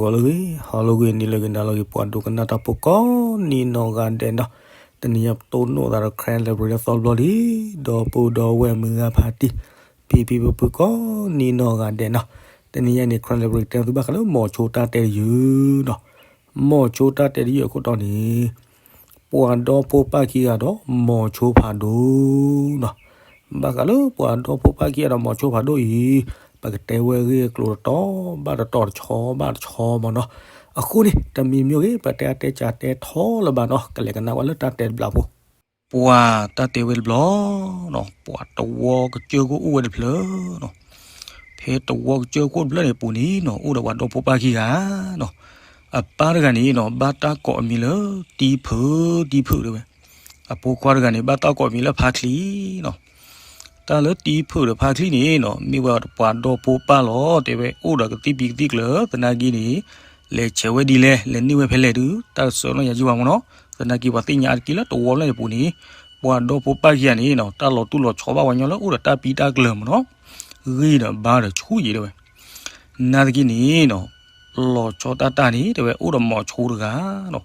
ဂီၤလၢအဂ့ၤ, ဟါလၢအဂ့ၤ, နံၤလၢအဂ့ၤ, နၤလၢအဂ့ၤ, ပှၤဒိကနၣ်တၢ်ဖိကိးနံၤနီၢ်ဂၤဒဲးနီၤ, တနံၤညါပတိၢ်နီၣ်သးဒီး Karen Library လၢသီတဘျီလံ, ဒီပုၢ်ဒီဝဲၢ်မုၢ်ဂၤဖါတံၢ်, ဖံဖံဖုဖုကိးနံၤနီၢ်ဂၤဒဲးနီၤ, တနံၤညါန့ၣ် Karen Library တဲသုဘၣ်ဃးလၢ မိၤဆိတၢ်တဲတယုၢ်နီၤ, မိၤဆိတၢ်တဲတယုၢ်အခိၣ်တီန့ၣ် ပှၤဒီဖိပၢ်ခံဂၤဒီးမိၤဆိဖးဒိၣ်နီၤ, ဘၣ်ဃးလၢပှၤဒီဖိပၢ်ခံဂၤဒီးမိၤဆိဖးဒိၣ်အံၤ, ပကတဲဝဲအဂ့ၢ်အကျိၤတတီၤဘၣ်တတီၤ တဆီဘၣ်တဆီမ့ၢ်နီၤ, အဃိန့ၣ် တမံၤမ့ၢ်ဂ့ၤ ပတဲအါတဲကးတဲထီလၢၤဘၣ်နီၤ, ကလဲၤကနၣ်ဝဲလၢတၢ်တဲတဘျီဖိ, ပှၤတၢ်တဲဝဲတဘျီနီၤ, ပှၤတဝီကစၢၢ်ခိၣ်အိၣ်ဝဲတဖျၢၣ်နီၤ, ဖဲတဝီကစၢၢ်ခိၣ်တဖျၢၣ်န့ၣ်အပူၤန့ၣ်နီၤ အိၣ်ဒီးပှၤဒီဖိပၢ်ခံဂၤနီၤ, အပၢ်တဂၤန့ၣ်နီၤ ဘၣ်တၢ်ကိးအမံၤလၢ တံဖုး, တံဖုးတဲဝဲ, အဖိခွါတဂၤန့ၣ် ဘၣ်တၢ်ကိးအမံၤလၢဖါချံနီၤ, တၢ်လၢတံဖုးဒီးဖါချံန့ၣ်နီၤ မ့ၢ်ဝဲပှၤဒီဖိပၢ်လီၤ, တဲဝဲအိၣ်ဒီးကသံၣ်ဖံးကသံၣ်ကျၢၤ သနာ်က့န့ၣ် လဲၤဆဲးဝဲဒ်လဲၣ် လဲၤန့ၢ်ဝဲဖဲလဲၣ်ဒုး တၢ်တဆၢနီၢ်ယၤယုၢ်ဘၣ်မ့ၢ်နီၤ, သနာ်က့ပှၤသ့ၣ်ညါအါတက့ၢ်လၢတဝီဖျၢၣ်န့ၣ်အပူၤန့ၣ် ပှၤဒီဖိပၢ်ခံဂၤန့ၣ်နီၤ တၢ်လီၤတူၢ်လီၤဆီဘၣ်ပှၤကညီလၢအိၣ်ဒီးတၢ်ပံတၢ်ကျၢၤမ့ၢ်နီၤ, ဂ့ၢ်ဒီးဘါဒီးဆူၣ်ယံၤတဲဝဲ, နာ်သက့န့ၣ်နီၤ လီၤဆီတၢ်တၢ်န့ၣ် တဲဝဲအိၣ်ဒီးမိၤဆိတဂၤနီၤ,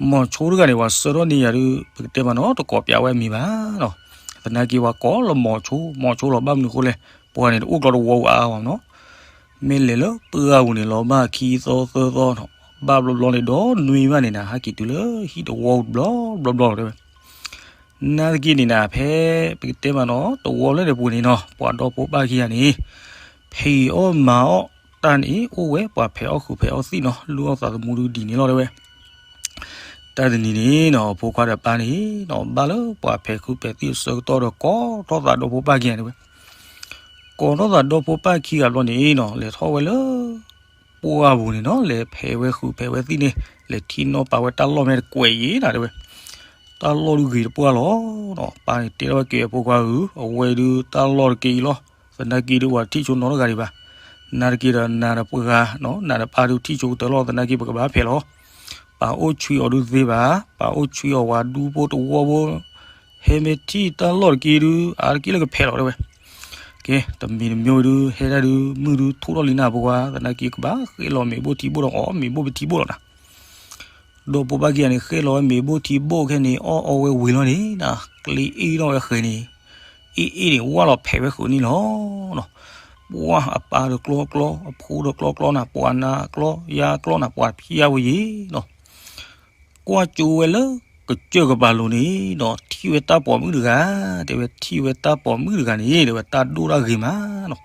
မိၤဆိတဂၤန့ၣ် ပှၤဆှၢထီၣ်န့ၢ်ယၤဒုး ပကတဲမ့ၢ်နီၤ တကိးပၠးဝဲအမံၤဘၣ်နီၤ, သနာ်က့ပှၤကိးလၢမိၤဆိ, မိၤဆိလီၤဘၣ်မနုၤအဃိလဲၣ်, ပှၤန့ၣ်တအိၣ်ကျီတဝီပူၤအါအါဘၣ်မ့ၢ်နီၤ, မ့ၢ်လဲၤလၢပှၢ်ပူၤန့ၣ် လီၤဘၣ်ခံသီသၢသီနီၤ, ဘၣ်ဘျီဘျီန့ၣ် ဒီးနွံဘၣ်န့ၣ်နၤ ဟဲက့ၤတုၤလၢဟံၣ်တဝီပူၤတဘျီဘျီဘျီတဲဝဲ နာ်သက့န့ၣ်နၤ ဖဲပကတဲမ့ၢ်နီၤ တဝီဖျၢၣ်န့ၣ်ပူၤန့ၣ်နီၤ ပှၤဒီဖိပၢ်ခံဂၤန့ၣ် ဖံးအီၣ်မၤအီၣ်တၢ်န့ၣ် အိၣ်ဝဲပှၤဖဲးအီၣ်ဃုာ်ဖဲးအီၣ်သံၣ်နီၤ လုၢ်အီၣ်သးသမူဒုးဒ်န့ၣ်လီၤတဲဝဲ, တၢ်တနံၤန့ၣ်နီၤ အဖိခွါဒီးပၢ်န့ၣ်နီၤ ဘၣ်လၢပှၤဖဲးဃုာ်ဖဲးသံၣ်အဆၢကတီၢ်ဒီး ကိးထီၣ်သးဒီဖိပၢ်ခံဂၤန့ၣ်ဝဲ ကိးထီၣ်သးဒီဖိပၢ်ခံဂၤဘျီန့ၣ်နီၤ လဲၤထီၣ်ဝဲလၢ ပှၢ်ပူၤန့ၣ်နီၤ လဲၤဖဲးဝဲဃုာ်ဖဲးဝဲသံၣ်န့ၣ် လဲၤထံၣ်နီၣ်ပာ်ဝဲတၢ်လီၢ်မ့ၢ်တကွဲးယံၤနၤတဲဝဲ, တၢ်လီၢ်ဒုးဂ့ၤတပှၢ်လီၤနီၤ ပၢ်န့ၣ်တဲထီၣ်ဝဲက့ၤအဖိခွါဧၢ အဝဲဒုးတၢ်လီၢ်တက့ၢ်အံၤလီၤ, သနာ်က့ဒုးပှၤတထံၣ်ဆိနီတဂၤဒံးဘၣ်, နာ်တက့ဒီးနၤဒီးပှၤဂၤနီၤ နၤဒီးပၢ်ဒုးထံၣ်ဆိကတၢၢ်လီၤ သနာ်က့ပကဘၣ်ဖဲးလီၤ, ပာ်အိၣ်ဆှံအီၤဒုးသ့ဘၣ်, ပာ်အိၣ်ဆှံအီၤဝဲဒူဖိတဝီဖိ ဟဲမ့ၢ်ထံၣ်တၢ်လီၢ်တက့ၢ်ဒုး အါတက့ၢ်လၢကဖဲးလီၤတဲဝဲ, ကဲ တမံၤတမံၤဒုး ဟဲဒၣ်ဒုး မုၢ်ဒုးထူၣ်ထီၣ်လံနၤဖိခွါ သနာ်က့ကဘၣ်ဃ့ၢ်လီၤမ့ၤဘိၣ်ထံဘိၣ်ဒီးအီၣ်မ့ၤဘိၣ်ပထံဘိၣ်လီၤနၤ, ဒီဖိပၢ်ခံဂၤန့ၣ် ဃ့ၢ်လီၤဝဲမ့ၤဘိၣ်ထံဘိၣ်ခဲန့ၣ် အီၣ်အီဝဲဝံၤလီၤန့ၣ် နၤ ကျ့အ့ၣ်ထီၣ်ဝဲဃဲၤန့ၣ် အ့ၣ်အ့ၣ်န့ၣ် ဝၢ်လီၤဖဲးဝဲဃုာ်န့ၣ်လီၤနီၤ, ပှၤအပၢ်ဒီးကျီကျီ အဖိဒီးကျီကျီနၤ ပှၤနၤကျီယါကျီနၤ ပှၤဖံးယါဝဲယံၤနီၤ ကွၢ်ကၠိဝဲလၢ ကစၢၢ်ကပၤလိၤန့ၣ်ဒီး ထံၣ်ဝဲတၢ်ပိာ်မုၣ်တဂၤ, တဲဝဲထံၣ်ဝဲတၢ်ပိာ်မုၣ်တဂၤန့ၣ် တဲဝဲတၢ်ဒိၣ်တၢ်ဂ့ၤမးနီၤ,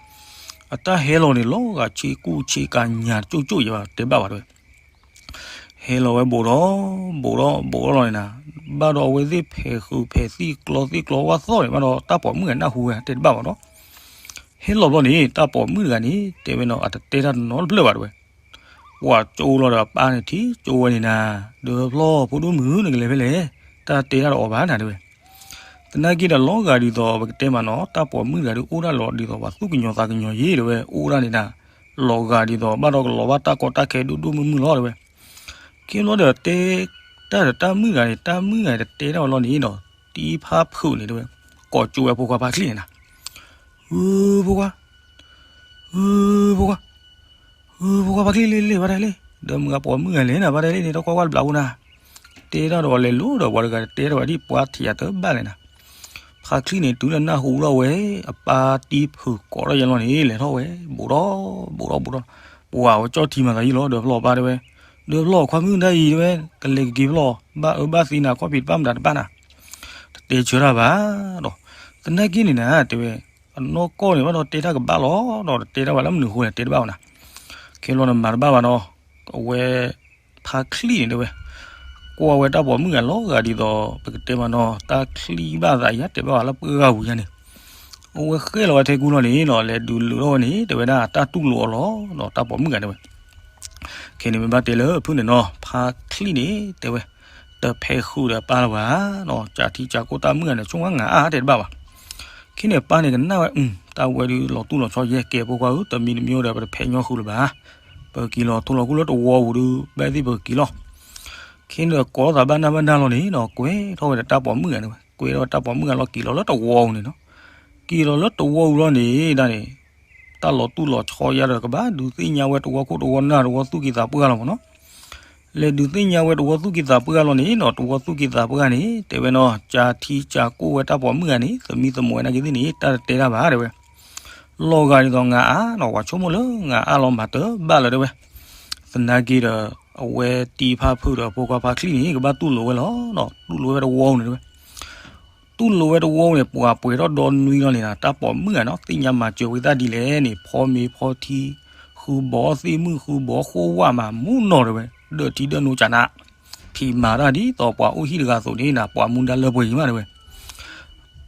အတၢ်ဟဲလီၤန့ၣ် လီၤဂာ်ဆ့ကူဆ့ကၤညါတကၠိၣ်ကၠိၣ်ယဲဘၣ်တဲဘၣ်ဘၣ်တဲဝဲ, ဟဲလီၤဝဲဘူးဒီး ဘူးဒီး ဘူးဒီးလီၤန့ၣ်နၤ, ဘၣ်ဒီးအဝဲသ့ၣ်ဖဲးဃုာ်ဖဲးသံၣ်ကျီသံၣ်ကျီဝၣ်သီၣ်န့ၣ် ဘၣ်ဒီးတၢ်ပိာ်မုၣ်ဂၤနၢ်ဟူဝဲတဲတဘၣ်ဘၣ်နီၤ, ဟဲလီၤဘျီန့ၣ် တၢ်ပိာ်မုၣ်တဂၤန့ၣ် တဲဝဲနီၤ အတတဲတၢ်တနီတဖျၢၣ်ဘၣ်တဲဝဲ ကွၢ်ကၠိလီၤဒီးအပၢ်န့ၣ်ထံၣ်ကၠိဝဲန့ၣ်နၤ, ဒီးဖျီၣ်ဖိဒိၣ်မုၣ် နကလဲၤဖဲလဲၣ်, တၢ်တဲတၢ်တအီၣ်ဘၣ်နၤတဲဝဲ, သနာ်က့ဒီးလီၤဂာ်ဒ်သိး ပကတဲမးနီၤ တၢ်ပိာ်မုၣ်တဂၤဒုးအိၣ်ဒၣ်လီၤဒ်သိးပှၤသူၣ်ကညီၤသးကညီၤယံၤတဲဝဲ အိၣ်ဒၣ်န့ၣ်နၤ, လီၤဂာ်ဒ်သိးဘၣ်ဒီးကလီၤဘၣ်တၢ်ကီတၢ်ခဲဒိၣ်ဒိၣ်မုၢ်မုၢ်လီၤတဲဝဲ, ခ့ဘျီဒီးတဲ တၢ်ဒီးတၢ်မုၣ်ဂၤန့ၣ် တၢ်မုၣ်ဂၤတတဲတၢ်ဝဲလီၤန့ၣ်ဒီး တံဖါဖုးန့ၣ်တဲဝဲ, ကိးကၠိဝဲဖိခွါဖါချံန့ၣ်နၤ ဧၢ ဖိခွါ, ဧၢ ဖိခွါ, ဧၢ ဖိခွါဖါချံလ့လ့ ဘၣ်ဒဲလ့, ဒီးမုၢ်ဂၤပိာ်မုၣ်ဂၤလဲၣ်နၤ ဘၣ်ဒဲလ့န့ၣ် တၢ်ကွၢ်ကွၢ်တဘျီဖိနၤ, တဲတၢ်ဒီးလဲၤလိၤဒီးပှၤတဂၤတတဲတၢ်ဝဲဒ်ပှၤထံၣ်ယၤတဘၣ်လဲၣ်နၤ, ဖါချံန့ၣ် တုၤလၢနၢ်ဟူထီၣ်ဝဲ အပၢ်တံဖုးကိးထီၣ်ယဲလီၤန့ၣ် လဲၤထီၣ်ဝဲ ဘူးဒီး ဘူးဒီး ဘူးဒီး, ပှၤဝဲကၠီၣ်ထံမၤသးယံၤလီၤ ဒီးဖျီၣ်ပၢ်တဲဝဲ, ဒီးဖျီၣ်ခွါမုၣ်ဒၣ်အံၤတဲဝဲ, ကလဲၤကက့ၤဖျီၣ် ဘၣ်အၢဘၣ်သီနၤ ခီၣ်ဖံးတဘၣ်မတၤတဘၣ်နၤ တတဲဆၢတၢ်ဘၣ်ဒီး, သနာ်က့န့ၣ်နၤ တဲဝဲ, အနီၢ်ကီၢ်န့ၣ် ဘၣ်ဒီးတဲတၢ်ကဘၣ်လီၤဒီး တတဲတၢ်ဘၣ်လၢမနုၤအဃိလဲၣ် တဲတဘၣ်ဘၣ်နၤ, ခ့လီၤနမၤတဘၣ်ဘၣ်နီၤ, အဝဲ ဖါချံန့ၣ်တဲဝဲ, ကွၢ်ဝဲတၢ်ပိာ်မုၣ်ဂၤလီၤဂာ်ဒ်သိး ပကတဲမးနီၤ တၢ်ချံဘၣ်သးယါ တဲဘၣ်ဝဲလၢပှၢ်ဂၤဝံၤယါန့ၣ်, အဝဲဃဲလီၤဝဲထဲကူလီၤန့ၣ်နီၤ လဲၤဒုးလုာ်ထီၣ်ဝဲန့ၣ် တဲဝဲဒၣ်တၢ်တူၢ်လိာ်အီၤလီၤဒီး တၢ်ပိာ်မုၣ်ဂၤတဲဝဲ ခဲန့ၣ်မ့ၢ်ဘၣ်တဲလၢဖုၣ်န့ၣ်နီၤ ဖါချံန့ၣ် တဲဝဲ, တဖဲးဃုာ်ဒီးပၢ်လၢၤဘၣ်နီၤ ကၢ်ထံကၢ်ကိၢ်တၢ်မုၣ်ဂၤန့ၣ် ဆိၣ်ဝါငါအါတဲတဘၣ်ဘၣ်. ခဲန့ၣ်ပၢ်န့ၣ်ကနၣ်ဝဲ တၢ်ဝဲဒုးလီၤတူၢ်လီၤဆီယဲၢ်ကဲ ဖိခွါဧၢ တမံၤတမံၤဒီး ပတဖဲးညီဃုာ်လၢၤဘၣ်. ပကက့ၤလီၤထူလီၤကိၢ်လၢတဝီပူၤဒုး ဘၣ်သ့ၣ်ပကက့ၤလီၤ. ခဲန့ၣ်ဒီးကိးထီၣ်သးဘၣ်နၢ်ဘၣ်နၢ်လီၤန့ၣ်နီၤ ကွဲထီၣ်ဝဲဒီးတၢ်ပိာ်မုၣ်ဂၤန့ၣ်ဝဲ ကွဲထီၣ်ဝဲတၢ်ပိာ်မုၣ်ဂၤလီၤ က့ၤလီၤလၢတဝီပူၤန့ၣ်နီၤ. က့ၤလီၤလၢတဝီပူၤလီၤန့ၣ်ဒၣ်န့ၣ် တၢ်လီၤတူၢ်လီၤဆီယါဒီး ကဘၣ်ဒုးသ့ၣ်ညါဝဲတဝီခိၣ်တဝီနၢ် တဝီသူၣ်ကံၢ်သးပှၢ်လီၤမ့ၢ်နီၤ. လဲၤဒုးသ့ၣ်ညါဝဲတဝီသူၣ်ကံၢ်သးပှၢ်လီၤန့ၣ်နီၤ, တဝီသူၣ်ကံၢ်သးပှၢ်န့ၣ် တဲဝဲနီၤ, ကၢထံကၢကိၣ်ဝဲတၢ်ပိာ်မုၣ်ဂၤန့ၣ် သမံသမိးဝဲနာ်က့သ့ၣ်န့ၣ် တၢ်တတဲတၢ်ဘၣ်တဲဝဲ. လီၤဂာ်ဒ်သိးငါအါနီၤ, ပှၤဆိကမိၣ်လၢငါအါလီၤမၤတဘၣ်လၢၤတဲဝဲ. သနာ်က့ဒီး အဝဲတံၤဖါဖုဒီးဖိခွါဖါချံန့ၣ် ကဘၣ်တူၢ်လိာ်ဝဲလီၤနီၤ, တူၢ်လိာ်ဝဲတဝီန့ၣ်တဲဝဲ. တူၢ်လိာ်ဝဲတဝီန့ၣ် ပှၤပှဲၤထီၣ်ဒီနွံလီၤန့ၣ်နီၤ, တၢ်ပိာ်မုၣ်ဂၤနီၤ သ့ၣ်ညါမၤစၢၤဝဲသၣ်ဒ်လဲၣ်န့ၣ် ဖီမ့ၤဖီထံ ဃုဘီသ့ၣ်မုၣ်ဃုဘီဃိဝၣ်မး မူနီၤတဲဝဲ, ဒၢးထံဒၢးနိကနး ဖံးမၤတၢ်ဒ်သိးပှၤအိၣ်ဟံၣ်တဂၤအသိးန့ၣ်နီၤ, ပှၤမူဒါလၢပှဲၤယံၤမးတဲဝဲ.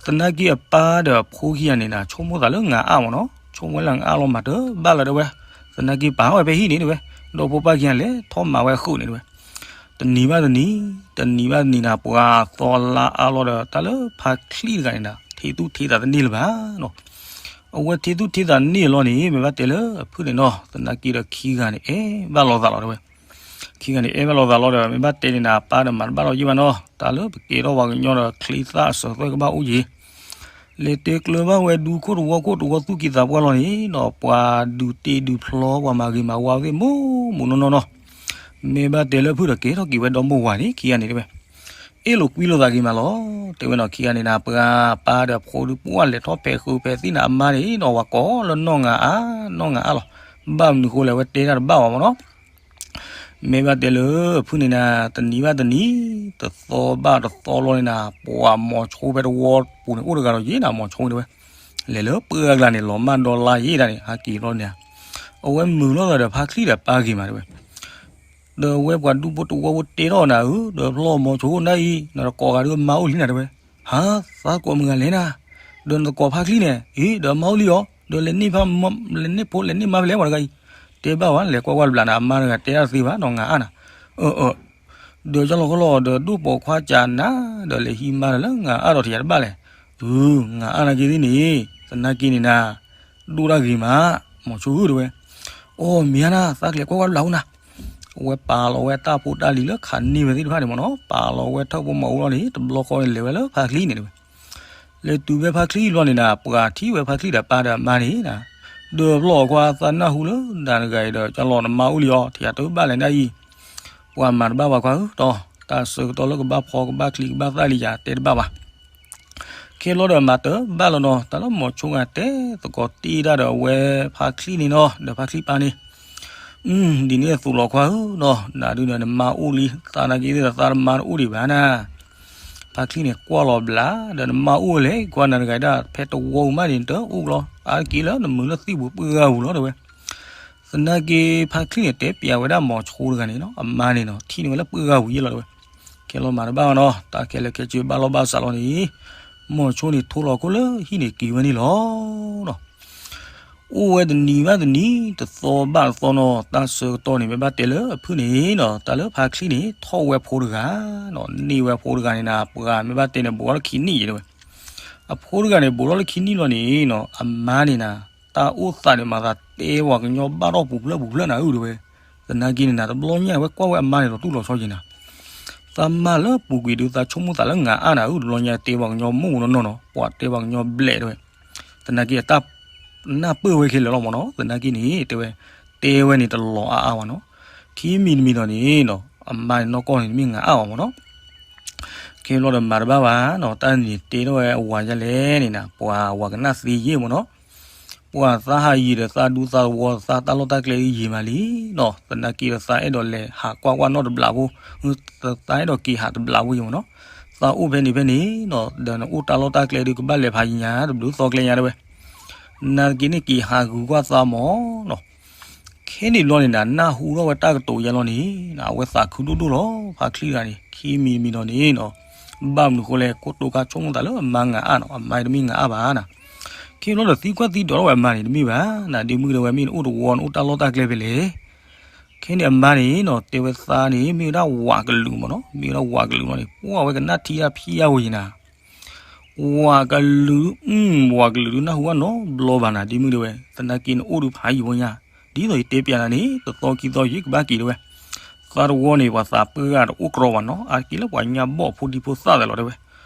သနာ်က့အပၢ်ဒီးအဖိခံဂၤန့ၣ်နီၤ ဆိကမိၣ်သးလၢငါအါမ့ၢ်နီၤ, ဆိကမိၣ်လၢငါအါလီၤမၤတဘၣ်လၢၤတဲဝဲ. သနာ်က့ပာ်ဝဲဖဲဟံၣ်န့ၣ်တဲဝဲ, ဒီဖိပၢ်ခံဂၤလဲၤထီၣ်မၤဝဲအဃုာ်န့ၣ်တဲဝဲ. တနံၤဘၣ်တနံၤ, တနံၤဘၣ်တနံၤနီၤ ပှၤသီလါအါလီၤဒီး တၢ်လၢဖါချံတဂၤန့ၣ်နီၤ ထံသူၣ်ထံသးတန့ၢ်လၢၤဘၣ်နီၤ. အဝဲထံသူၣ်ထံသးန့ၢ်လီၤန့ၣ် မ့ၢ်ဘၣ်တဲလၢအဖုၣ်န့ၣ်နီၤ, သနာ်က့ဒီးခံဂၤန့ၣ် အဲၣ်ဘၣ်လိာ်သးလီၤတဲဝဲ. ခံဂၤန့ၣ် အဲၣ်ဘၣ်လိာ်သးလီၤဒီး မ့ၢ်ဘၣ်တဲန့ၣ်နီၤ အပၢ်ဒီးမၤတဘၣ်လီၤယံၢ်ဘၣ်နီၤ, တၢ်လၢပကဲထီၣ်ပှၤကညီဒီးချံသၣ်အစၢၤသွဲၣ်ကဘၣ်အိၣ်ယံၤ လဲၤတဲကျၢၤဘၣ်ဝဲဒူခိၣ်တဝီခိၣ်တဝီသူၣ်ကံၢ်သးပှၢ်လီၤန့ၣ်နီၤ, ပှၤဒုးတ့ဒုးဖျီ ပှၤမၤဂ့ၤမၤဝါသ့ၣ်မူးမူးနီၢ်နီၢ်နီၤ. မ့ၢ်ဘၣ်တဲလၢဖုၣ်ဒီးကဲထီၣ်က့ၤဝဲဒီမိၢ်ဝၤန့ၣ် ခံဂၤန့ၣ်တဲဝဲ. အ့ၣ်လိာ်ကွံလိာ်သးဂ့ၤမးလီၤ, တဲဝဲနီၤ ခံဂၤန့ၣ်နီၤ ပှၤပၢ်ဒီးဖိဒုးပှၢ်လဲၤထီၣ်ဖဲးဃုာ်ဖဲးသံၣ်န့ၣ် အမါန့ၣ်နီၤ ဝၤကိးလၢနီၢ်ငါအါ နီၢ်ငါအါလီၤ. ဘၣ်မနုၤဃိလဲၣ် အဝဲတဲတၢ်တဘၣ်ဘၣ်မ့ၢ်နီၤ. မ့ၢ်ဘၣ်တဲလၢဖုၣ်န့ၣ်နီၤ တနံၤဘၣ်တနံၤ တသီဘၣ်တသီလီၤန့ၣ်နီၤ ပှၤမိၤဆိဖဲတဝီပူၤန့ၣ် အိၣ်တဂၤဒီးယံၤနီၤ မိၤဆိတဲဝဲ. လဲၤလၢပှၢ်အကျါန့ၣ် လီၤမၢ်ဒီလါယံၤဒၣ်န့ၣ် ဟးက့ၤလီၤန့ၣ် အဝဲမုာ်လိာ်သးဒီးဖါချံဒီးပၢ်ဂ့ၤမးတဲဝဲ. ဒီးအဝဲပှၤဒူဖိတဝီဖိတဲထီၣ်နၤဧၢ, ဒီးဖျီမိၤဆိနၤအံၤ နတကိးဂၤဒုးမါအိၣ်လံနၤတဲဝဲ. ဟါ, သးကိးမုၢ်ဂၤလဲၣ်နၤ, ဒီးနတကိးဖါချံန့ၣ် အံၤ ဒီးမါအိၣ်လံအီၤ, ဒီးလဲၤန့ၢ်ဖါ လဲၤန့ၢ်ဖိ လဲၤန့ၢ်မါဖဲလဲၣ်ပှၤတဂၤအံၤ, တဲဘၣ်ဝဲ လဲၤကွၢ်ကွၢ်တဘျီနၤ အမါတဂၤတဲတၢ်တသ့ဘၣ်နီၤ ငါအါနၤ, အၢ အၢ ဒီးကၢ်လီၤကီလီၤ ဒီးဒိၣ်ပိာ်ခွါကနၤ, ဒီးလဲၤဟံးမါဒီးလၢငါအါဒီးထံၣ်တဘၣ်လဲၣ်, အု ငါအါနၤက့ၤသ့ၣ်န့ၣ် သနာ်က့န့ၣ်နၤ ဒိၣ်တၢ်ဂ့ၤမး, မိၤဆိဧၢတဲဝဲ. အိၣ်မ့ၢ်ဧါနၤ သးကလဲၤကွၢ်ကွၢ်တဘျီအိၣ်နၤ, အဝဲပာ်လီၤဝဲတၢ်ဖိတၢ်လံၤလၢခးန့ၢ်ဝဲသ့ၣ်တဖၣ်န့ၣ်မ့ၢ်နီၤ, ပာ်လီၤဝဲထၢၣ်ဖိမၤအူလီၤန့ၣ် တဘျီဃီန့ၣ်လဲၤဝဲလၢဖါချံန့ၣ်တဲဝဲ. လဲၤတုၤဖဲဖါချံလီၤန့ၣ်နၤ ပှၤထံၣ်ဝဲဖါချံဒီးပၢ်ဒီးမါန့ၣ်နၤ, ဒီးဖျီအီၤခွါ သးနၢ်ဟူလၢနၤတဂၤအံၤဒီး ကၢ်လီၤနမါအိၣ်လံအီၤ ထံၣ်ယၤတဘၣ်လဲၣ်နၤအံၤ, ပှၤမၤတဘၣ်ဘၣ်ခွါဧၢ, ဒီးတၢ်ဆၢကတီၢ်လၢကဘၣ်ဖီကဘၣ်ချံကဘၣ်သၣ်လံယၤတဲတဘၣ်ဘၣ်. ခဲလီၤဒီးမၤတဘၣ်လီၤနီၤ, တၢ်လၢမိၤဆိဂၤတဲသကိးတ့ၢ်တၢ်ဒီးအဝဲဖါချံန့ၣ်နီၤ, ဒီးဖါချံပၢ်န့ၣ်, ဒ်န့ၣ်အသိးလီၤခွါဧၢနီၤ, နၤဒုးဒီးနမါအိၣ်လံ, သးနာ်က့သ့ၣ်ဒီးသးတမါတအိၣ်ဒံးဘၣ်နၤ. ဖါချံန့ၣ်ကွၢ်လီၤဘျး, ဒီးနမါအိၣ်လဲၣ်, ကွၢ်နၤတဂၤဒၣ် ဖဲတဝီပူၤမးန့ၣ် တအိၣ်လီၤ, အါတက့ၢ်လၢနမုာ်လၢသံၣ်ပူၤပှၢ်ဂၤပူၤလီၤတဲဝဲ. သနာ်က့ဖါချံန့ၣ် တဲပျးဝဲဒၣ်မိၤဆိတဂၤန့ၣ်နီၤ, အမါန့ၣ်နီၤ ထံၣ်န့ၢ်ဝဲလၢပှၢ်ဂၤပူၤယဲၢ်လီၤတဲဝဲ. ခဲလီၤမၤတဘၣ်နီၤ, တၢ်ခဲလၢာ်ခဲဆ့ဘၣ်လီၢ်ဘၣ်စးလီၤန့ၣ်, မိၤဆိန့ၣ်ထိလီၤခိၣ်လၢဟံၣ်န့ၣ်က့ၤဝဲန့ၣ်လီၤနီၤ. အိၣ်ဝဲတနံၤဘၣ်တနံၤ, တသီဘၣ်တသီနီၤ, တၢ်ဆၢကတီၢ်န့ၣ် မ့ၢ်ဘၣ်တဲလၢအဖုၣ်န့ၣ်နီၤ, တၢ်လၢဖါချံန့ၣ် ထီၣ်ဝဲဖိတဂၤနီၤ, န့ၢ်ဝဲဖိတဂၤန့ၣ်နၤ, ပှၤမ့ၢ်ဘၣ်တဲန့ၣ် ဘူးထီၣ်လၢခံနံၣ်ယဲတဲဝဲ. အဖိတဂၤန့ၣ် ဘူးထီၣ်လၢခံနံၣ်လီၤန့ၣ်နီၤ, အမါန့ၣ်နၤ, တၢ်အိၣ်သးန့ၣ်မၤသးတဲပှၤကညီဘၣ်ထီၣ်ပူၤဖျဲးပူၤဖျဲးနၤဧၢတဲဝဲ. သနာ်က့န့ၣ်နၤ တဘျီညါဝဲကွၢ်ဝဲအမါန့ၣ် လီၤတူၢ်လီၤဆီက့ၤနၤ သးမါလၢပူၤကွံာ်ဒုး သးဆိကမိၣ်သးလၢငၤအါနၤဧၢ, တဘျီညါတဲပှၤကညီမိၢ်မူးနီၢ်နီၢ်နီၤ, ပှၤတဲပှၤကညီဘျဲၣ်တဲဝဲ. သနာ်က့အတၢ်နၢ်ပၢၢ်ဝဲခဲလၢာ်လီၤမ့ၢ်နီၤ, သနာ်က့န့ၣ် တဲဝဲ, တဲဝဲန့ၣ်တလီၤအါအါဘၣ်နီၤ. ခံမံၤတမံၤဒီးန့ၣ်နီၤ, အမါန့ၣ်နီၢ်ကီၢ်န့ၣ် တမ့ၢ်ငၤအါဘၣ်မ့ၢ်နီၤ. ခဲဘျီဒီးမၤတဘၣ်ဘၣ်နီၤ, တၢ်န့ၣ်တဲထီၣ်ဝဲအဝၤဒ်လဲၣ်န့ၣ်နၤ, ပှၤဝၤကနၣ်သ့ယဲၢ်မ့ၢ်နီၤ. ပှၤသးဟးယံၤဒီးသးဒူသးသဝီ သးတၢ်လီၢ်တၢ်ကျဲဒ်ယံၤမးလံနီၤ, သနာ်က့ဒီးသးအဲၣ်ဒိးလဲၤဟးကွၢ်ကွၢ်နီၣ်တဘျီဖိ, သးအဲၣ်ဒိးက့ၤဟးတဘျီဖိယဲၢ်မ့ၢ်နီၤ. သးအိၣ်ဖဲန့ၣ်ဖဲန့ၣ်နီၤ, ဒီးနအိၣ်တၢ်လီၢ်တၢ်ကျဲဒုး ကဘၣ်လဲၤဖးယံၤညါ တဘျုးသီကျဲညါတဲဝဲ. နာ်သက့န့ၣ်က့ၤဟးဂုာ်ကွၢ်သးမ့ၢ်နီၤ. ခဲန့ၣ်ဘျီန့ၣ်နၤ နၢ်ဟူထီၣ်ဝဲတၢ်ကတိၤယဲၢ်လီၤန့ၣ်, အဝဲသးခုဒိၣ်ဒိၣ်လီၤ. ဖါချံတဂၤန့ၣ် ခံမံၤတမံၤဒီးန့ၣ်နီၤ, ဘၣ်မနုၤဃိလဲၣ် ကိတိာ်ခါဆိကမိၣ်သးလၢအမါငၤအါနီၤ, အမါတမ့ၢ်ငၤအါဘၣ်နၤ. ခဲဘျီဒီးသံကွၢ်သံဒိးထီၣ်ဝဲအမါန့ၣ် တမ့ၢ်ဘၣ်, နၤဒ့မုၣ်ဒီးဝဲမ့ၢ်နအိၣ်တဝီ နအိၣ်တၢ်လီၢ်တၢ်ကျဲဖဲလဲၣ်. ခဲန့ၣ်အမါန့ၣ်နီၤ တဲဝဲသးန့ၣ် မ့ၢ်ဝဲဒၣ်ဝးကလုာ်မ့ၢ်နီၤ, မ့ၢ်ဝဲဒၣ်ဝးကလုာ်လီၤန့ၣ် ပှၢ်ဝဲကနၣ်ထံတၢ်ဖံးယါဝဲယဲၢ်နၤ. ဝးကလုာ်, ဝးကလုာ်ဒုးနၢ်ဟူဘၣ်နီတဘျီဘၣ်နၤ ဒ့မုၣ်တဲဝဲ, သနာ်က့နအိၣ်ဒုးဖးယံၤဝဲညါ, ဒ်သိးယတဲပျးနၤန့ၣ် တသီခံသီယံၤကဘၣ်က့ၤတဲဝဲ. သးတဝီန့ၣ် ပှၤသးပှၢ်ဂၤတအိၣ်ကြီဘၣ်နီၤ, အါတက့ၢ်လၢပှၤညၣ်ဘီၣ်ဖိဒံဖိသၣ်သးလီၤတဲဝဲ.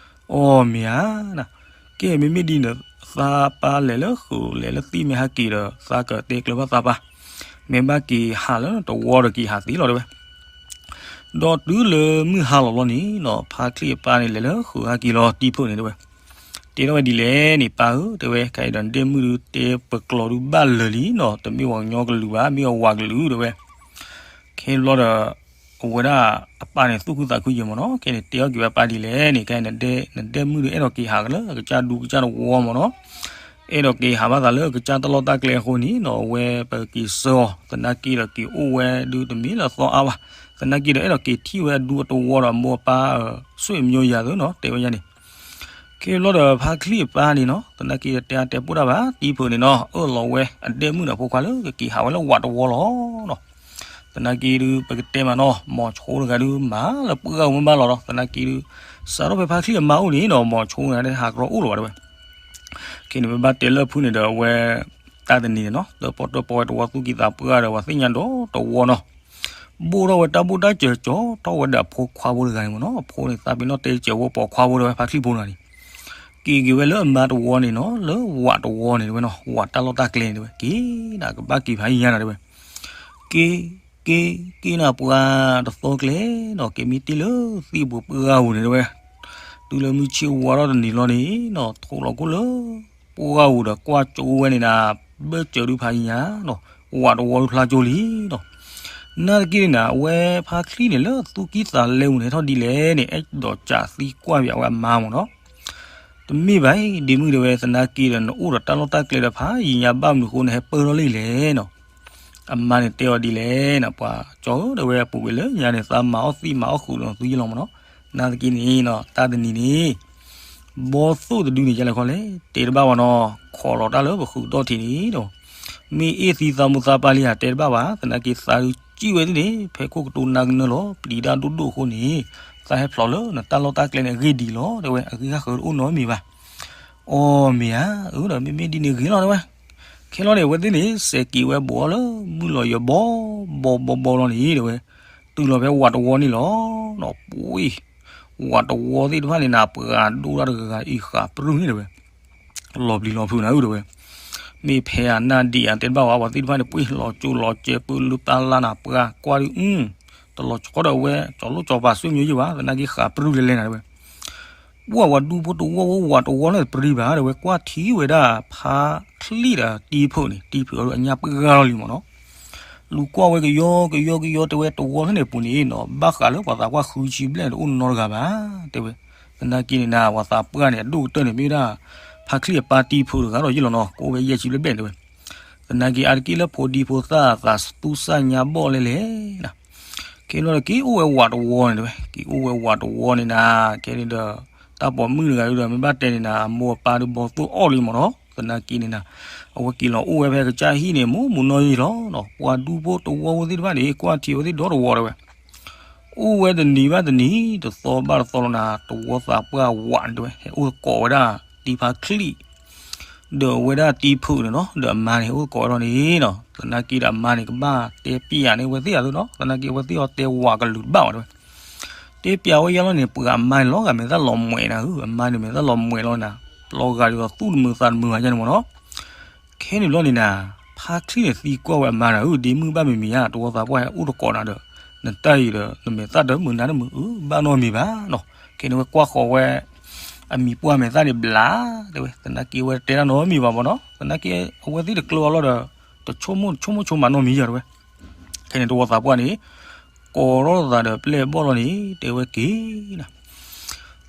အီ မ့ၢ်ဧါနၤ, ကဲမ့မ့ၢ်ဒ်န့ၣ် သးပၢ်လဲၤလၢဃုာ် လဲၤလၢသံမ့ၢ်ဟဲက့ၤဒီး သးကတဲကျၢၤဘၣ်သးပၢ်, မ့ၢ်ဘၣ်က့ၤဟးလၢတဝီဒီးက့ၤဟးသ့လီၤတဲဝဲ. ဒီးတုၤလၢမုၢ်ဟါလီၤလီၤန့ၣ်နီၤ ဖါချံၣ်အပၢ်န့ၣ် လဲၤလၢဃုာ်ဟဲက့ၤလီၤတံၢ်ဖုးန့ၣ်တဲဝဲ. တဲထီၣ်ဝဲဒ်လဲၣ်န့ၣ် ပၢ်ဧၢ တဲဝဲ, ခဲအံၤဒီးနဒဲမုၣ်ဒုးတဲပကျိာ်ဒုးဘၣ်လၢာ်လံနီၤ, တမ့ၢ်ပှၤကညီကလုာ်ဘၣ်, မ့ၢ်အဝၤကလုာ်တဲဝဲ. ခဲဘျီဒီး အဝဲဒၣ်အပၢ်န့ၣ် သူၣ်ခုသးခုယဲၢ်မ့ၢ်နီၤ, ခဲန့ၣ်တဲအီၣ်က့ၤဝဲပၢ်ဒ်လဲၣ်န့ၣ်, ခဲအံၤ နဒဲမုၣ်ဒုးအဲၣ်ဒိးက့ၤဟးလၢကစၢ်ဒူကစၢ်တဝီမ့ၢ်နီၤ, အဲၣ်ဒိးက့ၤဟးဘၣ်သးလၢကစၢ်တၢ်လီၢ်တၢ်ကျဲအဃိန့ၣ်နီၤ, အဝဲပက့ၤဆှၢအီၤ, သနာ်က့ဒီးက့ၤအိၣ်ဝဲဒုးတမ့ၢ်လၢအသီအါဘၣ်, သနာ်က့ဒီးအဲၣ်ဒိးက့ၤထံၣ်ဝဲအဒူအတဝီဒီး အမိၢ်အပၢ် ဆွေမျိုး ယၤသ့နီၤ တဲဝဲယါန့ၣ်. ခဲဘျီဒီးဖါချံၣ်အပၢ်န့ၣ်နီၤ သနာ်က့ဒီးတဲအါတဲပိၢ်တၢ်ဘၣ်, တံၢ်ဖုးန့ၣ်နီၤ အၢၣ်လီၤဝဲအဒဲမုၣ်ဒီးဖိခွါလၢကက့ၤဟးဝဲလၢဝးတဝီလီၤနီၤ. သနာ်က့ဒုး ပကတဲမးနီၤ မိၤဆိတဂၤဒုး မၤလၢပှၢ်ဝဲမ့ၢ်ဘၣ်လီၤဒီး သနာ်က့ဒုး စးထီၣ်ဖဲဖါချံၣ်အမါအိၣ်န့ၣ်နီၤ မိၤဆိတဂၤဒုးဟးကရီအိၣ်လီၤဘၣ်တဲဝဲ. ခဲန့ၣ် ပဘၣ်တဲလၢဖုန့ၣ်ဒီး အဝဲ တၢ်တနံၤန့ၣ်နီၤ တၢၣ်ပီၣ်တၢၣ်ပီဝဲတဝီသူၣ်ကံၢ်သးပှၢ်ဒီး ပှၤသ့ၣ်ညါဒီးတဝီနီၤ, ဘိၣ်ထီၣ်ဝဲတၢ်ဘိၣ်တၢ်စၢၤ ကၠီထီၣ်ဝဲဒီးအဖိခွါဖိတဂၤန့ၣ်မ့ၢ်နီၤ, အဖိန့ၣ် သးပ့ၤနီၣ်တဲစၢၤဝဲပိာ်ခွါဖိတဲဝဲ ဖါချံၣ်ဖိတဂၤန့ၣ် က့ၤက့ၤဝဲလၢအမါတဝီန့ၣ်နီၤ လၢဝးတဝီန့ၣ်တဲဝဲနီၤ, ဝးတၢ်လီၢ်တၢ်ကျဲန့ၣ်တဲဝဲ က့ၤနၤ ကဘၣ်က့ၤဖးယံၤညါနၤတဲဝဲ. က့ၤ က့ၤ က့ၤနၤပှၤတသီကျဲနီၤ, က့ၤမ့ၢ်တ့ၢ်လၢသံၣ်ပူၤပှၢ်ပူၤန့ၣ်တဲဝဲ. တုၤလၢမုၢ်ဆ့ၣ်ဝါထီၣ်တနံၤလီၤန့ၣ်နီၤ ထိးလီၤခိၣ်လၢ ပှၢ်ပူၤဒီးကွၢ်ကၠိဝဲန့ၣ်နၤ, ဘၢၣ်စၢၤဒုးဖးယံၤညါနီၤ, ဝးတဝီဒုးဖျါကၠိလံနီၤ. နာ်သက့န့ၣ်နၤ အဝဲဖါချံၣ်န့ၣ် လၢသူၣ်ကံၢ်သးလဲပူၤန့ၣ်ဟဲထီၣ်ဒ်လဲၣ်န့ၣ် အဲၣ်ဒိးစးသံကွၢ်ပၠးဝဲအမါမ့ၢ်နီၤ. တမ့ၢ်ဘၣ်အံၤ ဒ့မုၣ်တဲဝဲ သနာ်က့ဒီး နအိၣ်ဒီးတၢ်လီၢ်တၢ်ကျဲဒီးဖးယံၤညါဘၣ်မနုၤအဃိ နဟဲပၢၢ်ထီၣ်လံလဲၣ်နီၤ. အမါန့ၣ်တဲအီၤဒ်လဲၣ်နီၤ, ပှၤကၠီဧၢ တဲဝဲ ပူၤကွံာ်လၢညါန့ၣ် သးမၤအီၣ်သံမၤအီၣ်ဃုာ်ဒီးသုယလီၤမ့ၢ်နီၤ. နာ်သက့န့ၣ်နီၤ တၢ်တနံၤန့ၣ် ဘီသိၣ်တဒုန့ၣ် ယလဲၤခီလဲၣ် တဲတဘၣ်ဘၣ်နီၤ, ခိးလီၤတၢ်လၢပဃုာ်ဒီၣ်ထံးန့ၣ်ဒီး မ့ၢ်အ့ၣ်သံသးမိၢ်သးပၢ်လံဧါ တဲတဘၣ်ဘၣ်, သနာ်က့သးဒုးကံၣ်ဝဲသ့ၣ်န့ၣ် ဖဲခိၣ်ကတိၤနါကနၢလီၤ ပျံၤတၢ်ဒိၣ်ဒိၣ်အဃိန့ၣ် သးဟဲဖျိးလၢနတၢ်လီၢ်တၢ်ကျဲန့ၣ် အဂ့ၢ်ဒ်အံၤလီၤ တဲဝဲ, အဂ့ၢ်ဟးဃၢၤတအိၣ်နီတမံၤဘၣ်. အီ မ့ၢ်ဧါ, အၢ ဒီးမ့မ့ၢ်ဒ်န့ၣ်ဂ့ၤလီၤ တဲဝဲ. ခဲလီၤန့ၣ် အဝဲသ့ၣ်န့ၣ် စဲးက့ၤဝဲဘီလၢမုၢ်လီၤယဘီ ဘီဘီဘီလီၤန့ၣ် တဲဝဲ, တုၤလီၤဖဲဝးတဝီန့ၣ်လီၤ. ပှ့ၤ ဝးတဝီသ့ၣ်တဖၣ်န့ၣ်နၤ ပှၤဒိၣ်တၢ်တဂၤဂၤအံၤဃးပြူၢ်န့ၣ် တဲဝဲ လီၤပျံၤလီၤဖုးနၤဧၢ တဲဝဲ. မ့ၢ်ဖဲအနၢ်ဒံးဧါ တဲတဘၣ်ဝဲ ပှၤသ့ၣ်တဖၣ်န့ၣ် ပှ့ၤလီၤကၠိလီၤစဲး ပၢလၢပၢလၢနၤ ပှၤကွၢ်ဒုး တလီၤဆီဒီးဝဲ ကၠီလိၣ်ကၠီပၤ ဆွေမျိုး ယဘၣ် သနာ်က့ဃးပြူၢ်လဲၤလဲၤနၤ တဲဝဲ. ပှၤဝဲဒူဖိတဝီဖိ ဝးတဝီန့ၣ်တပြံၤဘၣ် တဲဝဲ ကွၢ်ထံဝဲဒၣ်ဖါချံၣ်ဒီးတံၢ်ဖုးန့ၣ် တံၢ်ဖုးအီၤဒုးအညၣ်ပှ့ၤဂၤလီၤလံမ့ၢ်နီၤ. လူၤကွၢ်ဝဲကယီကယီကယီ တဲဝဲ တဝီဖဲန့ၣ်အပူၤန့ၣ်နီၤ ဘၣ်ဃးလၢပှၤသးပှၢ်ဃုဆံဘျဲၣ်န့ၣ် တအိၣ်နီတဂၤဘၣ် တဲဝဲ. သနာ်က့န့ၣ်နၤ ပှၤသးပှၢ်န့ၣ် အဒိၣ်ကတၢၢ်န့ၣ် မ့ၢ်ဝဲဒၣ် ဖါချံၣ်အပၢ်တံၢ်ဖုးတဂၤဒီးယ့ၢ်လီၤနီၤ ကအိၣ်ဝဲယဲၢ်ဆံဘျဲၣ်ဘျဲၣ် တဲဝဲ. သနာ်က့အါတက့ၢ်လၢဖိဒံဖိသၣ်အသးသူၣ်စၢ်ညါဘီၣ်လဲၣ်လဲၣ်နၤ က့ၤလီၤဒီးက့ၤအိၣ်ဝဲဝးတဝီန့ၣ် တဲဝဲ က့ၤအိၣ်ဝဲဝးတဝီန့ၣ်နၤ ခဲန့ၣ်ဒီး တၢ်ပိာ်မုၣ်တဂၤဒီး မ့ၢ်ဘၣ်တဲန့ၣ်နၤ အမိၢ်အပၢ်ဒုးဘီသိၣ်အီၣ်လံမ့ၢ်နီၤ. သနာ်က့န့ၣ်နၤ အဝဲက့ၤလီၤအိၣ်ဝဲဖဲကစၢ်ဟံၣ်န့ၣ် မုၢ်မုၢ်နီၢ်နီၢ်လီၤနီၤ ပှၤဒူဖိတဝီဖိသ့ၣ်တဖၣ်န့ၣ် ကွၢ်ထံဝဲသ့ၣ်ဒီတဝီ တဲဝဲ. အိၣ်ဝဲတနံၤဘၣ်တနံၤ တသီဘၣ်တသီလီၤနၤ တဝီသးပှၢ်ဝးန့ၣ် တဲဝဲ ဟဲအိၣ်သကိးဝဲဒၣ်တံၢ်ဖါချံၣ် ဒီးအဝဲဒၣ်တံၢ်ဖုးန့ၣ်နီၤ ဒီးအမါန့ၣ် ဟဲအိၣ်သကိးဝဲလီၤန့ၣ်နီၤ. သနာ်က့ဒီးအမါန့ၣ် ကဘၣ်တဲပျးန့ၢ်အဝဲသ့ၣ်အသိးနီၤ သနာ်က့အဝဲသ့ၣ်အီၤတဲဝးကလုာ်တဘၣ်ဘၣ် တဲဝဲ. တဲပျးဝဲယဲလီၤန့ၣ် ပှၤအမါန့ၣ် လီၤဂာ်မဲာ်သၣ်လီၤမှဲးနၤဧၢ အမါန့ၣ် မဲာ်သၣ်လီၤမှဲးလီၤနၤ လီၤဂာ်ဒ်သိးသူၣ်တမုာ်သးတမုာ်ဘၣ်ယါန့ၣ်မ့ၢ်နီၤ. ခဲန့ၣ်ဘျီန့ၣ်နၤ ဖါချံၣ်န့ၣ်သံကွၢ်ဝဲအမါနၤဧၢ ဒ့မုၣ်ဘၣ်မံၤမံၤဧါ တဝီသးပှၢ်ဟဲအိၣ်သကိးနၤဒီး နတၢ်အံၤဒီး နမဲာ်သၣ်တမုာ်နၤတမုာ်အၢ ဘၣ်နီတမံၤဘၣ်နီၤ. ခဲန့ၣ်ဝဲကွၢ်ဃီၤဝဲ အမံၤပှၢ်မဲာ်သၣ်န့ၣ်ဘျး တဲဝဲ သနာ်က့အဝဲတဲတၢ်နီတမံၤဘၣ်မ့ၢ်နီၤ သနာ်က့အဝဲသ့ၣ်တကျၢၤအီၤလီၤဒီး တဆိကမိၣ်တဆိကမိၣ်ဆိကမးနီတမံၤယါတဲဝဲ. ခဲန့ၣ်တဝီသးပှၢ်န့ၣ် ကိးထီၣ်သးဒီးပျဲၢ်ဘီၣ်လီၤန့ၣ် တဲဝဲက့ၤနၤ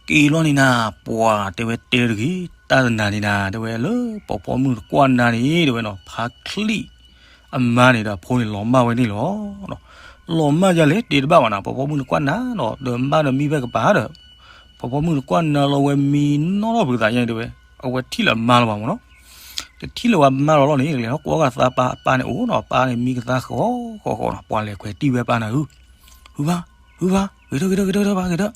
က့ၤလီၤန့ၣ်နၤ ပှၤတဲဝဲတဲတဂ့ၤ တၢ်တနၤန့ၣ်နၤ တဲဝဲလၢ ပိာ်ဖိမုၣ်တကွၢ်နၤန့ၣ် တဲဝဲနီၤ ဖါချံၣ် အမါန့ၣ်ဒီးအဖိန့ၣ် လီၤမၢ်ဝဲန့ၣ်လီၤ. လီၤမၢ်ယါလဲၣ် တဲတဘၣ်ဘၣ်နၤ ပိာ်ဖိမုၣ်တကွၢ်နၤနီၤ ဒီးမၢ်ဒီးမံဖဲကပၤဒီး ပိာ်ဖိမုၣ်တကွၢ်နၤလီၤဝဲမံနီၢ်ထီၣ်ဖုးသးယါန့ၣ် တဲဝဲ အဝဲထံၣ်လၢအမါလီၤဘၣ်မ့ၢ်နီၤ တထံၣ်လၢဝဲမါလီၤလီၤန့ၣ် လဲၤထီၣ်ကွၢ်ကသးပၢ်အပၢ်န့ၣ်အိၣ်နီၤ အပၢ်န့ၣ်မံကသါဃီဃီဃီနီၤ ပှၤလဲၤခွဲးတံၢ်ဝဲပၢ်နၤဧၢ ဟုဘၣ် ဟုဘၣ် ဂဲၤထၢၣ် ဂဲၤထၢၣ် ဂဲၤထၢၣ် ပၢ် ဂဲၤထၢၣ်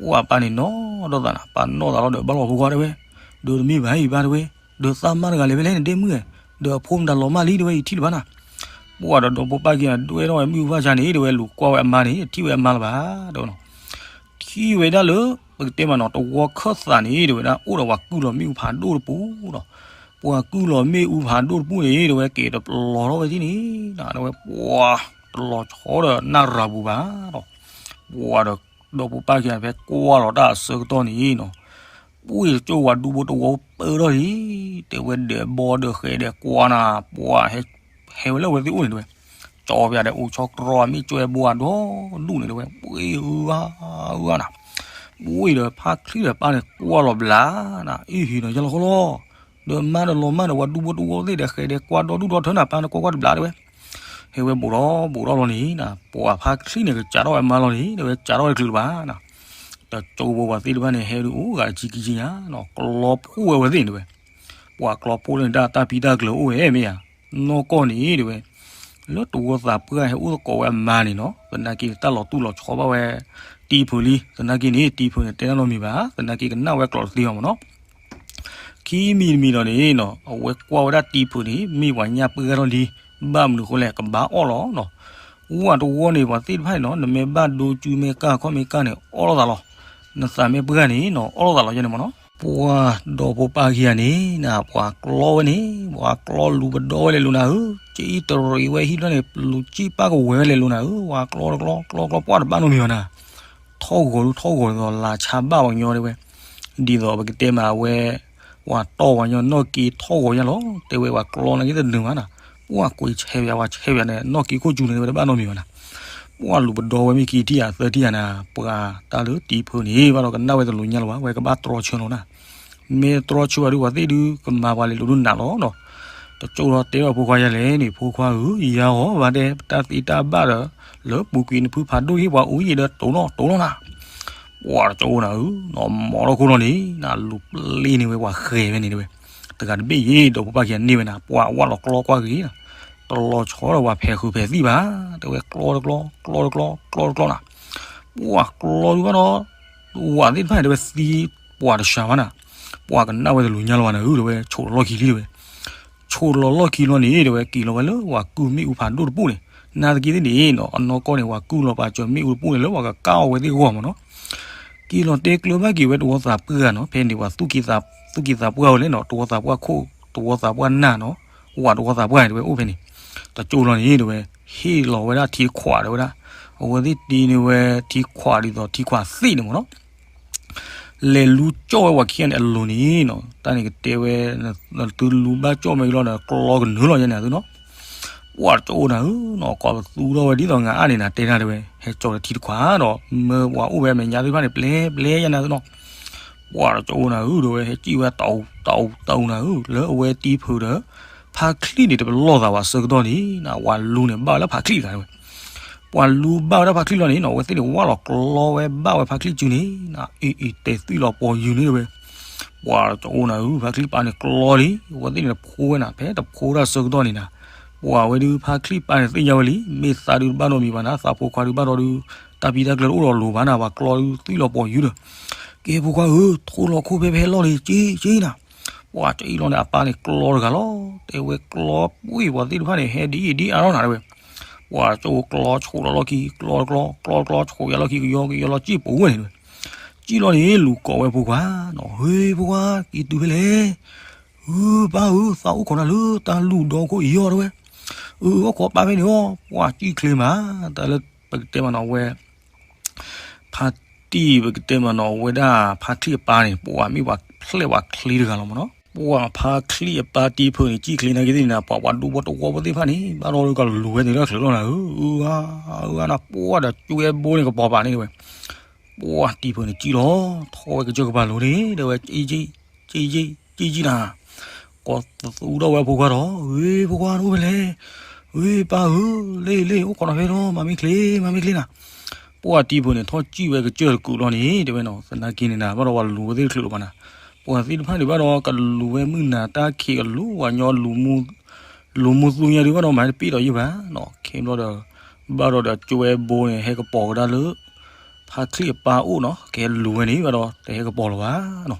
ပှၤပၢ်န့ၣ်နီၢ်ဒီးသးနၤ ပၢ်နီၢ်သးလီၤဒီးဘၣ်လီၤဖိခွါတဲဝဲ ဒီးတမ့ၢ်ဘၣ်အံၤဘၣ်တဲဝဲ ဒီးသးမါတဂၤလဲၤဖဲလဲၣ်န့ၣ်ဒ့မုၣ်ဧၢ ဒီးအဖိမတၤလီၤမၢ်လံတဲဝဲ ယထံၣ်လၢၤဘၣ်နၤ ပှၤဒီးဒီဖိပၢ်က့ၤနၤ ဒွဲထီၣ်ဝဲမုၢ်ဘၣ်ဆါန့ၣ် တဲဝဲ လူၤကွၢ်ဝဲအမါန့ၣ် ထံၣ်ဝဲအမါလၢၤဘၣ် တဲဝဲနီၤ ထံၣ်ဝဲဒၣ်လၢ ပကတဲမးနီၤ တဝီခၢၣ်သးန့ၣ် တဲဝဲဒၣ် အိၣ်ဒီးပှၤကုၢ်လီၤမ့ၣ်အူဖးဒိၣ်တပူၤဒီး ပှၤကုၢ်လီၤမ့ၣ်အူဖးဒိၣ်တပူၤန့ၣ် တဲဝဲ က့ၤတလီၤထီၣ်ဝဲဒၣ်န့ၣ် တဲဝဲ ပှၤတလီၤဆီဒီးနၢ်ရၤပူၤဘၣ်ဒီး ပှၤဒီး ဒီဖိပၢ်ခံဂၤန့ၣ် ဖဲကွၢ်လီၤတၢ်အဆၢကတီၢ်န့ၣ်နီၤ ပှ့ၢ်တကၠိဝၤဒူဖိတဝီပၢထီၣ်လံ တဲဝဲ ဒဲးဘီဒီးဃဲးဒီးကွၢ်နၤ ပှၤ ဟဲဝဲလၢအဝဲသ့ၣ်အိၣ်န့ၣ် တဲဝဲ ကၠီပၠးဒီးအိၣ်ဆီကြီအမ့ၢ်ကၠွဲဘိအဒီဒူၣ်န့ၣ် တဲဝဲ ပှ့ၢ်အါအါနၤ ပှ့ၢ်ဒီးဖါချံဒီးပၢ်န့ၣ် ကွၢ်လီၤဘျးနၤ အ့ၣ်ဟ့ၣ်နီၤယလီၤဃီလီၤ ဒီးမါဒီးလီၤမၢ်ဒီးဝၤဒူဖိတဝီသ့ၣ်ဒီးဃဲးဒီးကွၢ်ဒီဒူၣ်ဒီထၢနၤ ပၢ်န့ၣ်ကွၢ်ကွၢ်တဘျး တဲဝဲ ဟဲဝဲဘူးထီၣ်ဘူးထီၣ်လီၤန့ၣ်နၤ ပှၤဖါချံန့ၣ် ကစးထီၣ်ဝဲမါလီၤန့ၣ် တဲဝဲ စးထီၣ်ဝဲတချုးလၢၤဘၣ်နၤ တကၠိဖိပှၤသ့ၣ်တဖၣ်န့ၣ် ဟဲဒုးအိၣ်ဂၤတဆံခံဆံညါနီၤ ကျီဖှိၣ်ဝဲဝဲသ့ၣ်န့ၣ် တဲဝဲ ပှၤကျီဖှိၣ်န့ၣ် တၢ်တၢ်ပံတၢ်ကျၢၤအိၣ်ဝဲမ့ၢ်ဧါ နီၢ်ကီၢ်န့ၣ် တဲဝဲ လၢတဝီသးပှၢ်ဟဲအိၣ်သကိးဝဲအမါန့ၣ်နီၤ သနာ်က့န့ၣ် တၢ်လီၤတူၢ်လီၤဆီဘၣ်ဝဲ တံၤဖုးလံ သနာ်က့န့ၣ် တံၤဖုးန့ၣ် တဲတၢ်နီတမံၤဘၣ် သနာ်က့ကနၣ်ဝဲကျိာ်တသ့ဘၣ်မ့ၢ်နီၤ ခံမံၤတမံၤဒီးန့ၣ်နီၤ အဝဲကွၢ်ဝဲဒၣ်တံၤဖုးန့ၣ် မ့ၢ်ပှၤညၣ်ပှၢ်ထီၣ်လံ ဘၣ်မနုၤအဃိလဲၣ် ကဘၣ်အီၣ်လီၤနီၤ ဝၣ်တဝီန့ၣ် ပှၤသ့ၣ်တဖၣ်န့ၣ်နီၤ နမ့ၢ်ဘၣ်ဒိကၠူမ့ၢ်ကၢ်ခီၣ်မ့ၢ်ကၢ်န့ၣ် အီၣ်လိာ်သးလီၤ နသးမ့ၢ်ပှၢ်န့ၣ်နီၤ အီၣ်လိာ်သးလီၤယဲန့ၣ်မ့ၢ်နီၤ ပှၤဒီဖိပၢ်ခံဂၤန့ၣ်နၤ ပှၤကျီဝဲန့ၣ် ပှၤကျီလူၤပဒီဝဲလဲၤလိၤနၤဧၢ ကၠံတရံးဝဲဟံၣ်တဖျၢၣ်န့ၣ် လူၤကၠံပၢ်ကဝဲၤဝဲလဲၤလိၤနၤဧၢ ပှၤကျီတကျီ ကျီတကျီ ပှၢ်တဘၣ်နီတမံၤဘၣ်နၤ ထီၣ်ဂီၤဒုးထီၣ်ဂီၤဒ်သိး လါဆါဘၣ်ပှၤကညီတဲဝဲ ဒ်သိးပကတဲမးအဝဲ ပှၤတီၢ်ပှၤကညီနီၢ်က့ထီၣ်ဂီၤညါလီၤ တဲဝဲ ပှၤကျီနာ်က့တနုာ်ဘၣ်နၤ ပှၤကွံာ်ဆဲးပၠး ပှၤဆဲးပၠးန့ၣ် နီၢ်က့ခိၣ်ကၠူန့ၣ် တဲဝဲတဘၣ်နီတမံၤဘၣ်နၤ ပှၤလူၤပဒီဝဲမ့ၢ်ခံထံၣ်ဧါသၢထံၣ်ဧါနၤ ပှၤတၢ်လၢတံၤဖုးန့ၣ် ဘၣ်ဒီးကနၣ်ဝဲတလိၤညါလီၤဘၣ် ဝဲကဘၣ်တြီဆၢလီၤနၤ မ့ၢ်တြီဆၢဘၣ်ဒုး ပှၤသ့ၣ်ဒုးကမၤပှၤလဲၤလိၤဒုးနးလီၤနီၤ တကၠိလီၤတဲဘၣ်ဖိခွါယၤလဲၣ်န့ၣ် ဖိခွါဧၢ ယၤအီၤဘၣ်တဲ ပတၢ်သ့တၢ်ဘၣ်ဒီး လၢပူၤကွံာ်နဖုဖးဒိၣ်ဟ့ၣ်ပှၤအိၣ်ယံာ်ဒီးတိၤလီၤတိၤလီၤနၤ ပှၤတကၠိနၤဧၢ နီၢ်မီၤထီၣ်ခိၣ်လီၤန့ၣ် နလူၤပျ့န့ၢ်ဝဲပှၤဃဲၤဝဲန့ၣ်တဲဝဲ တဂၤတဘ့ၣ်ယ့ၣ် ဒီဖိပၢ်ခံဂၤန့ၢ်ဝဲနၤ ပှၤဝၣ်လီၤကျီကွၢ်က့ၤ တလီၤဆီဒီးပှၤဖဲးဃုာ်ဖဲးသံၣ်ဘၣ် တဲဝဲကျီတကျီ ကျီတကျီ ကျီတကျီနၤ ပှၤကျီဒုးဘၣ်ဒီး ဝၤသ့ၣ်တဖၣ်န့ၣ် တဲဝဲသံပှၤတစှၤဘၣ်နၤ ပှၤကနၣ်ဝဲတလိၤညါလီၤဘၣ်နၤဧၢ တဲဝဲ ဆိးလီၤလီၢ်ခံလံတဲဝဲ ဆိးလီၤလီၢ်ခံလီၤန့ၣ် တဲဝဲ က့ၤလီၤဝဲလၢပှၤကုၢ်မ့ၣ်အူဖးဒိၣ်တပူၤန့ၣ် နာ်သက့သ့ၣ်န့ၣ်နီၤ အနီၢ်ကီၢ်န့ၣ် ပှၤကုၢ်လီၤပာ်စၢၤမ့ၣ်အူတပူၤန့ၣ် လၢပှၤကကၢ်အီၣ်ဝဲသ့ၣ်အဂီၢ်မ့ၢ်နီၤ က့ၤလီၤတဲကျၢၤဘၣ်က့ၤဝဲတဝီသးပှၢ်နီၤ ဖဲန့ၣ်ပှၤသူၣ်က့သးပှၢ်ဝဲလဲၣ်နီၤ တဝီသးပှၢ်ခိၣ် တဝီသးပှၢ်နၢ်နီၤ ဝၤတဝီသးပှၢ်န့ၣ် တဲဝဲအိၣ်ဖဲန့ၣ် တကၠိလီၤန့ၣ် တဲဝဲ ဟ့ၣ်လီၤဝဲဒၣ်ထံခွးတဲဝဲဒၣ် အဝဲသ့ၣ်တ့န့ၢ်ဝဲထံခွးဒ်သိးထံခွးသ့ၣ်န့ၣ်မ့ၢ်နီၤ လဲၤလူၤကၠီၣ်ဝဲပှၤခံဂၤန့ၣ်အလိၤန့ၣ်နီၤ တၢ်န့ၣ်ကတဲဝဲ နသုလူၤဘၣ်ကၠီၣ်မဲာ်ကလီၤဒီး ကျီကနုာ်လီၤယဲန့ၣ်သုနီၤ ပှၤတကၠိနၤဧၢနီၤ ကိးပသူထီၣ်ဝဲဒ်သိးငါအါန့ၣ်နၤတဲတၢ်တဲဝဲ ဟဲကၠီၣ်လၢထံတခွးဒီး မၢပှၤအိၣ်ဝဲအမဲာ်ညါသ့ၣ်တဖၣ်န့ၣ် ပျဲပျဲယဲနၤသုနီၤ ပှၤတကၠိနၤဧၢ တဲဝဲ ဟဲကံၣ်ဝဲတအူတအူတအူနၤဧၢ လၢအဝဲတံၤဖုးဒီး ဖါချံၣ်န့ၣ် တပလီၢ်သးဝဲဆၢကတီၢ်န့ၣ် ဝၤလူၤန့ၣ် ဘၣ်ဝဲလၢဖါချံၣ်တဂၤတဲဝဲ ပှၤလူၤဘၣ်ဝဲဒၣ်ဖါချံၣ်လီၤန့ၣ်နီၤ အဝဲသ့ၣ်န့ၣ် ဝၣ်လီၤကျီဝဲဘၣ်ဝဲဖါချံၣ်စုန့ၣ် အ့ၣ်အ့ၣ်တဲသွံၣ်လီၤပှီၤယုာ်န့ၣ်တဲဝဲ ပှၤတကၠိနၤဧၢ ဖါချံၣ်ပၢ်န့ၣ်ကျီလံ အဝဲသ့ၣ်န့ၣ်တဖိဝဲနၤ ဖဲတဖိတၢ်ဆၢကတီၢ်န့ၣ်နၤ ပှၤဝဲဒုးဖါချံၣ်ပၢ်န့ၣ်သ့ၣ်ညါဝဲလံ မ့ၢ်သးဒုးတဘၣ်နီတမံၤဘၣ်နၤ သးဖိခွါဒုးဘၣ်ဒီးဒုး တၢ်ပံတၢ်ကျၢၤတအိၣ်ဒီးလိၤဘၣ်နၤ ပှၤကျီဒုးသွံၣ်လီၤပှီၤယုာ်ဒီး ကဲဖိခွါဧၢ ထိၣ်လီၤခိၣ်ဖဲဖဲလီၢ်န့ၣ် က့က့နၤ ပှၤကအံၣ်လီၤန့ၣ် အပၢ်န့ၣ်ကျီတဂၤလီၤ တဲဝဲကျီပှ့ၤပှၤသ့ၣ်တဖၣ်န့ၣ် ဟဲဒ်အံၤဒ်အါထီၣ်နၤတဲဝဲ ပှၤကၠိကျီဆိးလီၤလီၢ်ခံ ကျီတကျီ ကျီတကျီ ဆိးယၤလီၢ်ခံ ကယီကယီလီၤ ကံၣ်ပူၤဝဲန့ၣ်တဲဝဲ ကံၣ်လီၤန့ၣ် လူၤကိးဝဲဖိခွါနီၤ ဟ့ၣ်ဖိခွါ က့ၤတုၤဖဲလဲၣ် ဧၢ ပၢ်ဧၢ သးအိၣ်ခိးနၤလၢတၢ်လူၢ်ဒီခိၣ်အံၤအီၤတဲဝဲ အၢ အိၣ်ခိးပၢ်ဖဲန့ၣ်အီၤ ပှၤကံၣ်ချ့မး တၢ်လၢပကတဲမးနီၤဝဲ ဖါတံၢ် ပကတဲမးနီၤဝဲဒၣ် ဖါချံၣ်အပၢ်န့ၣ် ပှၤမ့ၢ်ပှၤဖျဲၣ်ပှၤချ့တဂၤလီၤမ့ၢ်နီၤ ပှၤဖါချံၣ်အပၢ်တံၤဖုးန့ၣ် ကံၣ်ချ့နာ်က့သ့ၣ်န့ၣ် ပှၤပှၤဒူဖိတဝီဖိသ့ၣ်တဖၣ်န့ၣ် ဘၣ်ဒီးကလူၤဝဲသ့ၣ်လၢချၢးလီၤနၤဧၢ အၢ အၢ နၤ ပှၤဒီးကၠွဲဘိန့ၣ်ကပီၤပာ်န့ၣ်တဲဝဲ ပှၤတံၤဖုးန့ၣ်ကံၣ်လီၤ ထီၣ်ဝဲကစၢၢ်ကပၤလိၤန့ၣ် တဲဝဲ ကံၣ်ကံၣ် ကံၣ်ကံၣ် ကံၣ်ကံၣ်နၤ ကိးသသူထီၣ်ဝဲဖိခွါဒီး ဂ့ၤဖိခွါတအိၣ်ဖဲလဲၣ် ဂ့ၤပၢ်ဧၢ လ့ၣ်လ့ၣ် အိၣ်ခိးနၤဖဲဒီး မၤမ့ၢ်ချ့ မၤမ့ၢ်ချ့နၤ ပှၤတံၤဖုးန့ၣ် ထီၣ်ကံၣ်ဝဲကစၢၢ်တကူာ်လီၤန့ၣ် တဲဝဲနီၤ သနာ်က့န့ၣ်နၤ ဘၣ်ဒီးပှၤလူၤဝဲသ့ၣ်တချုးလီၤဘၣ်နၤ ပှၤသ့ၣ်တဖၣ်န့ၣ်ဘၣ်ဒီး ကလူၤဝဲမုၢ်နၤတၢ်ခံးကလူၤ ပှၤညီ လူၤမူသူညါဒုးဘၣ်ဒီး မၤတပ့ၢ်ဒီးယုၢ်ဘၣ်နီၤ ခဲဘျီဒီး ဘၣ်ဒီးဒီးကၠွဲဘိန့ၣ် ဟဲကပီၤကဒါလၢ ဖါချံၣ်အပၢ်အိၣ်နီၤ ကဟဲလူၤဝဲန့ၣ် ဘၣ်ဒီးတဟဲကပီၤလီၤဘၣ်နီၤ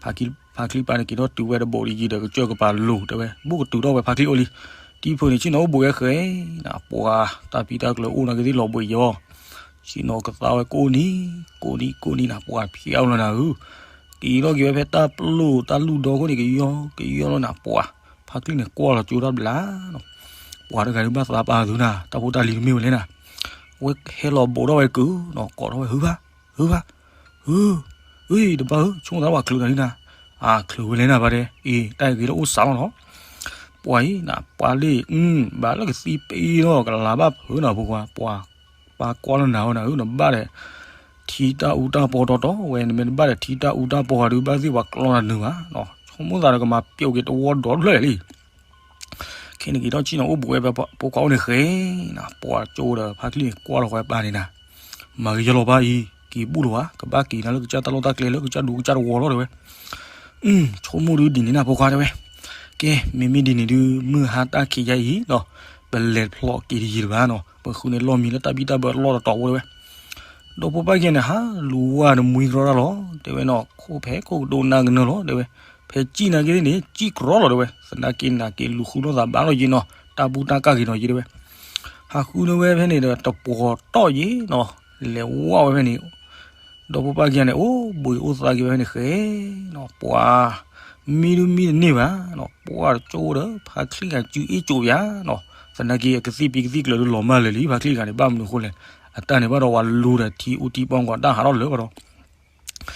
ဖါချံၣ်ပၢ်န့ၣ် က့ၤထီၣ်တုၤဝဲတဘိးဒီးယံၤဒီး ကစၢၢ်ကပၤလိၤတဲဝဲ ဘူးကတုၤထီၣ်ဝဲဖါချံၣ်အိၣ်လံ တံၤဖုးန့ၣ် ဆ့ၣ်နီၤအိၣ်ဘူးဝဲဃဲၤ ပှၤတၢ်ပံတၢ်ကျၢၤအိၣ်နာ်က့သ့ၣ်လီၤဘှံးယီၤ ဆ့ၣ်နီၤကသါဝဲကိးနံၤ, ကိးနံၤကိးနံၤနၤ ပှၤဖျါလီၤနၤဧၢ, က့ၤထီၣ်က့ၤဝဲဖဲတၢ်ပျိၢ်တၢ်လူၢ်ဒီခိၣ်န့ၣ် ကယီကယီလီၤနၤ ပှၤ, ဖါချံန့ၣ်ကွၢ်လီၤကၠိထီၣ်ဘျါနီၤ, ပှၤတဂၤဒုးဘၣ်သးပာ်သုနၤ တၢ်ဖိတၢ်လံၤတမ့ၢ်ဝဲလဲၣ်နၤ, အဝဲဟဲလီၤဘိးထီၣ်ဝဲကုၤနီၤ ကိးထီၣ်ဝဲ ဟုဘၣ်, ဟုဘၣ်, ဟု, အံၤ တဘၣ်ဧၢ ဆိကမိၣ်သးပှၤချုးနၤလံနၤ, အချုးဝဲလဲၣ်နၤ ပှၤတဲ, အ့ၤ တၢ်အံၤဂ့ၤလၢအိၣ်စးလီၤနီၤ ပှၤအံၤနၤ ပှၤလ့ၣ်, ဘၣ်လၢကသံပ့ၤလီၤ ကလၤဘၣ်ဖုးနၤဖိခွါ, ပှၤကွၢ်လၢနၤဝဲနၤဧၢ နဘၣ်ဒီး ထံတၢ်အူတၢ်ပီတီတီဝဲ နမ့ၢ်တဘၣ်ဒီးထံတၢ်အူတၢ်ပီဂၤဒုး ဘၣ်သ့ၣ်ပှၤကျီနၤနုာ်ဘၣ်, ဆိကမိၣ်သးဒီးကမၤပျိးက့ၤတဝီဒီဖျၢၣ်လံ ခဲန့ၣ်က့ၤထီၣ်ဆ့ၣ်နီၤအိၣ်ဘူးဝဲ ဖိခွါအိၣ်န့ၣ်ဃဲနၤ ပှၤကၠိဒီးဖါချံန့ၣ်ကွၢ်လီၤဃဲပၢ်န့ၣ်နၤ, မၤကယဲလီၤပၢ်အံၤ က့ၤဘူၣ်လီၤဘၣ် ကဘၣ်က့ၤနၤလၢကစၢ်တၢ်လီၢ်တၢ်ကျဲလၢကစၢ်ဒူကစၢ်တဝီလီၤ တဲဝဲ ဆိကမိၣ်ဒုးဒ်န့ၣ်နၤဖိခွါတဲဝဲ, ကဲ မ့မ့ၢ်ဒ်န့ၣ်ဒုး မုၢ်ဟါတၢ်ခံးယါအံၤဒီး ပလဲၤဖျိးက့ၤတယံၤတဘၣ်နီၤ ပဃုန့ၢ်လီၢ်မံလၢတၢ်ဘံၣ်တၢ်ဘၢအလီၢ်တတီၤဖိတဲဝဲ, ဒီဖိပၢ်ခံဂၤန့ၣ် ဟးလူၤဝဲတမှံကရီတၢ်လီၤ တဲဝဲနီၤ ခိၣ်ဖဲခိၣ်ကဒိနါကနၢလီၤ တဲဝဲ, ဖဲစံၣ်နာ်က့န့ၣ် စံၣ်ကရီလီၤတဲဝဲ, သနာ်က့နာ်က့လူၤဃုလိာ်သးဘၣ်လီၤယံၤနီၤ တၢ်ဘူၣ်တၢ်ကၢ်ဂ့ၤနီၤယံၤတဲဝဲ, ဟးဃုန့ၢ်ဝဲဖဲန့ၣ်ဒီးတပှီၤတီၢ်ယံၤနီၤ လဲၤဝဲဖဲန့ၣ် ဒီဖိပၢ်ခံဂၤန့ၣ် အိၣ်ဘှံးအိၣ်သါက့ၤဝဲဖဲန့ၣ်ဃဲနီၤ ပှၤ မံဒုးမံတန့ၢ်ဘၣ်နီၤ ပှၤတကၠိဒီး ဖါချံဂၤစုအ့ၣ်ကၠိယါနီၤ, သနာ်က့အကသံၣ်ပံၤကသံၣ်ကျၢၤဒုးလီၤမၢ်လၢာ်လံ ဖါချံဂၤန့ၣ် ဘၣ်မနုၤအဃိလဲၣ်, အတၢ်န့ၣ်ဘၣ်ဒီးပှၤလူၤဒီးထံအူထံပီကီးတၢ်ဟးထီၣ်လၢာ်ဘၣ်ဒီး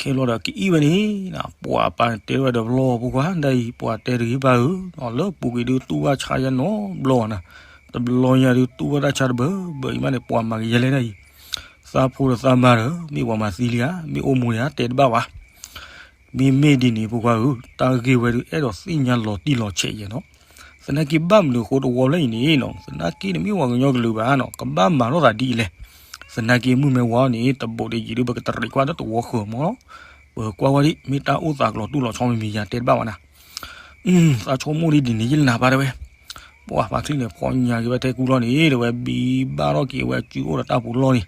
ခဲလီၤဒီးကအံၣ်ဝဲန့ၣ် ပှၤပၢ်န့ၣ်တဲထီၣ်ဝဲဒီးပလီၢ်ဖိခွါဒ်အံၤ ပှၤတဲတဂ့ၤဘၣ်ဧၢ, လၢပူၤကွံာ်ဒုးတူၢ်ဘၣ်ဆါယါနီတဘျီဘၣ်နၤ, တဘျီညါဒုးတူၢ်ဘၣ်တၢ်ဆါတဘၢဘၢအံၤမးန့ၣ် ပှၤမၤကယဲလဲၣ်ဒ်အံၤ, သးဖိဒီးသးမါဒီး မ့ၢ်ပှၤမၤသံလံဧါ မ့ၢ်အိၣ်မူလံဧါ တဲတဘၣ်ဘၣ် မ့မ့ၢ်ဒ်န့ၣ်ဖိခွါဧၢ, တၢ်ဂ့ၢ်ဝဲဒုးအဲၣ်ဒိးသ့ၣ်ညါလီၤတံၢ်လီၤဆဲးယဲနီၤ, သနာ်က့ဘၣ်မနုၤအဃိတဝီဖျၢၣ်အံၤန့ၣ်နီၤ, သနာ်က့န့ၣ်မ့ၢ်ပှၤကညီကလုာ်ဘၣ်နီၤ, ကဘၣ်မၤလိာ်သးဒ်အံၤလဲၣ်, သနာ်က့မုၢ်မ့ၢ်ဝါန့ၣ် တဘူးတယံၤဒုး ပကတရံးကွၢ်လၢတဝီဃၢၤမး, ပကွၢ်ဝဲဒ် မ့ၢ်တၢ်အိၣ်သးကလီၤတူၢ်လီၤဆီမံၤမံၤယၤတဲတဘၣ်ဝဲနၤ သးဆိကမိၣ်ဒ်ဒ်န့ၣ်ယနၤပၢ်တဲဝဲ, ပှၤဖါချံန့ၣ် ဖီညါက့ၤဝဲထဲကူလီၤန့ၣ် တဲဝဲ ဘံဘၣ်ထီၣ်က့ၤဝဲစုအိၣ်ဒီးတၢ်ပူၤလီၢ်န့ၣ်,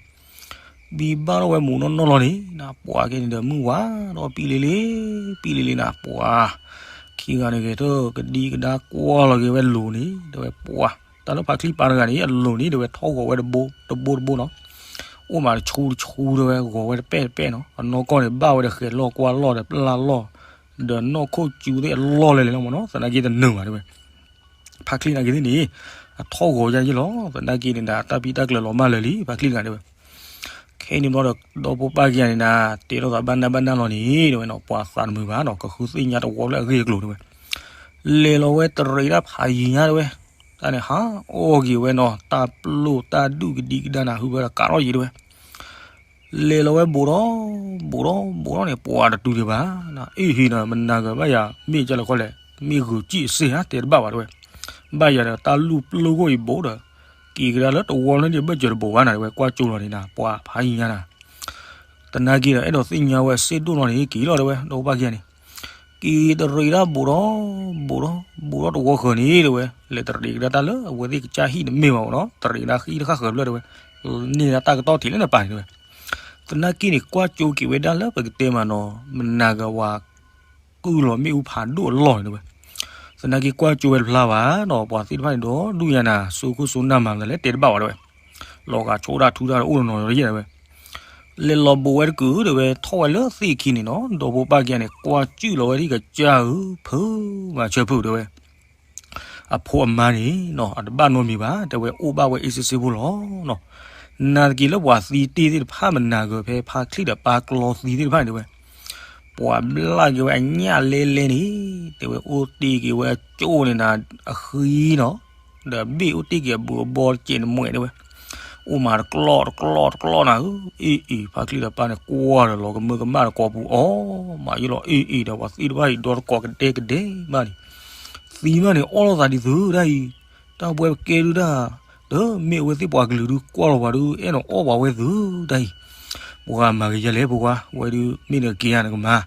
ဘံဘၣ်ထီၣ်ဝဲမူးနီၢ်နီၢ်လီၤန့ၣ်, ပှၤက့ၤန့ၣ်ဒီးမုၢ်ဝါဒီးပံလ့လ့, ပံလ့လ့နၤ ပှၤ ခံဂၤန့ၣ်ဂဲၤထၢၣ်ကဒံကဒါကွၢ်လီၤက့ၤဝဲလိၤန့ၣ် တဲဝဲပှၤ, တၢ်လၢဖါချံပၢ်တဂၤန့ၣ် အလိၤန့ၣ် တဲဝဲထီၣ်ဂီၤဝဲတဘိတဘိတဘိနီၤ, အိၣ်မးတဆူတဆူတဲဝဲ ဂီၤဝဲတပဲၣ်တပဲၣ်နီၤ, အနီၢ်ကီၢ်န့ၣ် ဘၣ်ဝဲဒီးဃဲၤလီၢ်ကွၢ်လီၢ်ဒီးပျၢ်လီၢ်, ဒီးနီၢ်ခိၣ်စူသ့ၣ်အလီၢ်လဲၣ်လဲၣ်လီၤမးနီၤ, သနာ်က့တနုာ်ဘၣ်တဲဝဲ ဖါချံနာ်က့သ့ၣ်န့ၣ် အထီၣ်ဂီၤယါယ့ၣ်လီၤ, သနာ်က့န့ၣ်ဒၣ် တၢ်ဖံးတၢ်ကျၢၤလီၤမၢ်လၢာ်လံ ဖါချံတဂၤတဲဝဲ, ခဲအံၤန့ၣ်ဘျီဒီး ဒီဖိပၢ်ခံဂၤန့ၣ်ဒၣ် တဲထီၣ်သးဘၣ်နၢ်ဘၣ်နၢ်လီၤန့ၣ် တဲဝဲနီၤ, ပှၤသးတမုာ်ဘၣ်နီၤ, ကဃုသ့ၣ်ညါတဝီဖျၢၣ်အဂ့ၢ်အကျိၤတဲဝဲ, လဲၤလီၤဝဲတရံးတၢ်ဖးယံၤညါတဲဝဲ, တၢ်န့ၣ်ဟးအီၣ်က့ၤဝဲနီၤ, တၢ်ပျိၢ်တၢ်ဒူၣ်ကဒံကဒါနၤ ဟုဖၢဒီးကးထီၣ်ယံၤတဲဝဲ လဲၤလီၤဝဲဘူးဒီး, ဘူးဒီး ဘူးဒီးန့ၣ် ပှၤတတုၤဒံးဘၣ်, အ့ၣ်ဟံးနီၤ မနၤဂၤဘၣ်ယၤ မ့ၢ်ကလဲၤခီလဲၣ်, မ့ၢ်ဂုာ်စံၣ်အစ့ၢ်ဧါ တဲတဘၣ်ဘၣ်တဲဝဲ, ဘၣ်ယၤဒီးတၢ်လူၢ်ပျိၢ်ခိၣ်အံၤဘူးဒီး, က့ၤကဒါလၢတဝီလၢန့ၣ်ဘၢၣ်စၢၤတဘူးဘၣ်နၤတဲဝဲ ကွၢ်ကၠိလီၤန့ၣ်နၤ ပှၤဖးယံၤညါနၤ သနာ်က့ဒီး အဲၣ်ဒိးသ့ၣ်ညါဝဲစ့ၢ်ဒိၣ်လီၤန့ၣ် က့ၤလီၤတဲဝဲ ဒီဖိပၢ်ခံဂၤန့ၣ် က့ၤတရံးဒၣ်ဘူးဒီး, ဘူးဒီး ဘူးဒီးတဝီဃၢၤန့ၣ်တဲဝဲ, လဲၤတရံးကဒါတၢ်လၢအဝဲသ့ၣ်ကစၢ်ဟံၣ်တမ့ၢ်ဘၣ်မးနီၤ, တရံးကဒါဟံၣ်တဃၣ်ဃၢၤဖျၢၣ်တဲဝဲ, န့ၢ်ဒၣ်တၢ်ကတီၢ်ထံးလၢနပၤန့ၣ်တဲဝဲ, သနာ်က့န့ၣ် ကွၢ်ကၠိက့ၤဝဲဒၣ်လၢပကတဲမးနီၤ, မနၤဂၤဝၤ ကုၢ်လီၤမ့ၣ်အူဖးဒိၣ်အလီၢ်န့ၣ်တဲဝဲ သနာ်က့ကွၢ်ကၠိဝဲတဖျါဘၣ်နီၤ, ပှၤသ့ၣ်တဖၣ်န့ၣ်ဒီး ဒူၣ်ညါနၤ စိခိၣ်စိနၢ်မၤမတၤလဲၣ်တဲတဘၣ်ဝဲတဲဝဲ, လီၤဂာ်ဆိဒၣ်ထူဒၣ်အိၣ်တနီၤနီၤယဲၢ်တဲဝဲ, လဲၤလီၤဘူးဝဲတကုာ်တဲဝဲ ထီၣ်ဝဲလၢသ့ၣ်ခံန့ၣ်နီၤ, ဒီဖိပၢ်ခံဂၤန့ၣ် ကွၢ်ကၠုၣ်လီၤဝဲဒ်ကစၢ်ဧၢ, ဖုမၤဆၢဖုတဲဝဲ အဖိအမါန့ၣ်နီၤ အတဘၣ်နီတမံၤဘၣ် တဲဝဲအိၣ်ဘၣ်ဝဲအ့ၣ်စ့ၣ်စ့ၣ်ဖိလီၤနီၤ, နာ်သက့ၤလၢပှၤသံတ့ၢ်သ့ၣ်တဖၣ် မနၤဂၤဖဲဖါချံဒီးပၢ်ကျီသံသ့ၣ်တဖၣ်န့ၣ်တဲဝဲ, ပှၤဘျၣ်က့ၤဝဲအညၣ်လဲလဲန့ၣ် တဲဝဲအိၣ်တ့ၢ်က့ၤဝဲအကၠိန့ၣ်နၤ အဃံနီၤ, ဒီးဘ့ၣ်အိၣ်တ့ၢ်က့ၤအဘူးအဘီတကဲးနမှဲတဲဝဲ, အိၣ်မးတကျီၢ်တကျီၢ်တကျီၢ်နၤဧၢ, အ့ၣ်အ့ၣ် ဖါချံဒီးပၢ်န့ၣ်ကွၢ်ဒီးလီၤကမၢကမၣ်ဒီးကိာ်ပူၤအီၤ, မၤယိလီၤအ့ၣ်အ့ၣ်ဒီးပှၤသံတဖၣ်အံၤဒီတကိးကဒဲကဒဲမးန့ၣ်, သံမးန့ၣ်အီၣ်လိာ်သးဒ်သုတၢ်အံၤ, တၢ်ဘှဲပကဲဒုတၢ်, ဒီးမ့ၢ်အဝဲသ့ၣ်ပှၤကလုာ်ဒုးကွၢ်လီၤပှၤဒုး အဲၣ်ဒိးအီၣ်ပှၤဝဲသုတၢ်အံၤ, ပှၤမၤကယဲၢ်လဲၣ်ဖိခွါ ဝဲဒုးမ့ၢ်နက့ၤယၤနကမၤ,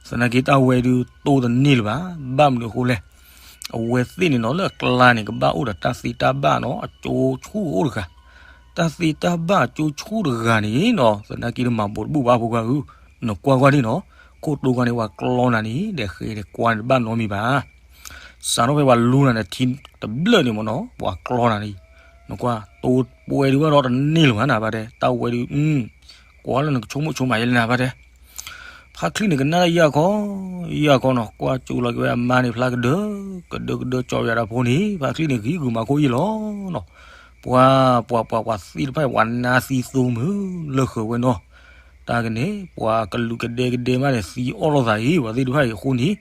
သနာ်က့တၢ်ဝဲဒုးတိၢ်တန့ၢ်လၢၤဘၣ်, ဘၣ်မနုၤအဃိလဲၣ်, အဝဲသ့ၣ်န့ၣ်နီၤလၢအကျါန့ၣ် ကဘၣ်အိၣ်ဒီးတၢ်သ့တၢ်ဘၣ်နီၤ အကၠိဆူၣ်အိၣ်တဂၤ, တၢ်သ့တၢ်ဘၣ်အကၠိဆူၣ်တဂၤန့ၣ်နီၤ သနာ်က့တမၤဘူးတဘူၣ်ဘၣ်ဖိခွါဧၢ, နကွၢ်ကွၢ်ဒ်နီၤ, ခိၣ်တိၢ်ကွၢ်န့ၣ် ပှၤကျီနၤန့ၣ် ဒီးဃဲၤဒီးကွၢ်န့ၣ်တဘၣ်နီတမံၤဘၣ်, စးထီၣ်ဖဲပှၤလူနၤန့ၣ်ထံတဘျၢၣ်န့ၣ်မ့ၢ်နီၤ ပှၤကျီနၤန့ၣ်, နကွၢ်တိၢ် ပှဲၤဒုးဘၣ်ဒီးတန့ၢ်လၢၤဘၣ်နၤ ဘၣ်တဲ, တၢ်ဝဲဒုး ကွၢ်လၢနကဆိကမိၣ်ဆိကမးယဲလၢနၤ ဘၣ်တဲ. ဖါချံန့ၣ်ကနၣ်တၢ်ယၢ်ခီ, ယၢ်ခီနီၤ, ကွၢ်ကၠိလီၤက့ၤဝဲအမါန့ၣ် ဖျါကဒၢ, ကဒၢကဒၢ ကၠီယၤဒီးဖိန့ၣ် ဖါချံန့ၣ်ဂံၢ်ဂုာ်မၤခိၣ်ယံာ်လီၤနီၤ. ပှၤ ပှၤ ပှၤ ပှၤသ့ၣ်တဖၣ် ပှၤနါသံသိမုၢ်လၢဃၢၤဝဲနီၤ. တၢ်ကန့ၣ် ပှၤကလူးကဒဲကဒဲမးန့ၣ် သံအီၣ်လိာ်သးအံၤ ပှၤသ့ၣ်တဖၣ်အံၤအဃိန့ၣ်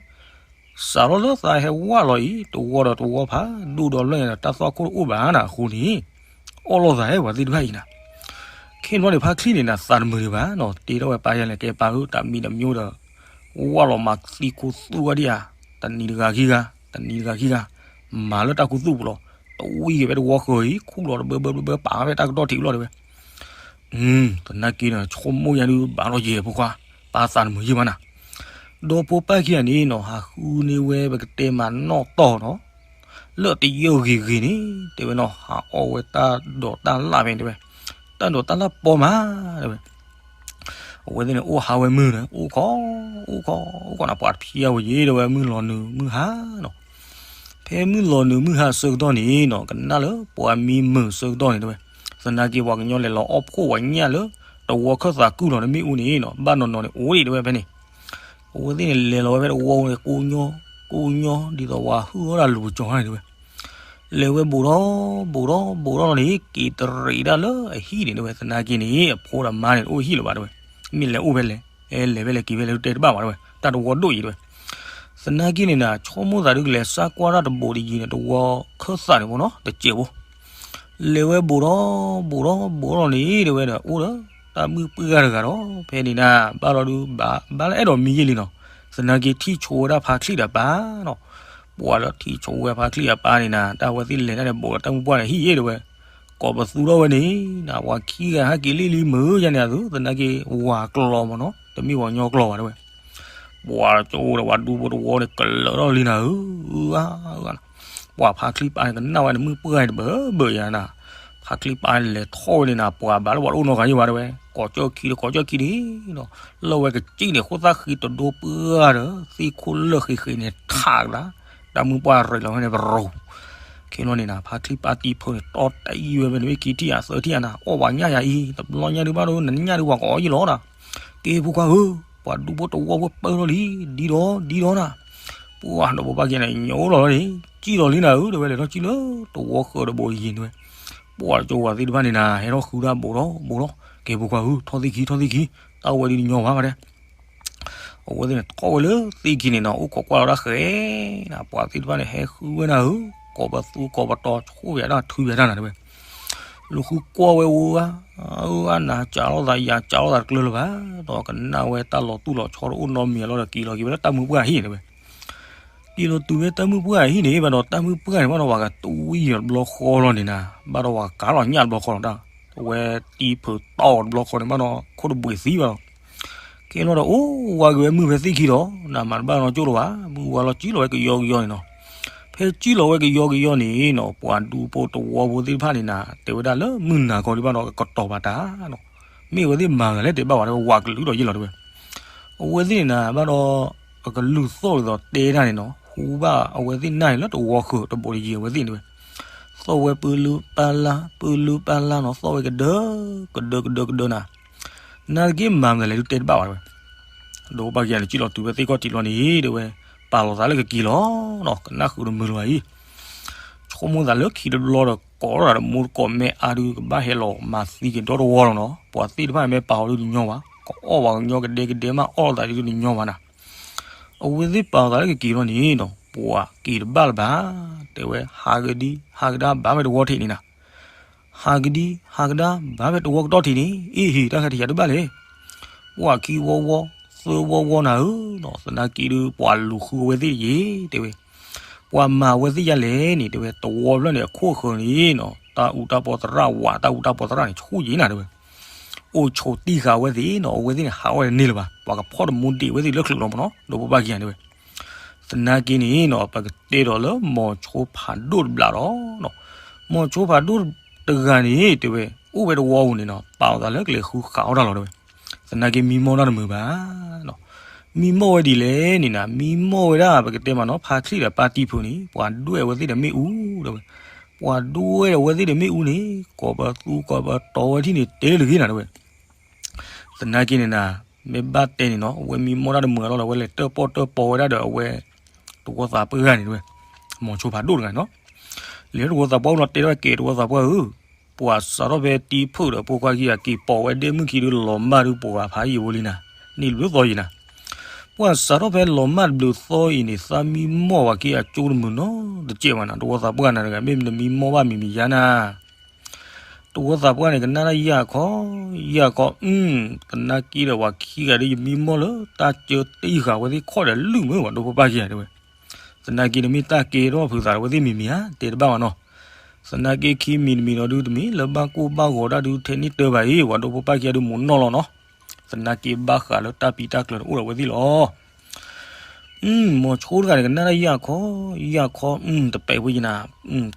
စးထီၣ်လၢသးဟဲဝၢ်လီၤအံၤ တဝီဒီးတဝီဖးဒိၣ်ဒီးလၢာ်န့ၣ် တၢ်သွၣ်ခိၣ်တအိၣ်ဘၣ်နၤအဃိန့ၣ် အီၣ်လိာ်သးဟဲပှၤသ့ၣ်တဖၣ်အံၤနၤ. ခဲန့ၣ်ဘျီန့ၣ် ဖါချံန့ၣ်နၤ သးတမုာ်ဒံးဘၣ်နီၤ, တ့ထီၣ်ဝဲပၢ်ယဲလဲၣ် ကဲပၢ်ဧၢ တၢ်မံၤတမံၤဒီး ဝၢ်လီၤမၤသံခိၣ်သူၣ်ဝဲဒံးဧါ, တနံၤတဂၤခံဂၤ တနံၤတဂၤခံဂၤ မၤလၢတၢ်ခူသူၣ်ပူၤလီၤ. တဝံၤက့ၤဖဲတဝီဃၢၤအံၤ ခူၣ်လီၤတဘၢဘၢဘၢဘၢ ပာ်ဖဲတၢ်ကတီၢ်ထံးလီၤတဲဝဲ သနာ်က့န့ၣ် ဆိကမိၣ်ယါဒုး ဘၣ်ထီၣ်ယဲၢ်ဖိခွါ, ပၢ်သးတမုာ်ယံာ်ဘၣ်နၤ. ဒီးဖိပၢ်ခံဂၤန့ၣ်နီၤ ဟးဃုန့ၢ်ဝဲပကတဲမးနီၣ်တီၢ်နီၤ, လၢတယၢၢ်ဂ့ၤဂ့ၤန့ၣ် တဲဝဲနီၤ ဟးအီၣ်ဝဲတၢ်ဒိးတၢ်လၣ်ဖဲန့ၣ်တဲဝဲ, တၢ်ဒိးတၢ်လၣ်ပီမး တဲဝဲ အဝဲသ့ၣ်န့ၣ် အိၣ်ဟးဝဲမုၢ်န့ၣ် အိၣ်ခီ, အိၣ်ခီ, အိၣ်ခီနၤ ပှၤတဖျါဝဲယဲ တဲဝဲ မုၢ်လီၤနုာ်မုၢ်ဟါနီၤ. ဖဲမုၢ်လီၤနုာ်မုၢ်ဟါအဆၢကတီၢ်န့ၣ်နီၤ ကနၣ်လၢပှၤမံမုာ်အဆၢကတီၢ်န့ၣ်တဲဝဲ, သနာ်က့ပှၤကညီလဲၤလီၤအီၣ်ဖှိၣ်ဝဲညၣ်လၢ တဝီခၢၣ်သးကုၢ်လီၤ တမ့ၣ်အူန့ၣ်နီၤ ဘၣ်နီၤနီၤန့ၣ် အိၣ်ဒံးတဲဝဲဖဲန့ၣ် အဝဲသ့ၣ်န့ၣ်လဲၤလီၤဝဲဖဲတဝီန့ၣ် ကိးညီ, ကိးညီ ဒ်သိးပှၤဟုၣ်အီၣ်တၢ်လူၤကစီၤန့ၣ်တဲဝဲ လဲၤဝဲဘူးထီၣ်, ဘူးထီၣ်, ဘူးထီၣ်လီၤန့ၣ် က့ၤတရံးဒၣ်လၢအဟံၣ်န့ၣ်တဲဝဲ သနာ်က့န့ၣ် အဖိဒီးမါန့ၣ် တအိၣ်ဟံၣ်လၢၤဘၣ်တဲဝဲ, မ့ၢ်လဲၤအိၣ်ဖဲလဲၣ်, အဲလဲၤဖဲလဲၣ်က့ၤဖဲလဲၣ် တဲတဘၣ်ဘၣ်တဲဝဲ တၢ်တဝီဒိၣ်အံၤတဲဝဲ, သနာ်က့န့ၣ်နၤ ဆိကမိၣ်သးဒုကလဲၤစၢ်ကွၢ်တၢ်တဘူးတယံၤန့ၣ် တဝီခၢၣ်သးန့ၣ်မ့ၢ်နီၤ တစဲးဖိ လဲၤဝဲဘူးထီၣ်, ဘူးထီၣ်, ဘူးထီၣ်လီၤန့ၣ်တဲဝဲဒီး အိၣ်ဒီးတၢ်မုၣ်ပှၢ်တဂၤဒီး ဖဲန့ၣ်နၤ ဘၣ်လီၤဒုး ဘၣ်လၢအဲၣ်ဒိးမံယဲလံနီၤ, သနာ်က့ထံၣ်ဆိဝဲဒၣ်ဖါချံဒီးပၢ်နီၤ, ပှၤလၢထံၣ်ဆိဝဲဖါချံဒီးပၢ်န့ၣ်နၤ တၢ်ဝဲသ့ၣ်လဲၤတၢ်န့ၣ် ဘူးဒီးတၢ်မုၣ်ပှၢ်န့ၣ်ဟံၣ်ယဲတဲဝဲ, ကိးပသူထီၣ်ဝဲန့ၣ် နၤပှၤခံဂၤဟဲက့ၤလံလံမုာ်ယါန့ၣ်အသိး သနာ်က့ဝၤကျီမ့ၢ်နီၤ တမ့ၢ်ပှၤကညီကျီဘၣ်တဲဝဲ ပှၤကၠိဒီးပှၤဒူဖိတဝီန့ၣ် ကလၢာ်ထီၣ်လံနၤဧၢ, အၢ ပှၤဖါချံပၢ်န့ၣ် ကနၣ်ဝဲန့ၣ် မုၣ်ပှၢ်န့ၣ်တဘၢဘၢယါနၤ, ဖါချံပၢ်လဲၤထီၣ်ဝဲန့ၣ်နၤ ပှၤဘၣ်လၢပှၤတအိၣ်နီတဂၤယံၤဘၣ်တဲဝဲ, ကိးကၠီၣ်ခံဒီးကိးကၠီၣ်ခံန့ၣ်နီၤ, လၢဝဲကစံၣ်န့ၣ် ဃိၣ်သၣ်ဃံတဒိပှၢ်ဒီး သ့ၣ်ခိၣ်လၢာ်ဃံးဃံးန့ၣ် ထးကလါ, တၢ်မုၣ်ပှၢ်ရ့းလီၤဝဲန့ၣ် ပရိၤ ခဲန့ၣ်န့ၣ်နၤ ဖါချံပၢ်တံၢ်ဖုန့ၣ် တီၢ်တၢ်အံၤဝဲဖဲန့ၣ် မ့ၢ်ခံထံၣ်ဧါသၢထံၣ်ဧါနၤ အီၣ်ပှၤညၣ်ယၤအံၤ တဘျီညၣ်ဒုးဘၣ်ဒီး နညၣ်ဒုးပှၤကအီၣ်ယံာ်လီၤနၤ, ကဲဖိခွါဧၢ, ပှၤဒူဖိတဝီဖိပၢၢ်ထီၣ်လံ, ဒ်ဒီး ဒ်ဒီးနၤ, ပှၤဒီးဖိပၢ်ကဲန့ၣ် ညိလီၤန့ၣ် ကံၣ်လီၤလံနၤဧၢ တဲဝဲ လဲၤထီၣ်ကံၣ်လၢတဝီဃၢၤတဘူးတယံၤန့ၣ်ဝဲ, ပှၤကၠိဝၤသ့ၣ်တဖၣ်န့ၣ်နၤ ဟဲထီၣ်ဃုဒၣ်ဘူးဒီးဘူးဒီး ကဲဖိခွါဧၢ ထီၣ်သ့ၣ်ခံ ထီၣ်သ့ၣ်ခံ, တၢ်ဝဲဒုးတညီဘၣ်ဘၣ်တဲ အဝဲသ့ၣ်န့ၣ် ထီၣ်ဝဲလၢသ့ၣ်ခံန့ၣ်နီၤ အိၣ်ခိးကွၢ်လီၤတၢ်ဃဲနၤ ပှၤသ့ၣ်တဖၣ်န့ၣ် ဟဲဃုဝဲနၤဧၢ, ကိးပသူကိးပတီၤ ဆိၣ်ယၤတၢ်ထုယၤတၢ်နၤတဲဝဲ, လူၤဃုကွၢ်ဝဲအူဂၤ, အၢ အနၤစးလိာ်သး ယၤစးလိာ်သးတကျၢၤလၢၤဘၣ်, ဒီးကနၣ်ဝဲတၢ်လီၤတူၢ်လီၤဆီတအိၣ်နီတမံၤအလီၢ်ဒီး က့ၤလီၤက့ၤဝဲလၢတၢ်မုၢ်ပှၢ်အဟံၣ်တဲဝဲ က့ၤလီၤတုၤဝဲတၢ်မုၢ်ပှၢ်အဟံၣ်န့ၣ် ဘၣ်ဒီးတၢ်မုၢ်ပှၢ်န့ၣ် ဘၣ်ဒီးပှၤကတဝံၣ်တဘျီဃီလီၤန့ၣ်နၤ, ဘၣ်ဒီးပှၤကၤလီၤညၣ်တဘျီဃီလီၤတၢ်, အဝဲတံၢ်ဖုတီၢ်တဘျီဃီန့ၣ် ဘၣ်ဒီးခိၣ်တဘှံးသံဘၣ်လီၤ, ကဲလီၤဒီးအိၣ်ဝါက့ၤဝဲမုၢ်ဖဲသ့ၣ်ခံဒီး နမၤတဘၣ်နီကၠိလၢၤဘၣ်, မုၢ်ဝါလီၤကံၣ်လီၤဝဲကယီကယီန့ၣ်နီၤ, ဖဲကံၣ်လီၤဝဲကယီကယီန့ၣ်နီၤ ပှၤဒူဖိတဝီဖိသ့ၣ်တဖၣ်န့ၣ်နၤ တဲဝဲဒၣ်လၢမုၢ်နၤခီဒုးဘၣ်ဒီးကတီၤပာ်တၢ်နီၤ, မ့ၢ်အဝဲသ့ၣ်မၤဂၤလဲၣ်တဲဘၣ်ဝဲ ဝၤကလုာ်ဒီးယ့ၢ်လီၤတဲဝဲ အဝဲသ့ၣ်န့ၣ်နၤ ဘၣ်ဒီး အကလုၢ်သီၣ်ဒ်သိးတဲတၢ်န့ၣ်နီၤ ဟူဘၣ်အဝဲသ့ၣ်နၢ်န့ၣ်လၢတဝီဃၢၤတဘူးတယံၤအဝဲသ့ၣ်န့ၣ်ဝဲ, သီၣ်ဝဲပၢလူပၢလါ ပၢလူပၢလါနီၤ သီၣ်ဝဲကဒၢ ကဒၢကဒၢကဒၢနၤ, နၤတက့ၢ်မၤမနုၤလဲၣ်ဒုးတဲတဘၣ်ဝဲတဲဝဲ, ဒီးပှၤက့ၤန့ၣ် ကံၣ်လီၤတုၤဖဲသ့ၣ်ခီၣ်ထံးလီၤန့ၣ် တဲဝဲ, ပာ်လီၤသးလၢကက့ၤလီၤနီၤ ကနၣ်ဃုာ်တမုာ်လၢၤဘၣ်အံၤ ဆိကမိၣ်သးလၢခံတဘျီဒီး ကိးထီၣ်သးတမူတကိးမဲအါဒုး ကဘၣ်ဟဲလီၤမၤသံက့ၤဒီတဝီလီၤနီၤ, ပှၤသ့ၣ်တဖၣ်န့ၣ်မ့ၢ်ပာ်အီၤဒုးတညီဘၣ်, ကအီၣ်ပှၤကညီကဒဲကဒဲမး အီၣ်လိာ်သးဒုးတညီဘၣ်နၤ, အဝဲသ့ၣ်ပာ်လီၤသးလၢကက့ၤလီၤန့ၣ်နီၤ ပှၤက့ၤတဘၣ်လၢၤဘၣ်, တဲဝဲ ဟးကဒံ ဟးကဒါဘၣ်ဖဲတဝီထံးန့ၣ်နၤ ဟးကဒံ ဟးကဒါဘၣ်ဖဲတဝီကတီၢ်ထံးန့ၣ် အ့ၣ်ဟ့ၣ် တၢ်ခါထံးယၤတဘၣ်လဲၣ်, ပှၤခံဝီဝီ သၢဝီဝီနၤဧၢနီၤ, သနာ်က့ဒုး ပှၤလူၤဃုအဝဲသ့ၣ်ယ့ၣ် တဲဝဲ, ပှၤမၤအဝဲသ့ၣ်ယါလဲၣ်န့ၣ် တဲဝဲ တဝီဖျၢၣ်န့ၣ် အခိၣ်အဃၢၤန့ၣ်နီၤ တၢ်အူတၢ်ပီသရၣ်ဝး တၢ်အူတၢ်ပီသရၣ်န့ၣ် ဆူၣ်ယ့ၣ်နၤတဲဝဲ, အိၣ်ဆိးတံၢ်ဃာ်အဝဲသ့ၣ်နီၤ အဝဲသ့ၣ်န့ၣ် ဟးဝဲတန့ၢ်လၢၤဘၣ်, ပှၤကဖီၣ်တမူဒံးအဝဲသ့ၣ်လၢချုးလီၤမ့ၢ်နီၤ ဒီးပဘၣ်က့ၤယၤတဲဝဲ သနာ်က့န့ၣ်နီၤ ပကတဲဒီးလၢမိၤဆိဖးဒိၣ်တဘျီဒီး, မိၤဆိဖးဒိၣ်တဂၤန့ၣ် တဲဝဲ အိၣ်ဝဲတဝီပူၤန့ၣ်နီၤ ပာ်လီၤသးလၢကလဲၤဃုဃာ်အီၣ်တၢ်လီၤတဲဝဲ, သနာ်က့မံမီၢ်တၢ်တမုာ်ဘၣ်, မံမီၢ်ဝဲဒ်လဲၣ်န့ၣ်နၤ မံမီၢ်ဝဲဒၣ် ပကတဲမးနီၤ ဖါချံဒီးပၢ်တံၢ်ဖုန့ၣ် ပှၤဒွဲၣ်အဝဲသ့ၣ်ဒီးမ့ၣ်အူတဲဝဲ, ပှၤဒိဝဲဒီးအဝဲသ့ၣ်ဒီးမ့ၣ်အူန့ၣ် ကိးပသူကိးပတီၤဝဲထံၣ်န့ၣ် တဲတဂ့ၤနၤတဲဝဲ. သနာ်က့န့ၣ်နၤ, မ့ၢ်ဘၣ်တဲန့ၣ်နီၤ အဝဲမံမီၢ်တၢ်တမုာ်အလီၢ်လီၤ အဝဲလဲၤတၢၣ်ပီၣ်တၢၣ်ပီဝဲဒၣ်ဒီးအဝဲ တဝီသးပှၢ်ဂၤန့ၣ်တဲဝဲ. မိၤဆိဖးဒိၣ်တဂၤနီၤ, လဲၤတဝီသးပှၢ်အိၣ်လီၤ တဲထီၣ်ကဲးတဝီသးပှၢ်ဧၢ, ပှၤစးထီၣ်ဖဲတံဖုၣ်ဒီးဖိခွါခံဂၤ က့ၤပိာ်ဝဲဒ့ၣ်မုၣ်ခံဒုလီၤမၢ်ဒု ပှၤဖးယံာ်ဝဲလံနၤ, န့ၢ်ဘျုးသီယံာ်နၤ. ပှၤစးထီၣ်ဖဲလီၤမၢ်တဘျုးသီအံၤန့ၣ် သးမံမီၢ်ဝဲခံအကၠိတမုာ်နီတစဲးဘၣ်နၤ တဝီသးပှၢ်နၤတဂၤ မ့ၢ်နမံမီၢ်ဘၣ်မံၤမံၤယါနၤ တဝီသးပှၢ်န့ၣ် ကနၣ်တၢ်ယၢ်ခီ, ယၢ်ခီ, အု, သနာ်က့ဒီးပှၤခံဂၤဒီး ယမံမီၢ်လၢတၢ်ကၢတ့ၢ်ဃာ်ဝဲသ့ၣ်ခီၣ် ဒီးလုၢ်မုာ်ပှၤဒိဖိပၢ်ခံဂၤတဲဝဲ. သနာ်က့ဒီးမ့ၢ်တၢ်ကဲထီၣ်ဖုးသးဒီးဝဲသ့ၣ်မံၤမံၤဧါ တဲတဘၣ်ဘၣ်နီၤ. သနာ်က့ခံမံၤတမံၤဒီးဒု တမ့ၢ်လၢဘၣ်ကိၢ်ဘၣ်ဂီၤတၢ်ဒု ထဲန့ၣ်တၢ်ဘၣ်အံၤ ပှၤဒိဖိပၢ်ခံဂၤဒု မိၢ်နီၢ်လီၤနီၤ. သနာ်က့ဘၣ်ဃးလၢတၢ်ပံးတၢ်ကျၢၤတအိၣ်ဒီးဝဲသ့ၣ်လီၤ. မိၤဆိတဂၤန့ၣ် ကနၣ်တၢ်ယၢ်ခီ, ယၢ်ခီ, တပဲာ်ဖိယနၤ,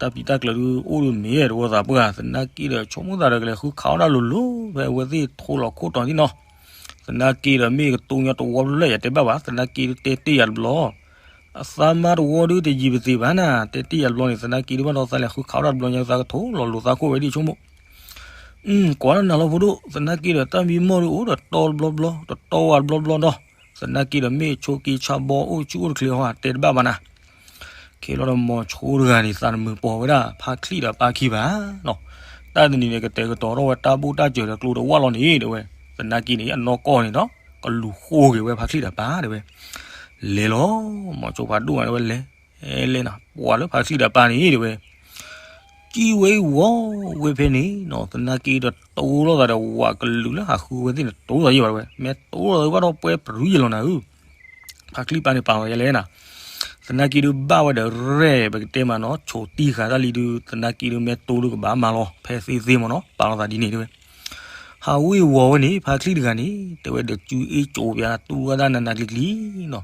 တၢ်ပံးတၢ်ကျၢၤဒု အိၣ်ဒုမ့ၢ်တဝီသးပှၢ် သနာ်က့ဒီး ဆိကမိၣ်သးဒီးကလဲၤဃုခးအီၣ်တၢ်လိၤလိၤ ဖဲအဝဲသ့ၣ်ထိလီၤခိၣ်တီၤသ့ၣ်နီၤ. သနာ်က့ဒီးမ့ၢ်ကတိၤညီတဝီဖျၢၣ်ယတဲဘၣ်ဘၣ် သနာ်က့တဲတ့ၢ်ယၤတဘျီ အသးမါတဝီဒုတယံၤပသ့ၣ်ဘၣ်နၤ တဲတ့ၢ်ယၤတဘျီန့ၣ် သနာ်က့ဒုဘၣ်ဒီးသးလဲၤဃုခးအီၣ်တၢ်တဘျီညါ သးကထိလီၤလိၤသးခိၣ်ဝဲဒ်ဆိကမိၣ် ကွၢ်လၢနၤလီၤဖိဒိၣ် သနာ်က့ဒီးတၢ်မံမီၢ်ဒုအိၣ်ဒီးတီတဘျီဘျီ တတီဝဲတဘျီဘျီဒီး သနာ်က့ဒီးမ့ၢ်ဆိက့ဆါဘီအိၣ်ဆူၣ်အိၣ်တချ့ဟီ တဲတဘၣ်ဘၣ်နၤ. ခဲလီၤဒီးမိၤဆိတဂၤန့ၣ် သးတမုာ်ပိာ်ဝဲဒၣ်ဖါချံၣ်ဒီးပၢ်ခံဘၣ်နီၤ. တၢ်တနံၤန့ၣ် ကတဲာ်ကတီၤထီၣ်ဝဲတၢ်ဘူၣ်တၢ်စၢၤဒီးကျိဒီးဝၣ်လီၤန့ၣ်တဲဝဲ. သနာ်က့န့ၣ် အနီၢ်ကီၢ်န့ၣ်ဒီး ကလူၤဃိက့ၤဝဲဖါချံၣ်ဒီးပၢ်တဲဝဲ. လဲၤလီၤ မိၤဆိဖးဒိၣ်တဲဝဲလဲၤ လဲၤနၤ ပှၤလၢဖါချံၣ်ဒီးပၢ်န့ၣ်တဲဝဲ ကံၣ်ဝဲအံၤဝီဝဲဖဲန့ၣ်နီၤ သနာ်က့ဒီးတိလိာ်သးဒီးဝးကလုာ်လၢဟးဃုဝဲသ့ၣ်န့ၣ် တိလိာ်သးယံာ်ဘၣ်တဲဝဲ မ့ၢ်တိလိာ်သးဘၣ်ဒီးပှဲၤပြူယံာ်လီၤနၤဧၢ. ဖါချံၣ်ပၢ်န့ၣ်ပာ်လီၤယဲလဲၣ်နၤ. သနာ်က့ဒုဘၣ်ဝဲဒီးရဲၣ် ပကတဲမးနီၤ ဆိးတံၢ်ဃာ်တၢ်လံဒု သနာ်က့ဒုမ့ၢ်တိဒုကဘၣ်မၤလီၤ ဖဲသ့သ့မးနီၤ ပာ်လီၤသးဒ်န့ၣ်တဲဝဲ. ဟးဝ့ၤဝီၤဝဲန့ၣ် ဖါချံၣ်တဂၤန့ၣ် တဲဝဲဒီးစုအ့ၣ်ကၠိပၠးတူၢ်ဝဲဒၣ်နးနးကျံၤကျံၤနီၤ.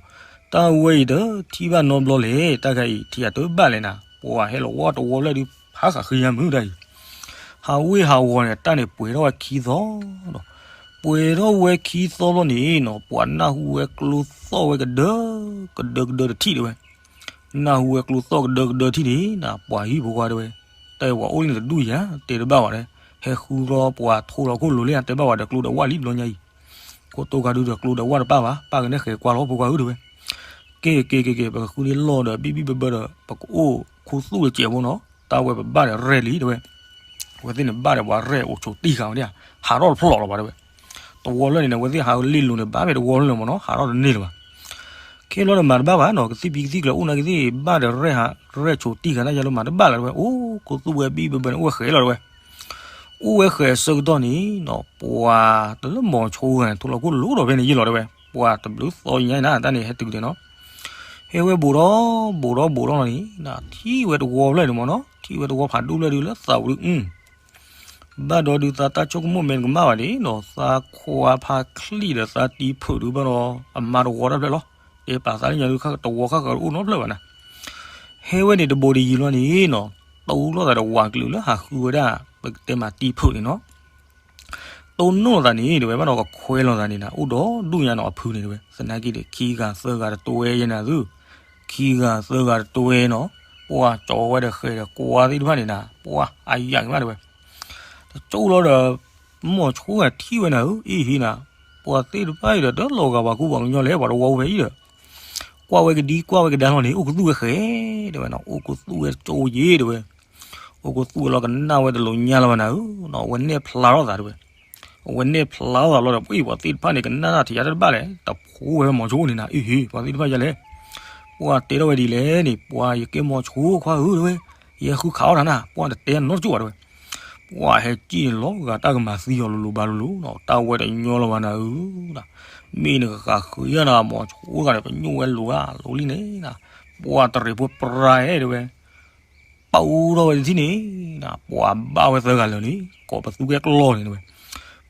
တၢ်ဝဲအံၤဒီးထံၣ်ဘၣ်နီတဘျီလဲၣ် တၢ်ခါအံၤထံၣ်အတဘၣ်လဲၣ်နၤ ပှၤဟဲလီၤဝီတဝီဖျၢၣ်ဒု ဖးဃးဃ့ယါမုၢ်တၢ်အံၤ ဟးဝ့ၤဟးဝီၤန့ၣ် တၢ်န့ၣ်ပှဲၤထီၣ်ဝဲခံသီဒီး ပှဲၤထီၣ်ဝဲခံသီဘျီန့ၣ်နီၤ ပှၤနၢ်ဟူဝဲကျိသီၣ်ဝဲကဒၢ ကဒၢကဒၢတထံၣ်တဲဝဲ. နၢ်ဟူဝဲကျိသီၣ်ကဒၢကဒၢတထံၣ်န့ၣ်နၤ ပှၤဟံၣ်ဖိခွါတဲဝဲ တၢ်အံၤပှၤအိၣ်လံနတဒူၣ်ယၤ တဲတဘၣ်ဝဲဒီး ဟဲဃုလီၤပှၤထိလီၤခိၣ်လိၤလံ တဲဘၣ်ဝဲဒီးကျိဒီးဝၣ်လံတဘျီညါအံၤ ခိၣ်တိခါဒုဒီးကျိဒီးဝၣ်တပၣ်ဘၣ် ပၢ်ကနဲၣ်ဃဲၤကွၢ်လီၤဖိခွါဧၢတဲဝဲ. ကဲကဲကဲကဲ ပကဃုန့ၢ်လီၢ်ဒီးဘံၣ်ဘံၣ်ဘၢဘၢဒီး ပကအိၣ်ခူသူၣ်တစဲးဖိနီၤ တၢ်ဝဲပဘၣ်ဒီးရဲၣ်လံတဲဝဲ. အဝဲသ့ၣ်န့ၣ်ဘၣ်ဒီးပှၤရဲၣ်အိၣ်ဆိးတံၢ်ဃာ်ဝဲဒၣ် ဟးထီၣ်တဖျိးလီၤဘၣ်တဲဝဲ. တဝီဖျၢၣ်န့ၣ် အဝဲသ့ၣ်ဟးလ့လိၤန့ၣ် ဘၣ်ဖဲတဝီဖျၢၣ်န့ၣ်မးနီၤ ဟးထီၣ်တန့ၢ်လၢၤဘၣ်. ခဲလီၤဒီးမၤတဘၣ်ဘၣ်နီၤ ကသံၣ်ဖံးကသံၣ်ကျၢၤအိၣ်နာ်က့သ့ၣ် ဘၣ်ဒီးရဲၣ်ဟး ရဲၣ်ဆိးတံၢ်ဃာ်တၢ်ယါလၢမၤတဘၣ်လၢၤတဲဝဲ အိၣ်ခူသူၣ်ဝဲဘံၣ်ဘၢဘၢန့ၣ် အိၣ်ဝဲဃဲၤလီၤတဲဝဲ. အိၣ်ဝဲဃဲၤအဆၢကတီၢ်န့ၣ်နီၤ ပှၤတလၢမိၤဆိဂၤန့ၣ် ထိလီၤခိၣ်လိၤဒီးဖဲန့ၣ်ယံာ်လီၤတဲဝဲ ပှၤတဘျုးသီညါနၤ တၢ်န့ၣ်ဟဲတုၤဒဲးနီၤ ဟဲဝဲဘူးဒီး ဘူးဒီးဘူးဒီးလီၤန့ၣ် ထံၣ်ဝဲတဝီဖျၢၣ်န့ၣ်မးနီၤ ထံၣ်ဝဲတဝီဖးဒိၣ်ဖျၢၣ်ဒုလၢသးဝံၤဒု ဘၣ်ဒီးဒုးသးတၢ်ဆိကမိၣ်မဲာ်တကမၣ်ဘၣ်ဒ်နီၤ သးခွါဖါချံၣ်ဒီးသးတံဖုးဒုဘၣ်ဒီး အမါတဝီတၢ်ဖျၢၣ်လီၤ တဲပာ်သးလၢညါဒု တဝီဃၣ်ဃၣ်အိၣ်နီတဖျၢၣ်ဘၣ်နၤ ဟဲဝဲန့ၣ်တဘူးတယံၤလီၤန့ၣ်နီၤ တိလိာ်သးဒီးဝးကလုာ်လၢဟးဃုဝဲဒၣ် ပကတဲမးတံဖုးန့ၣ်နီၤ တိၢ်နီၣ်သးန့ၣ်တဲဝဲ ဘၣ်ဒီးကခွဲးလိာ်သးန့ၣ်နၤ အိၣ်ဒီးဒူၣ်ညါနီၤအဖုန့ၣ်တဲဝဲ သနာ်က့ဒီး ခံဂၤသၢဂၤတတွဲယဲနၤသု ခံဂၤသၢဂၤတတွဲနီၤ ပှၤကၠီဝဲဒီးဃဲၤဒီးကွၢ်သ့ၣ်တဖၣ်န့ၣ်နၤ ပှၤအယၣ်က့ၤမးတဲဝဲ တကၠိလီၤဒီး မိၤဆိဂၤထံၣ်ဝဲနၤဧၢ အ့ဟ့နၤ ပှၤသ့ၣ်တဖၣ်အံၤဒီး တလီၤဂာ်ပှၤကူပှၤကညီလဲၣ် ပှၤတဝီအိၣ်ဖဲအံၤဒီး ကွၢ်ဝဲကဒံကွၢ်ဝဲကဒါလီၤန့ၣ် အိၣ်ကသူၣ်ဝဲဃဲၤတဲဝဲနီၤ အိၣ်ကသူၣ်ဝဲတကၠိယ့ၣ်တဲဝဲ အိၣ်ကသူၣ်ဝဲလီၤကနၣ်ဝဲတလိၤညါလၢၤဘၣ်နၤဧၢ အဝဲနဲၣ်ဖျါထီၣ်သးတဲဝဲ အဝဲနဲၣ်ဖျါထီၣ်သးလီၤဒီး ပှၤသ့ၣ်တဖၣ်န့ၣ် ကနၣ်တၢ်ထံးယါတဘၣ်လဲၣ် တဖိဝဲမိၤဆိန့ၣ်နၤ အ့ဟ့ ပှၤသ့ၣ်တဖၣ်ယါလဲၣ် ပှၤတဲထီၣ်ဝဲဒ်လဲၣ်န့ၣ် ပှၤယကဲမိၤဆိခွါဧၢတဲဝဲ ယဲဃုခးအီၣ်တၢ်နၤ ပှၤတတဲနီတကၠိဘၣ်တဲဝဲ ပှၤဟဲကံၣ်န့ၣ်လီၤဂာ်တၢ်ကမၤသံအီၤလိၤလိၤဘၣ်လိၤလိၤ တၢ်ဝဲတညီလၢၤဘၣ်နၤဧၢ မ့ၢ်နကဃးဃုာ်ယါနၤ မိၤဆိတဂၤန့ၣ် ပညိၣ်ဝဲလိၤဂာ်လိၤလံန့ၣ် ပှၤတရံးဖိပြါတဲဝဲ ပာ်အူထီၣ်ဝဲတထံၣ်န့ၣ် ပှၤဘၣ်ဝဲသၢဂၤလၢာ်န့ၣ် ကိးပသူကဲကျီၢ်န့ၣ်တဲဝဲ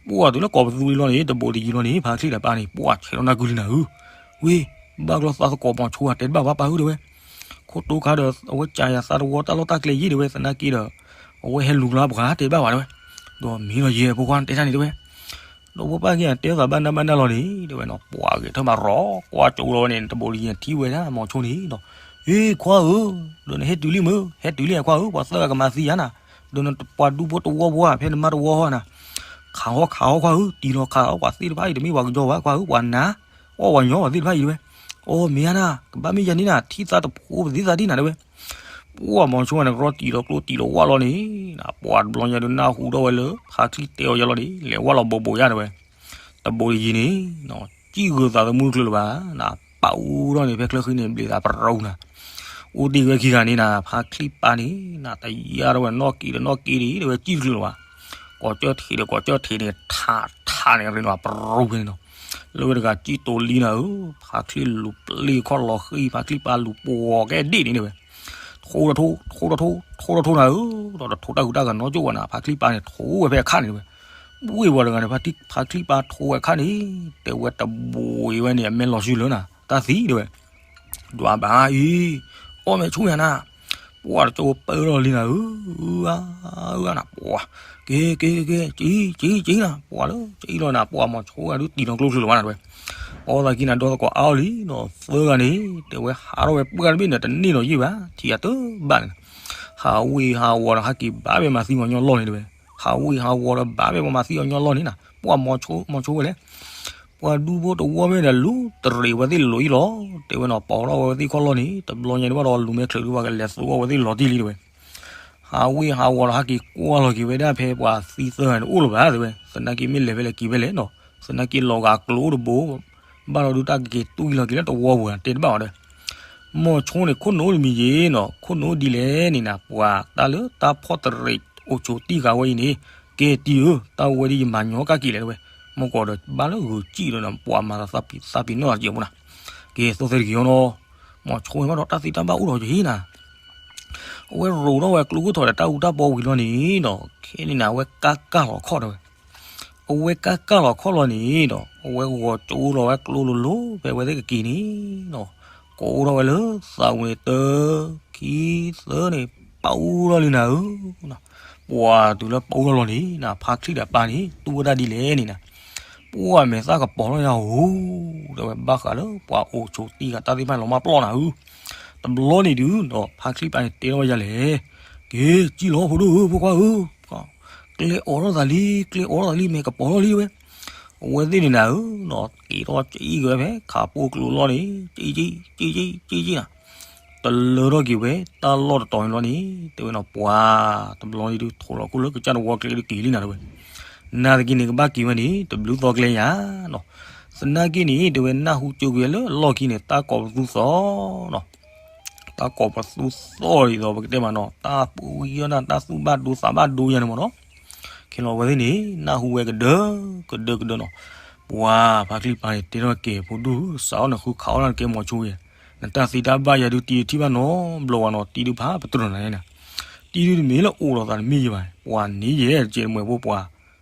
ပှၤတုၤလၢကိးပသူလီၤန့ၣ် တဘူးတယံၤလီၤန့ၣ် ဖါချံၣ်ဒီးပၢ်န့ၣ် ပှၤဆဲးလီၤနၢ်ကုလံနၤဧၢ ဝ့ၢ် ဘၣ်ကျီသးသကိးမိၤဆိဂၤတဲတဘၣ်ဘၣ်ပၢ်ဧၢတဲဝဲ ခိၣ်တိခါဒီး အဝဲကးယၤသးတဝီတၢ်လီၢ်တၢ်ကျဲယ့ၣ်တဲဝဲ သနာ်က့ဒီး အဝဲဟဲလူၤလၢပှၤတဲတဘၣ်ဘၣ်တဲဝဲ ဒီးမ့ၢ်လီၤယဲဖိခွါတဲတၢ်န့ၣ်တဲဝဲ ဒီးဖိပၢ်က့ၤတဲသးဘၣ်နၢ်ဘၣ်နၢ်လီၤန့ၣ် တဲဝဲနီၤ ပှၤဂဲၤထၢၣ်မးရီၤ ကွၢ်ကၠိလီၤဝဲန့ၣ် တဘူးတယံၤထံၣ်ဝဲဒၣ်မိၤဆိန့ၣ်ဒီး ဟ့ၣ်ခွါဧၢ, ဒီးနဟဲတုၤလံမ့ၢ်, ဟဲတုၤလံခွါဧၢ, ပှၤသၢဂၤကမၤသံယၤနၤ, ဒီးနပှၤဒူဖိတဝီဖိဧါ, ဖဲနမါတဝီဟီနၤ, ခးဟီခးဟီခွါဧၢ, တံၢ်လီၤခးလီၤပှၤသ့ၣ်တဖၣ်အံၤ တမ့ၢ်ပှၤကညီဘၣ်, ခွါဧၢ, ပှၤနါ, အီၣ်ပှၤညီပှၤသ့ၣ်တဖၣ်အံၤတဲဝဲ, အိ မ့ၢ်ဧါနၤ, ကဘၣ်မ့ၢ်ယၤန့ၣ်နၤ, ထံၣ်သးတဖိပသ့ၣ်သးဒ်နၤတဲဝဲ, ပှၢ်မီၤဆိန့ၣ် ကရီတံၢ်လီၤကျိတံၢ်လီၤဝၣ်လီၤန့ၣ်, ပှၢ်တဘျီညါဒုးနၢ်ဟူထီၣ်ဝဲလၢ ဖါချံတဲအီၤယၤလီၤန့ၣ် လဲၤဝၣ်လီၤဘိးဘိးယၤတဲဝဲ, တဘိးတယံၤန့ၣ်, ကံၣ်ဂုၤသးသမူတချုးလၢၤဘၣ်, နပာ်အူထီၣ်န့ၣ် ဖဲချၢဃံန့ၣ် ဘျံးသးပရူနၤ, အိၣ်တ့ၢ်ဝဲခံဂၤန့ၣ်နၤ, ဖါချံပၢ်န့ၣ်နၤ တယါထီၣ်ဝဲနီၣ်က့ၤဒီးနီၣ်က့ၤဒံး တဲဝဲကံၣ်တချုးလၢၤဘၣ်, ကိးကၠီၣ်ထံးဒီးကိးကၠီၣ်ထံးန့ၣ် ထးထးန့ၣ် ရ့နၤပရူဖဲန့ၣ်နီၤ, လၢဝဲတဂၤကံၣ်တိၤလံနၤဧၢ, ဖါချံလူၤပျ့ၤခီၣ်လီၤဃံ, ဖါချံပၢ်လူၤပှီၤကဲဒ့ၣ်န့ၣ်တဲဝဲ, ထိတထိ, ထိတထိ, ထိတထိနၤဧၢ, ဒီးတထိတၢ်ကူတၢ်ဂၤနီတကိးဘၣ်နၤ, ဖါချံပၢ်န့ၣ် ထိဝဲဖဲအခါန့ၣ်တဲဝဲ, ဝ့ၢ်ဝီၤတဂၤန့ၣ် ဖါချံပၢ်ထိဝဲအခါန့ၣ်, တဲဝဲတဘိးအံၤဝဲန့ၣ် အမဲာ်လီၤဆှုလၢနၤ, တၢ်သံတဲဝဲ, ဒွးဘၣ်အံၤ, အီၣ်မ့ၢ်ဆိယၤနၤ, ပှၢ်တကၠိပၢလီၤလံနၤဧၢ, အၢအၢနၤ, ပှၢ်, က့ၤက့ၤက့ၤက့ၤ, ကံၣ်ကံၣ်ကံၣ်နၤ, ပှၢ်လၢကံၣ်လီၤနၤ, ပှၢ်မီၤဆိဂၤဒုးတံၢ်လီၤကျိချုးလၢၤဘၣ်နၤတဲဝဲ, အီသးကံနၤ ဒီသကိးအါအီၤလံနီၤ, သၢဂၤန့ၣ် တဲဝဲဟးထီၣ်ဝဲပှၢ်တဘ့ၣ်န့ၣ် တန့ၢ်နီၤယံာ်ဘၣ်, ထံၣ်အတဘၣ်န့ၣ်, ဟးဝ့ၢ်ဟးဝီၤဒီး ဟးက့ၤဘၣ်ဝဲမၤသံမၤညီလီၢ်န့ၣ်တဲဝဲ, ဟးဝ့ၢ်ဟးဝီၤဒီးဘၣ်ဝဲပှၤမၤသံအီၤညီလီၢ်န့ၣ်နၤ, ပှၢ်မီၤဆိဝဲလဲၣ် ပှၤဒူဖိတဝီဖဲန့ၣ်ဒီး လူၤတရံးဝဲသ့ၣ်လိာ်အံၤလီၤ, တဲဝဲနီၤ ပိာ်ထီၣ်ဝဲသ့ၣ်ခီၣ်လီၢ်န့ၣ် တဘျီညါန့ၣ်ဘၣ်ဒီး လူၤမဲာ်ချၢးဒုး ပှၤကလဲၤသူအီၤဝဲသ့ၣ်လီၤတံၢ်လံတဲဝဲ, ဟးဝ့ၢ်ဟးဝီၤဒီး ဟးက့ၤကွၢ်လီၤက့ၤဝဲဒၣ်ဖဲပှၤသံသၢဂၤန့ၣ်အိၣ်လၢၤဘၣ်တဲဝဲ, သနာ်က့မ့ၢ်လဲၤဖဲလဲၣ်က့ၤဖဲလဲၣ်နီၤ, သနာ်က့လီၤဂာ်ကျိတဘိ ဘၣ်ဒီးဒုးတၢ်ကက့ၤတူၢ်လီၤက့ၤလၢတဝီပူၤ တဲတဘၣ်အီၤဒီး, မီၤဆိန့ၣ် ခိၣ်နူာ်အိၣ်တမံၤယ့ၤနီၤ, ခိၣ်နူာ်အိၣ်ဒ်လဲၣ်န့ၣ်နၤ, ပှၤတၢ်လၢတၢ်ဖီၣ်တရံးအိၣ်ဆိးတံၢ်ဃာ်ဝဲအံၤန့ၣ်, ကဲတံၢ်ဧၢ, တၢ်ဝဲဒ်ယမၤညီကၣ်က့ၤလဲၣ်တဲဝဲ, မ့ၢ်ကီးဒီးဘၣ်လၢဂုာ်စံၣ်ဒီးနၤ ပှၤမၤသးသးပ့ၤနီၣ်တၢ်ကဲးဖိနၤ, ကဲသိးသဲတက့ၤအီၤနီၤ, မီၤဆိဝဲဘၣ်ဒီးတၢ်သ့တၢ်ဘၣ်အိၣ်ဒီးယဟ့ၣ်နၤ အဝဲရိးထီၣ်ဝဲကျိခိၣ်ထီၣ်ဒီးတၢ်အူတၢ်ပီဝံၤလီၤန့ၣ်ဒီး ခဲန့ၣ်နၤ အဝဲကၢ်ကၢ်လီၤခီၣ်တဲဝဲ, အဝဲကၢ်ကၢ်လီၤခီၣ်လီၤန့ၣ်ဒီး အဝဲဂီၤကၠိလီၤဝဲကျိလိၤလိၤ ဖဲအဝဲသ့ၣ်ကက့ၤန့ၣ်ဒီး ကိးထီၣ်ဝဲလၢသးဝံၤန့ၣ် တၢ ခံ သၢန့ၣ် ပၢ်အူထီၣ်လံနၤဧၢ, ပှၤတုၤလၢပၢ်အူထီၣ်လီၤန့ၣ်နၤ ဖါချံဒီးပၢ်န့ၣ် တူၢ်ဝဲဒၣ်ဒ်လဲၣ်န့ၣ်နၤ, ပှၢ်မဲာ်သၣ်ကပီၤထီၣ်ယၤဧိၤ, ဒီးဝဲဘၣ်ဃးလၢပှၤအိၣ်ဆိးတံၢ်ဃာ်တၢ်သ့ၣ်တဖၣ်န့ၣ်လီၤမၢ်ပျီနၤဧိၤ, တဘျီန့ၣ်ဒုးဒီး ဖါချံပၢ်န့ၣ်တဲထီၣ်ဝဲယၤလဲၣ်, က့ၤစံၣ်လီၤဖိဒိၣ်ဧၢ ဖိခွါဧၢ, ကျဲအိးထီၣ်သးလံ ကျဲအိးထီၣ်သးလံ မဲာ်ကပီၤထီၣ်လံဝဲ, အဝဲသ့ၣ်န့ၣ်နၤဧၢ, က့ၤထီၣ်က့ၤက့ၤဝဲဖဲခးပိၢ်ကျိလီၢ်န့ၣ် က့ၤက့ၤက့ၤက့ၤက့ၤနၤ တလၢထီၣ်က့ၤဝဲတၢ်လီၢ်တတီၤန့ၣ်လီၤန့ၣ် တဲဝဲနီၤ ပှၤ တဘျီန့ၣ်ဒုးထိးလီၤခိၣ်လၢကစၢ်တဝီကျဲဒုးက့ၤလံနၤတဲဝဲ, နာ်သက့န့ၣ် ကဘၣ်က့ၤဝဲန့ၣ် တဘျုးသီကျဲယၤနီၤ, သနာ်က့န့ၣ် တဲဝဲနၢ်ဟူကၠိက့ၤဝဲလၢအလီၢ်ခံန့ၣ် တၢ်ကိးပသူသီနီၤ, တၢ်ကိးပသူသီဒ်သိးပကတဲမးနီၤ တၢ်ပူၤယီၢ်နၢ် တၢ်သူၣ်ဘၣ်ဒိသးဘၣ်ဒိယၤန့ၣ်မးနီၤ, ခဲလီၤဝဲသ့ၣ်န့ၣ် နၢ်ဟူဝဲကဒၢ ကဒၢကဒၢနီၤ, ပှၤဖါချံပၢ်န့ၣ် တဲထီၣ်ကဲ ဖိဒိၣ်ဧၢ စးအီၣ်နဃုခးအီၣ်နၤတကဲမီၤဆိယဲၢ်, နတၢ်သ့တၢ်ဘၣ်ယၤဒုးတံၤထံၣ်ဘၣ်နီတဘျီဝဲနီၤ, တံၤဒုးဖးပတြၢၤနၤန့ၣ်, တံၤဒုးတမ့ၢ်လၢအိၣ်ဒီးသးတမ့ၢ်ယဲၢ်ဘၣ်, ပှၤန့ၣ်ယဲၢ်တကဲမွဲၢ်ဖိပှၤ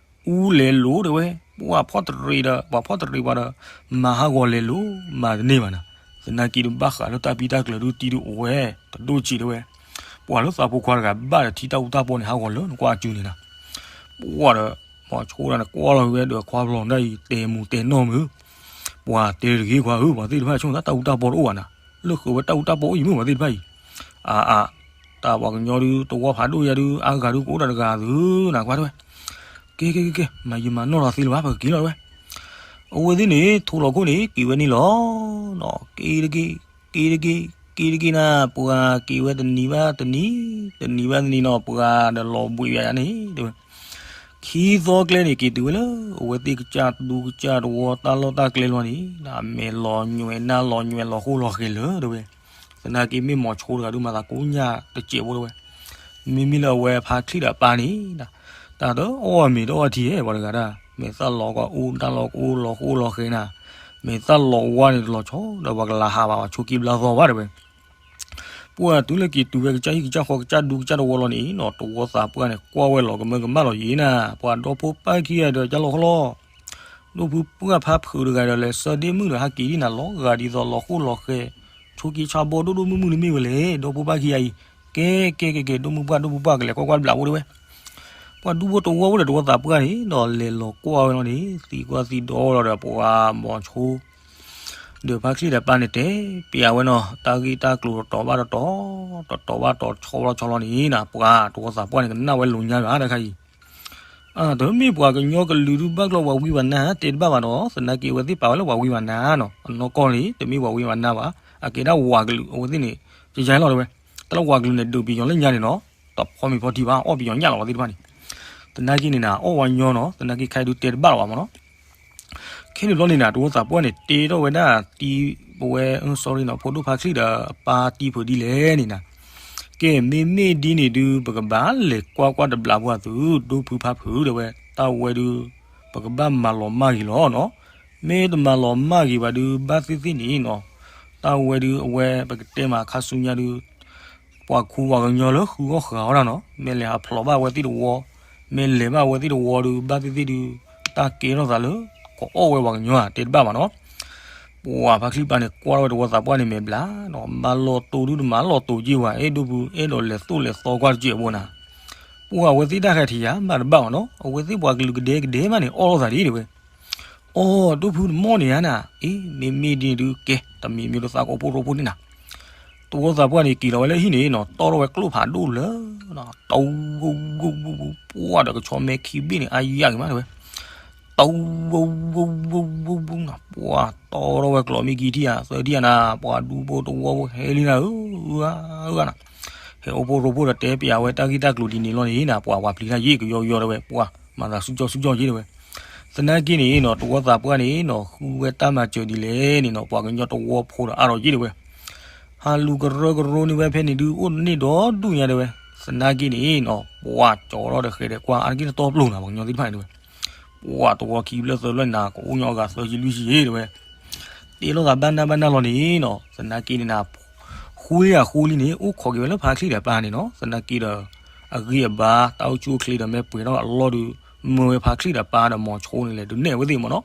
အူလဲၤလိၤတဲဝဲ, ပှၤဖီၣ်တရံးဒီး ပှၤဖီၣ်တရံးပှၤဒီး မၤဟးဂီၤလဲၤလိၤ မၤတန့ၢ်ဘၣ်နၤ, သနာ်က့ဒုးဘၣ်ဃးလၢတၢ်ပံတၢ်ကျၢၤဒုးတံၤဒုးအိၣ်ဝဲ တဒိၣ်ဆံးတဲဝဲ, ပှၤလၢသးဖိခွါတဂၤဘၣ်ဒီးထံတၢ်အူတၢ်ပီန့ၣ် ဟးဂီၤလၢနကွၢ်အစုန့ၣ်နၤ, ပှၤဒီး မီၤဆိဒၣ်န့ၣ် ကွၢ်လီၤဝဲဒီးခွါဖျီၣ်ဒၣ်အံၤ တဲမူၤတဲနီၢ်မုၢ်, ပှၤတဲတဂ့ၤခွါဧၢ ပှၤသ့ၣ်တဖၣ်ဆိသးတၢ်အူတၢ်ပီတအိၣ်ဘၣ်နၤ, လၢဃုာ်ဝဲတၢ်အူတၢ်ပီအိၣ်အံၤမုၢ်ပှၤသ့ၣ်တဖၣ်အံၤ, အါအါ, တၢ်ပှၤကညီဒုးတဝီဖးဒိၣ်ယၤဒုး အါဂၤဒုးကအိၣ်ဒီးတဂၤသုနၤ ကွၢ်တဲဝဲ, ကဲကဲကဲကဲ မၤယံာ်မၤနီၢ်လီၤသ့လၢၤဘၣ် ပကက့ၤလီၤတဲဝဲ, အဝဲသ့ၣ်န့ၣ် ထိးလီၤခိၣ်န့ၣ် က့ၤဝဲန့ၣ်လီၤ, က့ၤတက့ၢ် က့ၤတက့ၢ် က့ၤတက့ၢ်နၤ ပှၤက့ၤဝဲတနံၤဘၣ်တနံၤ, တနံၤဘၣ်တနံၤနီၤ ပှၤဒီးလီၤဘှံးဝဲယၤန့ၣ်တဲဝဲ, ခံသီကျဲန့ၣ် က့ၤတုၤဝဲလၢ အဝဲသ့ၣ်ကစၢ်ဒူကစၢ်တဝီတၢ်လီၢ်တၢ်ကျဲလီၤန့ၣ် မဲာ်လီၤညွဲးနါလီၤညွဲးလီၤဃိလီၤဃဲၤလၢာ်တဲဝဲ, သနာ်က့မ့ၢ်မီၤဆိတဂၤဒုးမၤသးကိညၣ်တစဲးဖိတဲဝဲ, မ့မ့ၢ်လၢအဝဲဖါချံဒီးပၢ်န့ၣ် တၢ်တအီၣ်မ့ၤတအီထံဧဲ ပှၤတဂၤဒၣ် မဲာ်သၣ်လီၤကအိၣ်တၢ်လီၤကအိၣ်လီၤဃိလီၤဃဲၤနၤ, မဲာ်သၣ်လီၤဝါန့ၣ်တလီၤဆီဒီးပှၤကလၤဟးဘၣ်ပှၤဆိးက့ဘျါသီဘၣ်တဲဝဲ, ပှၢ်တုၤလၢက့ၤတုၤဝဲကစၢ်ဟံၣ်ကစၢ်ဃီကစၢ်ဒူကစၢ်တဝီလီၤန့ၣ်နီၤ တဝီသးပှၢ်န့ၣ် ကွၢ်ဝဲလီၤကမၢကမၣ်လီၤယံၤနၤ ပှၤဒီဖိပၢ်ခံဂၤဒီးကၢ်လီၤဃီလီၤ, ဒိၣ်ဖုပှၢ်ဖါဖုးတဂၤဒီးလဲၤဆၢဒ့မုၣ်ဒီးဟးက့ၤဒ်နၤလီၤဂာ်ဒ်သိးလီၤဃိလီၤဃဲၤ ဆိးက့ဆါဘီဒိၣ်ဒိၣ်မုၢ်မုၢ်တမ့ၢ်ဝဲလဲၣ် ဒီဖိပၢ်ခံဂၤအံၤ, ကဲကဲကဲကဲ ဒိၣ်မုၢ်ပှၢ်ဒိၣ်မုၢ်ပှၢ်ကလဲၤကွၢ်ကွၢ်ဘျးအိၣ်တဲဝဲ ပှၤဒူဖိတဝီဖိဒီးတဝီသးပှၢ်န့ၣ်ဒီးလဲၤလီၤကွၢ်ဝဲလီၤန့ၣ် သံကွၢ်သံဒိးဝဲလီၤဒီးပှၤမီၤဆိ ဒီးဖါချံၣ်ဒီးပၢ်န့ၣ်တဲပျးဝဲနီၤ တၢ်ဂ့ၢ်တၢ်ကျိၤတတီၤဘၣ်တတီၤ, တတီၤဘၣ်တတီၤ ဆီဘၣ်ဆီလီၤန့ၣ်နီၤ ပှၤတဝီသးပှၢ်န့ၣ် ကနၣ်ဝဲလိၤညါဘၣ်တခါအံၤ. တမ့ၢ်ပှၤကညီကလုာ်ဒုးဘၣ်ကျီပှၤဝံပှၤနါ တဲတဘၣ်ဘၣ်ဒီး သနာ်က့အဝဲသ့ၣ်ပာ်ဝဲလၢပှၤဝံပှၤနါနီၤ အနီၢ်ကီၢ်န့ၣ် တမ့ၢ်ပှၤဝံပှၤနါဘၣ် အကဲဒၣ်ဝၤကလုာ်အဝဲသ့ၣ်န့ၣ် ယယါလီၤတဲဝဲ တၢ်လၢဝၤကလုာ်န့ၣ် ဒုးပယီၤလၢညါန့ၣ်နီၤ တဖီမ့ၤဖီထံဘၣ် အီၣ်ပယီၤညၣ်လီၤဝဲသ့ၣ်တဖၣ်န့ၣ် သနာ်က့န့ၣ်နၤ အီၣ်ဝဲညီနီၤ သနာ်က့ခဲအံၤဒုးတဲတဘၣ်လီၤဘၣ်မ့ၢ်နီၤ ခဲန့ၣ်ဘျီန့ၣ်နၤ တဝီသးပှၢ်န့ၣ် တဲထီၣ်ဝဲဒၣ်တံၤပဝဲ sorry နီၤ ဖိဒိၣ်ဖါချံၣ်ဒီးအပၢ်တံၤဖုးဒ်လဲၣ်န့ၣ်နၤ, ကဲ မ့မ့ၢ်ဒ်န့ၣ်ဒုး ပကဘၣ်လဲၤကွၢ်ကွၢ်တဘျီဖိအသုး ဒိၣ်ဖုဖါဖုးတဲဝဲ တၢ်ဝဲဒုး ပကဘၣ်မၤလီၤမၢ်ဂ့ၤလီၤနီၤ, မ့ၢ်တမၤလီၤမၢ်ဂ့ၤဘၣ်ဒုး ဘၣ်သ့ၣ်သ့ၣ်န့ၣ်နီၤ, တၢ်ဝဲဒုးအဝဲပကတဲမးခါဆူညါဒုး ပှၤခူပှၤကညီလၢဃုအီၣ်ဃုအီတၢ်နီၤ, မ့ၢ်လဲၤဟးဖျိးဘၣ်အဝဲသ့ၣ်တဝီ, မ့ၢ်လဲၤဘၣ်အဝဲသ့ၣ်တဝီဒုး ဘၣ်သ့ၣ်သ့ၣ်ဒုး တၢ်ကဲထီၣ်သးလၢ ကအီၣ်ဝဲပှၤကညီဧါ တဲတဘၣ်ဘၣ်နီၤ. ပှၤဖါချံၣ်ပၢ်န့ၣ် ကွၢ်ထီၣ်ဝဲတဝီသးပှၢ်န့ၣ်မဲာ်ဘျါနီၤ, မၤလီၤတိာ်ဒုးတမၤလီၤတိာ်က့ၤဝဲ အဲၣ်ဒိးပူၤ အဲၣ်ဒိးလဲၤသိၣ်လဲၤသီကွၢ်တကဲးဘိနၤ. ပှၤအဝဲသ့ၣ်တၢ်ဟဲထံၣ်ယၤ ဘၣ်တဘၣ်ဘၣ်နီၤ, အဝဲသ့ၣ်ပှၤကလုာ်ကဒဲကဒဲမးန့ၣ် အီၣ်လိာ်သးဒ်တဲဝဲ အိ ဒိၣ်ဖုတမီၢ်န့ၣ်ဧါနၤ, အ့ မ့မ့ၢ်ဒ်န့ၣ်ဒုးကဲ တမံၤမံၤဒုးသးကအိၣ်ဖှိၣ်ရိဖှိၣ်န့ၣ်နၤ. တဝီသးပှၢ်န့ၣ် က့ၤလီၤဝဲလၢဟံၣ်န့ၣ်နီၤ, တီၢ်ထီၣ်ဝဲကျိဖးဒိၣ်လၢ တဝူ ပှၢ်ဒီးကဆီမဲခံဘ့ၣ်န့ၣ် အါယၢ်က့ၤမးတဲဝဲ, တဝူ ပှၢ် တီၢ်ထီၣ်ဝဲကျိမ့ၢ်ခံထံၣ်ဧါ သၢထံၣ်ဧါနၤ, ပှၤဒူဖိတဝီဖိဟဲလံနၤဧၢ, အၢ အၢ နၤ. ဟဲအိၣ်ဖှိၣ်ရိဖှိၣ်ဒီးတဲပျးဝဲတၢ်ဂ့ၢ်တၢ်ကျိၤဒ်န့ၣ်လီၤန့ၣ်နၤ, ပှၤပှၤပျံၤတၢ်ယံာ်ကယီကယီတဲဝဲ ပှၤမၤသးဆူၣ်ကၠီဆူၣ်ကၠီယ့ၢ်တဲဝဲ. သနာ်က့န့ၣ်နီၤ တဝီသးပှၢ်န့ၣ်နီၤ ဃုဝဲတၢ်မၤစၢၤဒ်လဲၣ်န့ၣ်နီၤ ပှၤကညီတဝီဖိဒီးအါထီၣ်ယ့ၢ်တဲဝဲ. ဟးလူၤကရၢကရိန့ၢ်ဝဲဖဲန့ၣ်ဒုး အိၣ်တန့ၢ်ဒီဒူၣ်ညါတဲဝဲ. သနာ်က့န့ၣ်နီၤ ပှၤကၠီထီၣ်ဒီးဃဲၤဒီးကွၢ်အါတက့ၢ်တတီပျိနၤ ပှၤကညီသ့ၣ်တဖၣ်န့ၣ်တဲဝဲ. ပှၤတဝီခံဘျၢၣ်သၢဘျၢၣ်န့ၣ်နၤ ကအိၣ်ညီအဂၤသၢဆံလွံၢ်ဆံယ့ၢ်တဲဝဲ. တ့လိာ်သးဘၣ်နၢ်ဘၣ်နၢ်လီၤန့ၣ်နီၤ သနာ်က့န့ၣ်နၤ ဃူလံဧါဃူလံန့ၣ် အိၣ်ခိးက့ၤဝဲလၢဖါချံၣ်ဒီးပၢ်န့ၣ်နီၤ သနာ်က့ဒီး အဂံၢ်အဘါတၢ်အိၣ်ဆူၣ်အိၣ်ချ့ဒီးမ့ၢ်ပှဲၤထီၣ်အလီၢ်ဒုး မၢဝဲဖါချံၣ်ဒီးပၢ်ဒီးမိၤဆိန့ၣ်လဲၣ် ဒုးနဲၣ်ဝဲသ့ၣ်မ့ၢ်နီၤ.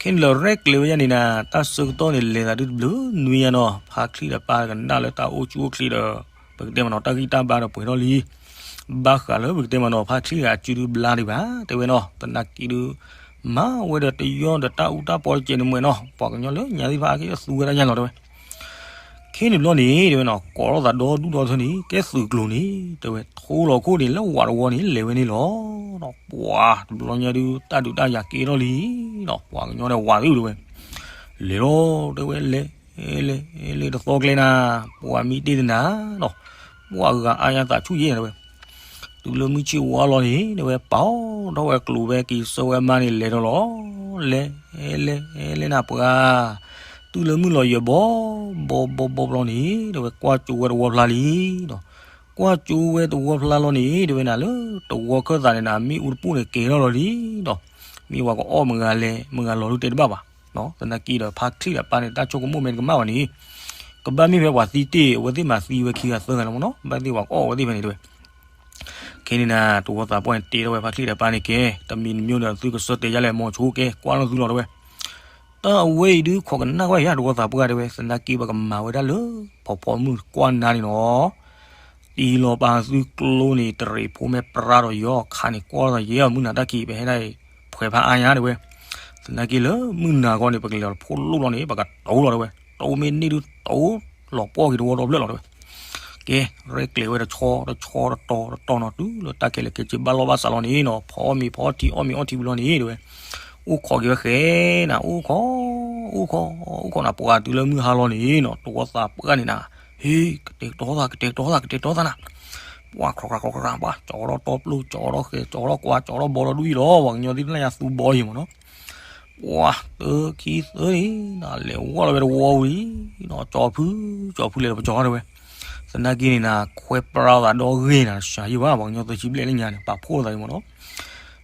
ခဲန့ၣ်လၢရဲၣ်ကျဲၤဝဲယါန့ၣ်နၤ တၢ်ဆၢကတီၢ်န့ၣ်လဲၤသးဒုးတဘျုးနွံညါနီၤ ဖါချံၣ်ဒီးပၢ်ကနၣ်လၢတၢ်အိၣ်ဆူၣ်အိၣ်ချ့ဒီး ပကတဲမ့ၢ်နီၤ တၢ်ဂံၢ်တၢ်ဘါဒီးပှဲၤထီၣ်လံ ဘၣ်ဃးလၢပကတဲမ့ၢ်နီၤ ဖါချံၣ်အစုဒုးဘျါဒံးဘၣ် တဲဝဲနီၤ သနာ်က့ဒုး မၤဝဲဒီးတယီၢ်ဒီးတၢ်အူတၢ်ပီတကဲးန့ၣ်မ့ၢ်နီၤ ပှၤကညီလၢညါသ့ၣ်တဖၣ်ကသူဝဲဒၣ်ညါလီၤတဲဝဲ. ခဲန့ၣ်ဘျီန့ၣ် တဲဝဲနီၤ ကိးထီၣ်သးဒီဒူၣ်ဒီထၢန့ၣ် ကဲသုးကျိၤန့ၣ် တဲဝဲ ထိလီၤခိၣ်န့ၣ် လၢဝးတဝီန့ၣ် လဲၤဝဲန့ၣ်လီၤ. ပှၤတဘျီညါဒုး တၢ်ဒုးတၢ်ယၤကဲထီၣ်လံနီၤ ပှၤကညီန့ၣ်ဝးသ့ၣ်တဲဝဲ လဲၤလီၤတဲဝဲ လဲၤ လဲၤ လဲၤတသီကျဲနၤ ပှၤမံတ့ၢ်တနၤနီၤ ပှၤဂၤအါယါသးဆူၣ်ယဲၢ်တဲဝဲ တုၤလၢမုၢ်ဆ့ၣ်ဝါလီၤန့ၣ် တဲဝဲ ပာ်ထီၣ်ဝဲကျိၤဝဲက့ၤဆၢဝဲမါန့ၣ် လဲၤထီၣ်လီၤ လဲၤ လဲၤ လဲၤနၤပှၤ တုၤလၢမုၢ်လီၤယဲၢ်ဘီ ဘီ ဘီ ဘီဘျီန့ၣ် တဲဝဲ ကွၢ်ကၠိဝဲတဝီဖျါလံနီၤ ကွၢ်ကၠိဝဲတဝီဖျါလီၤန့ၣ် တဲဝဲနၤလၢ တဝီခၢၣ်သးန့ၣ်နၤ မ့ၣ်အူတပူၤန့ၣ်ကဲၤထီၣ်လီၤလံနီၤ မ့ၢ်ဝဲကအီၣ်မုၢ်ဂၤလဲၤ မုၢ်ဂၤလီၤဒုးတဲတဘၣ်ဘၣ် သနာ်က့ဒီးဖါချံၣ်ဒီးပၢ်န့ၣ် တၢ်ဆိကမိၣ်မ့ၢ်တကမၣ်ဘၣ်န့ၣ် ကဘၣ်မ့ၢ်ဖဲပှၤသံတ့ၢ် အဝဲသ့ၣ်မၤသံဝဲခံဂၤသၢဂၤလီၤမ့ၢ်နီၤ ဘၣ်သ့ၣ်ပှၤကအီၣ်ဝဲသ့ၣ်ဖဲန့ၣ်တဲဝဲ ခဲန့ၣ်နၤ တဝီသးပှၢ်န့ၣ် တဲထီၣ်ဝဲဖါချံၣ်ဒီးပၢ်န့ၣ်ကဲ တမံၤတမံၤဒီးသုကဆၢတဲာ်ယါလဲၣ် မိၤဆိကဲ ကွၢ်လီၤသုလီၤတဲဝဲ တၢ်အဝဲအံၤဒုးခိးကနၣ်ကွၢ်ယါ တဝီသးပှၢ်တဲဝဲ သနာ်က့ပကမၤဝဲဒၣ်လၢ ဖီဖီမုၢ်ကွၢ်နၤန့ၣ်နီၤ တံၤလီၤပာ်သုကျိန့ၣ် တရံးဖိမဲာ်ပြါဒီးယီၤခါန့ၣ် ကွၢ်လီၤသးယဲၢ်မုၢ်နၤတၢ်ခံး ပဟဲဒၣ်အံၤ ဖှဲးဖးအါညါတဲဝဲ သနာ်က့လၢမုၢ်နၤခီန့ၣ် ပကလဲၤလီၤတဖိလိၣ်လီၤန့ၣ် ပကတိၤလီၤတဲဝဲ တိၤမ့ၢ်န့ၢ်ဒုးတိၤလီၤပှီၢ်က့ၤတဝီဒီဖျၢၣ်လီၤတဲဝဲ ကဲ ရဲၣ်ကျဲၤဝဲတဆီတဆီတတီၤတတီၤနီၤ တုၤလၢတၢ်ခဲလၢာ်ခဲဆ့ဘၣ်လီၢ်ဘၣ်စးလီၤန့ၣ်နီၤ ဖီအီၣ်မ့ၤဖီအီထံအီၣ်မ့ၤအီထံဝံၤလီၤန့ၣ်တဲဝဲ အိၣ်ခိးက့ၤဝဲဃဲနၤ အိၣ်ခိး အိၣ်ခိး အိၣ်ခိးနၤ ပှၤတုၤလၢမုၢ်ဟါလီၤန့ၣ်နီၤ တဝီသးပှၢ်န့ၣ်နၤ ဟ့ ကတဲာ်ကတီၤသး ကတဲာ်ကတီၤသး ကတဲာ်ကတီၤသးနၤ ပှၤခြီခြီခြီခြီ ပှၤကၠီထီၣ်တီပျိ ကၠီထီၣ်ဃဲၤ ကၠီထီၣ်ကွၢ် ကၠီထီၣ်ဘီထီၣ်ဒ်အံၤလီၤ ပှၤကညီသ့ၣ်တဖၣ်ညါသူဘီယံၤမ့ၢ်နီၤ ပှၤတခံသၢန့ၣ် နၤလဲၤဝီလီၤဝဲတဝီဝံၤလံနီၤ ကၠီဖု ကၠီဖုလဲၤလီၤပကၠီတဲဝဲ သနာ်က့န့ၣ်နၤ ခွဲးပြါသးဒီဂ့ၤနၤ တၢ်ဆါယံၤဘၣ် ပှၤကညီသၢဆံဘျဲၣ်လၢညါန့ၣ် ပာ်ဖှိၣ်သးယံၤမ့ၢ်နီၤ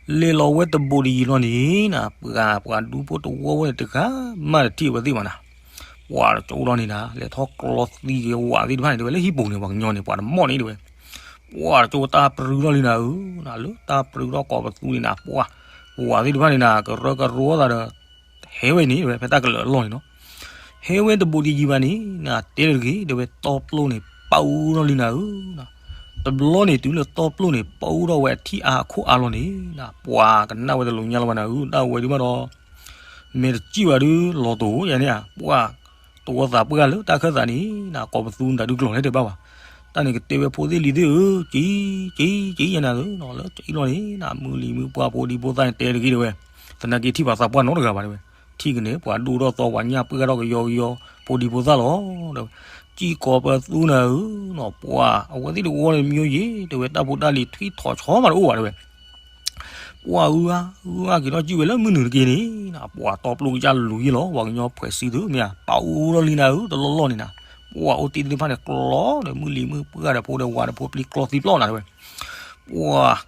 လဲၤလီၤဝဲတဘူးတယံၤလီၤန့ၣ်နၤ ပှၤ ပှၤဒူဖိတဝီဝဲန့ၣ် တဂၤမးတထံၣ်အဝဲသ့ၣ်ဘၣ်နၤ ပှၤတကၠိလီၤန့ၣ်နၤ လဲၤထီၣ်ကျီသံက့ၤဝးသ့ၣ်တဖၣ်န့ၣ် တဲဝဲလၢဟံၣ်ပူၤန့ၣ် ပှၤကညီန့ၣ် ပှၤတမီၣ်န့ၣ်တဲဝဲ ပှၤတကၠိတၢ်ပြူထီၣ်လံနၤဧၢ နၤလၢတၢ်ပြူထီၣ်ကိးပသူန့ၣ်နၤ ပှၤ ဝးသ့ၣ်တဖၣ်န့ၣ်နၤ ကရၢကရိသးဒီး ဟဲဝဲန့ၣ် တဲဝဲဖဲတၢ်ကလၢာ်အလီၢ်န့ၣ်နီၤ ဟဲဝဲတဘူးတယံၤဘၣ်န့ၣ် နၤတဲတဂ့ၤ တဲဝဲတီပျိန့ၣ် ပာ်အူထီၣ်လံနၤဧၢ တဘျီန့ၣ်တုၤလၢတီပျိန့ၣ် ပာ်အူထီၣ်ဝဲအထံအါအခိၣ်အါလီၤန့ၣ် နၤပှၤကနၣ်ဝဲတလိၤညါလီၤဘၣ်နၤဧၢ တၢ်ဝဲဒုးဘၣ်ဒီး မဲာ်တစံၣ်ဘၣ်ဒုးလီၤတိာ်ယဲန့ၣ်ဧါ, ပှၢ်, တဝီသးပှၢ်လၢတၢ်ခၢၣ်သးန့ၣ် ကိးပသူနတၢ်ဒုးကျိၤလဲၣ်တဲဘၣ်ဘၣ်, တၢ်န့ၣ်ကတဲဝဲဖိသ့ၣ်လံၤသ့ၣ်ဧၢ, ကံ, ကံ, ကံယဲနၤသၢနီၤ, လၢကံလီၤန့ၣ် မုၢ်လံၤမုၢ်ပှၢ်ဖိဒံဖိသၣ်န့ၣ်တဲတဂ့ၤတဲဝဲ, သနာ်က့ထံၣ်ပှၤသးပှၢ်နီတဂၤဘၣ်တဲဝဲ, ထံၣ်ကန့ၣ် ပှၤဒိၣ်ထီၣ်သီပှၤညၣ်ပှၢ်ထီၣ်ကယီကယီ ဖိဒံဖိသၣ်လီၤ, တဲဝဲ, ကံကိးပသူနၤဧၢနီၤ, ပှၢ်, အဝဲသ့ၣ်တဝီန့ၣ်မ့ၢ်ယဲ တဲဝဲ တၢ်ဖိတၢ်လံၤထွံၣ်ထီၣ်ဆီမးတအိၣ်ဘၣ်တဲဝဲ ပှၢ်ဧၢဧါ, ဧါက့ၤထီၣ်စံၣ်ဝဲလၢမုၢ်နုာ်တက့ၢ်န့ၣ်, ပှၢ်တီပျိကစၢ်လူၤယ့ၢ်လီၤ, ပှၤကညီဖှဲးစံသုမ့ၢ်ဧါ, ပာ်အူလီၤလံနၤဧၢ, တလီၢ်လီၢ်န့ၣ်နၤ, ပှၢ်အိၣ်တ့ၢ်သ့ၣ်တဖၣ်န့ၣ်ကျီဒီး မုၢ်လံၤမုၢ်ပှၢ်ဒီးဖိဒီးဝၤဒီးဖိပျံၤကျီသံပျီနၤတဲဝဲ, ပှၢ်,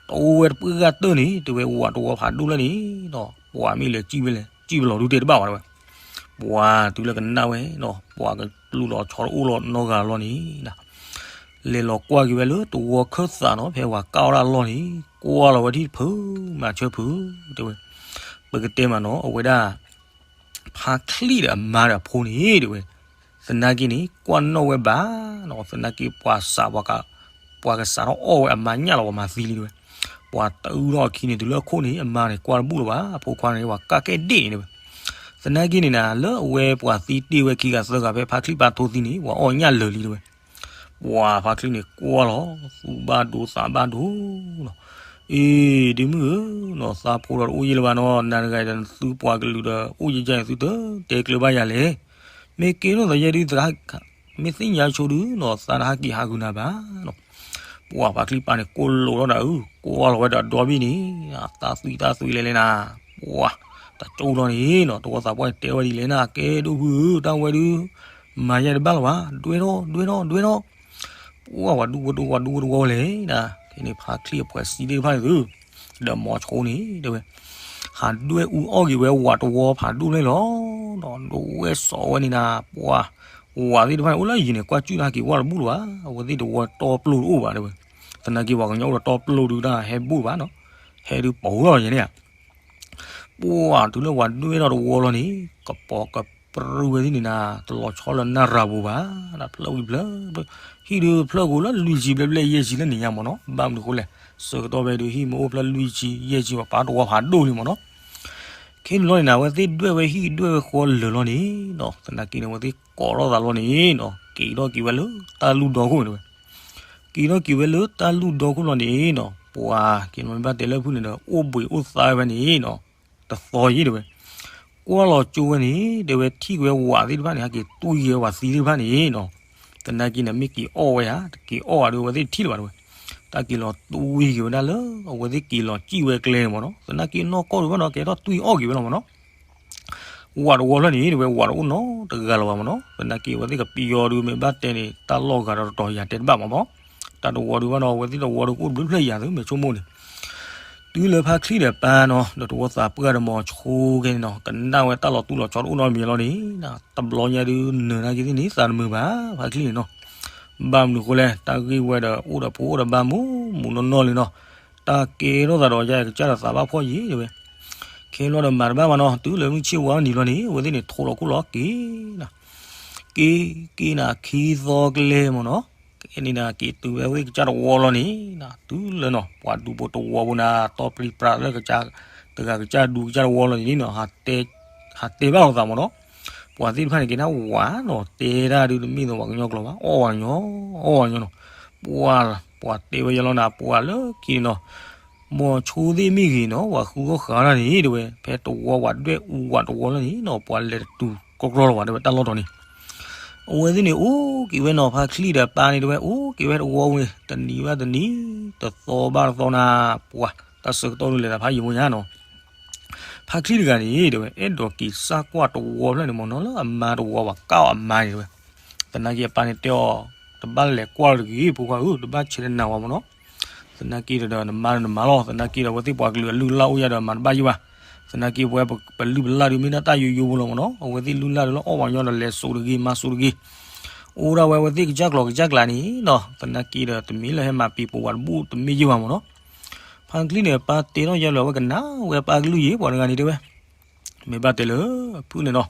တအိၣ်ဝဲတပှၢ်ဂၤတၢၢ်န့ၣ် တဲဝဲ ဝၤတဝီဖးဒိၣ်လၢန့ၣ်ဒီး ပှၢ်မ့ၢ်လဲၤစံၣ်ဝဲလဲၣ် စံၣ်ဝဲလီၤဒုးတဲတဘၣ်ဝဲတဲဝဲ, ပှၢ်တုၤလၢကနၣ်ဝဲဒီး ပှၢ်ကလူၢ်လီၤဆီတအိၣ်လီၤနီတဂၤလီၤန့ၣ် လဲၤလီၤကွၢ်က့ၤဝဲလၢတဝီခၢၣ်သးနီၤ, ဖဲဝၤကၢ်အီၣ်တၢ်အလီၢ်န့ၣ် ကွၢ်လီၤဝဲထံၣ်တဖု မၤဆၢဖု တဲဝဲ, ပကတဲမးနီၤ အဝဲဒၣ် ဖါချံၣ်ဒီးအမါဒီးအဖိန့ၣ် တဲဝဲ, သနာ်က့န့ၣ် ကွၢ်နီၣ်ဝဲဘၣ်နီၤ, သနာ်က့ပှၤစး ပှၤကစးထီၣ်အီၣ်ဝဲအမါညၣ်လီၤ ပှၤမၤသံလံတဲဝဲ, ပှၤတအုၣ်ထီၣ်အခံန့ၣ် တုၤလၢအခိၣ်န့ၣ် အမါန့ၣ်ကွၢ်တဘူၣ်လၢၤဘၣ်, အဖိခွါန့ၣ် ပှၤကၢ်ကဲဒ့ၣ်န့ၣ်တဲဝဲ, သနာ်က့န့ၣ်နၤ လၢအဝဲပှၤသံတ့ၢ်ဝဲခံဂၤသၢဂၤဖဲဖါချံၣ်ပၢ်ထိသံန့ၣ် ပှၤအီၣ်ညၣ်လၢာ်လံတဲဝဲ, ပှၢ်ဖါချံၣ်န့ၣ်ကွၢ်လီၤ သူၣ်ဘၣ်ဒိသးဘၣ်ဒိနီၤ, အ့ ဒ့မုၣ်ဧၢနီၤ, သးဖိဒီးတအိၣ်ယ့ၢ်လၢၤဘၣ်နီၤ, နၤတဂၤဒီးနသုပှၤကလုာ်ဒီးအိၣ်ယဲၢ်ယဲၢ်န့ၣ် သုတတဲကျၢၤဘၣ်ယၤလဲၣ်, မ့ၢ်ကဲထီၣ်သးယဲၢ်ဒုး မ့ၢ်သ့ၣ်ညါဆိဒုးနီၤ သးတဟးက့ၤဟးဂုာ်နၤဘၣ်နီၤ, ပှၢ်ဖါချံၣ်ပၢ်န့ၣ် ကိၢ်လိာ်ထီၣ်နၤဧၢ, ကွၢ်လီၤဝဲဒီးအဒီဘ့ၣ်န့ၣ် တၢ်သွံၣ်တၢ်သွံၣ်လဲၤလဲၤနၤ, ပှၢ်, တကၠိလီၤန့ၣ်နီၤ, တဝီသးပှၢ်န့ၣ်တဲဝဲဒ်လဲၣ်နၤ, ကဲဒိၣ်ဖုဧၢ, တၢ်ဝဲဒုး မၤယဲၢ်တဘၣ်လၢၤဘၣ်, ဒွဲၣ်ထီၣ် ဒွဲၣ်ထီၣ် ဒွဲၣ်ထီၣ်, ပှၢ်ဝၤဒူဖိတဝီ ဝၤဒူဖိတဝီလဲၣ်နၤ, ဖဲန့ၣ်ဖါချံၣ်အဖှဲးစံသ့ၣ်တဖၣ်န့ၣ်သု ဒီးမိၤဆိန့ၣ်တဲဝဲ, ဟးဒွဲၣ်အူအီၣ်က့ၤဝဲဝၤတဝီဖးဒိၣ်န့ၣ်လီၤ, ဒီးဒိးဝဲၢ်စိာ်ဝဲန့ၣ်နၤ, ပှၢ်, ဝၤသ့ၣ်တဖၣ်န့ၣ် အိၣ်လၢအယံၤန့ၣ် ကွၢ်စူၣ်တဟးက့ၤဝဲတဘူၣ်လၢၤဘၣ်, အဝဲသ့ၣ်တဝီတီပျိတအိၣ်ဘၣ်တဲဝဲ, သနာ်က့ပှၤကညီအိၣ်ဒီးတီပျိဒုးတၢ်ဟဲဘူၣ်ဘၣ်နီၤ, ဟဲဒုးပိာ်ထီၣ်ယဲၢ်န့ၣ်ဧါ ပှၢ်တုၤလၢဝၤဒွဲၣ်ထီၣ်တဝီလီၤန့ၣ် ကပိာ်ကပြုၢ်ဝဲသ့ၣ်န့ၣ်နၤ တလီၤဆီလၢနၢ်ရၤပူၤဘၣ်, ဖျၢၣ်ဝံၤဖျၢၣ်, ဟံၣ်ဒုးဖျၢၣ်ကအိၣ်လၢလွံၢ်ဆံဘျဲၣ်ဘျဲၣ်ယဲၢ်ဆံလၢန့ၣ်ညါမ့ၢ်နီၤ, ဘၣ်မနုၤအဃိလဲၣ်, ဆၢကတီၢ်ဖဲဒုးဟံၣ်မ့ၢ်အိၣ်ဖျၢၣ်လွံၢ်ဆံယဲၢ်ဆံဘၣ် ပာ်တဝီဖးဒိၣ်လံမ့ၢ်နီၤ, ခဲန့ၣ်လီၤန့ၣ်နၤ အဝဲသ့ၣ်ဒွဲၣ်ဝဲဟံၣ်ဒွဲၣ်ဝဲဃီလၢာ်လီၤန့ၣ်နီၤ, သနာ်က့န့ၣ် အဝဲသ့ၣ်ကိးထီၣ်သးလီၤန့ၣ်နီၤ က့ၤထီၣ်က့ၤဝဲလၢတၢ်လူၢ်ဒီခိၣ်န့ၣ်ဝဲ က့ၤထီၣ်က့ၤဝဲလၢတၢ်လူၢ်ဒီခိၣ်လီၤန့ၣ်နီၤ, ပှၤက့ၤမ့ၢ်ဘၣ်တဲလၢဖုၣ်န့ၣ်ဒီး အိၣ်ဘှံးအိၣ်သါဝဲန့ၣ်နီၤ, တသီယ့ၣ်တဲဝဲ, ကွၢ်လီၤကၠိဝဲန့ၣ် တဲဝဲထံၣ်က့ၤဝဲဝၤသ့ၣ်တဖၣ်န့ၣ် ဟဲက့ၤတွံၢ်က့ၤဝဲဝၤသံသ့ၣ်တဖၣ်န့ၣ်နီၤ, သနာ်က့န့ၣ် မ့ၢ်က့ၤအီၣ်ဝဲဧါ တက့ၤအီၣ်ဧါဒီး အဝဲသ့ၣ်တထံၣ်လၢၤဘၣ်တဲဝဲ, တၢ်က့ၤလီၤတွံၢ်က့ၤဝဲဒၣ်လၢ အဝဲသ့ၣ်က့ၤလီၤစံၣ်ဝဲကျဲန့ၣ်မ့ၢ်နီၤ, သနာ်က့နီၢ်ကီၢ်ဒုးဘၣ်နီၤ ကဲထီၣ်တွံၢ်အီၣ်က့ၤဝဲလီၤမ့ၢ်နီၤ ဝၤတဝီဖျၢၣ်န့ၣ် တဲဝဲဝၤတအိၣ်နီတဂၤလၢၤဘၣ်မ့ၢ်နီၤ, သနာ်က့အဝဲသ့ၣ်ကပယီၤဒုး မ့ၢ်ဘၣ်တဲန့ၣ် တၢ်လီၢ်ဂၤဒီးတတီၤယၤတဲတဘၣ်မ့ၢ်နီၤ, တၢ်တဝီဒုးဘၣ်နီၤ အဝဲသ့ၣ်တဝီဒုးကအိၣ်တဘျုးဖျၢၣ်ယၤသု မ့ၢ်ဆိကမိၣ်န့ၣ်, တုၤလၢဖါချံၣ်ဒီးပၢ်နီၤ ဒီးတဝီသးပှၢ်ဒီးမိၤဆိကဲန့ၣ်နီၤ ကနၣ်ဝဲတၢ်လီၤတူၢ်လီၤဆီတအိၣ်နီတမံၤလီၤန့ၣ်, တဘျီညါဒုးနၢၤနာ်က့သ့ၣ်န့ၣ် သးတမုာ်ဘၣ် ဖါချံၣ်န့ၣ်နီၤ ဘၣ်မနုၤအဃိလဲၣ် တၢ်ဂ့ၢ်ဝဲဒီးအိၣ်ဒီးဖိအိၣ်ဒီးဘါမုာ်မုာ်နီၢ်နီၢ်လံနီၤ, တၢ်ကဲထီၣ်သးဒီးယကစၢ်ဒီးသးဘၣ်ဖှီၣ်ယံၤတဲဝဲ, ခဲလီၤဒီးမၤတဘၣ်ဘၣ်နီၤ တုၤလၢမုၢ်ဆ့ၣ်ဝါနံၤလီၤန့ၣ် အဝဲသ့ၣ်န့ၣ်ထိးလီၤခိၣ်လီၤက့ၤနၤ, က့ၤက့ၤနၤခံသီကျဲမ့ၢ်နီၤ, ကဲန့ၣ်နၤက့ၤတုၤဝဲအဝဲသ့ၣ်ကစၢ်တဝီလီၤန့ၣ်, တုၤလၢနီၤ ပှၤဒူဖိတဝီဖိနၤ တီပျံၤပြးလၢ တဂၤကစၢ်ဒူကစၢ်တဝီလီၤန့ၣ်နီၤ ဟးတဲဘၣ်လိာ်သးမ့ၢ်နီၤ, ပှၤသ့ၣ်တဖၣ်န့ၣ်က့ၤနၢ်ဝၤနီၤ တဲဒၣ်ဒုးတမ့ၢ်သိးပှၤကညီကျိာ်ဘၣ် အီၣ်ဝၤညီ အီၣ်ဝၤညီနီၤ, ပှၤ ပှၤတဲဝဲယလီၤနၤ ပှၤလၢခံန့ၣ်နီၤ, မိၤဆိသ့ၣ်မ့ၢ်ဂ့ၤနီၤ ပှၤဃုအီၣ်ဃာ်တၢ်န့ၣ်တဲဝဲ ဖဲတဝီဝၤဒွဲၣ်အူဝၤတဝီလီၤန့ၣ်နီၤ ပှၤလဲၤတတုၤကီကီလီၤဝဲတဲဝဲတၢ်လီၢ်တီၤန့ၣ် အဝဲသ့ၣ်န့ၣ် အိၣ်က့ၤဝဲနီၤ ဖါချံၣ်ဒီးပၢ်န့ၣ်တဲဝဲ အိၣ်က့ၤဝဲတဝီဝဲ တနံၤဘၣ်တနံၤ တသီဘၣ်တသီနၤ, ပှၤ တၢ်ဆၢကတီၢ်ဒုးလဲၤသးဖးယံာ်မိၢ်ညါနီၤ, ဖါချံၣ်တဂၤန့ၣ်တဲဝဲ အဲၣ်ဒိးက့ၤစၢ်ကွၢ်တဝီဖျၢၣ်န့ၣ်မ့ၢ်နီၤ လၢအမါတဝီပှၤကၢ်အီၣ်အမါန့ၣ်တဲဝဲ, သနာ်က့အပၢ်န့ၣ်တဲအီၤ တဘၣ်လဲၤကွၢ်လီၤတဂ့ၤ ဖိခွါဧၢ တဘၣ်ဆဲးတနၤဝၤမ့ၢ်နီၤ သနာ်က့ဒီးနမါဒီးနမါလီၤ သနာ်က့ဒီးအဝဲသ့ၣ်ပှၤကလုာ်အလုၢ်အလၢ်အိၣ်ယၤဒီးမၤတဘၣ်ယံၤဘၣ်, သနာ်က့ပဝဲပလုၢ်ပလၢ်ဒုးမ့ၢ်ဒၣ်တၢ်ယိယိဖိလီၤမ့ၢ်နီၤ အဝဲသ့ၣ်လုၢ်လၢ်ဒုးလၢအီၣ်ပှၤညီဒီးလဲၤစိးတဂ့ၤမၤစိးတဂ့ၤ, အိၣ်ဒၣ်ဝဲအဝဲသ့ၣ်ကစၢ်ကျိာ်ကစၢ်ကျးန့ၣ်နီၤ သနာ်က့ဒီးတမ့ၢ်လၢဟဲမၤပံၤပိာ်ဝဲတဘူၣ်တမ့ၢ်ယံၤဘၣ်မ့ၢ်နီၤ ဖါချံၣ်န့ၣ် ပၢ်တဲထီၣ်ယဲလၢအဝဲကနၣ်ဝဲပၢ်ကလုၢ်ယံၤ ပှၤတဂၤန့ၣ်တဲဝဲ, မ့ၢ်ဘၣ်တဲလၢ ဖုၣ်န့ၣ်နီၤ,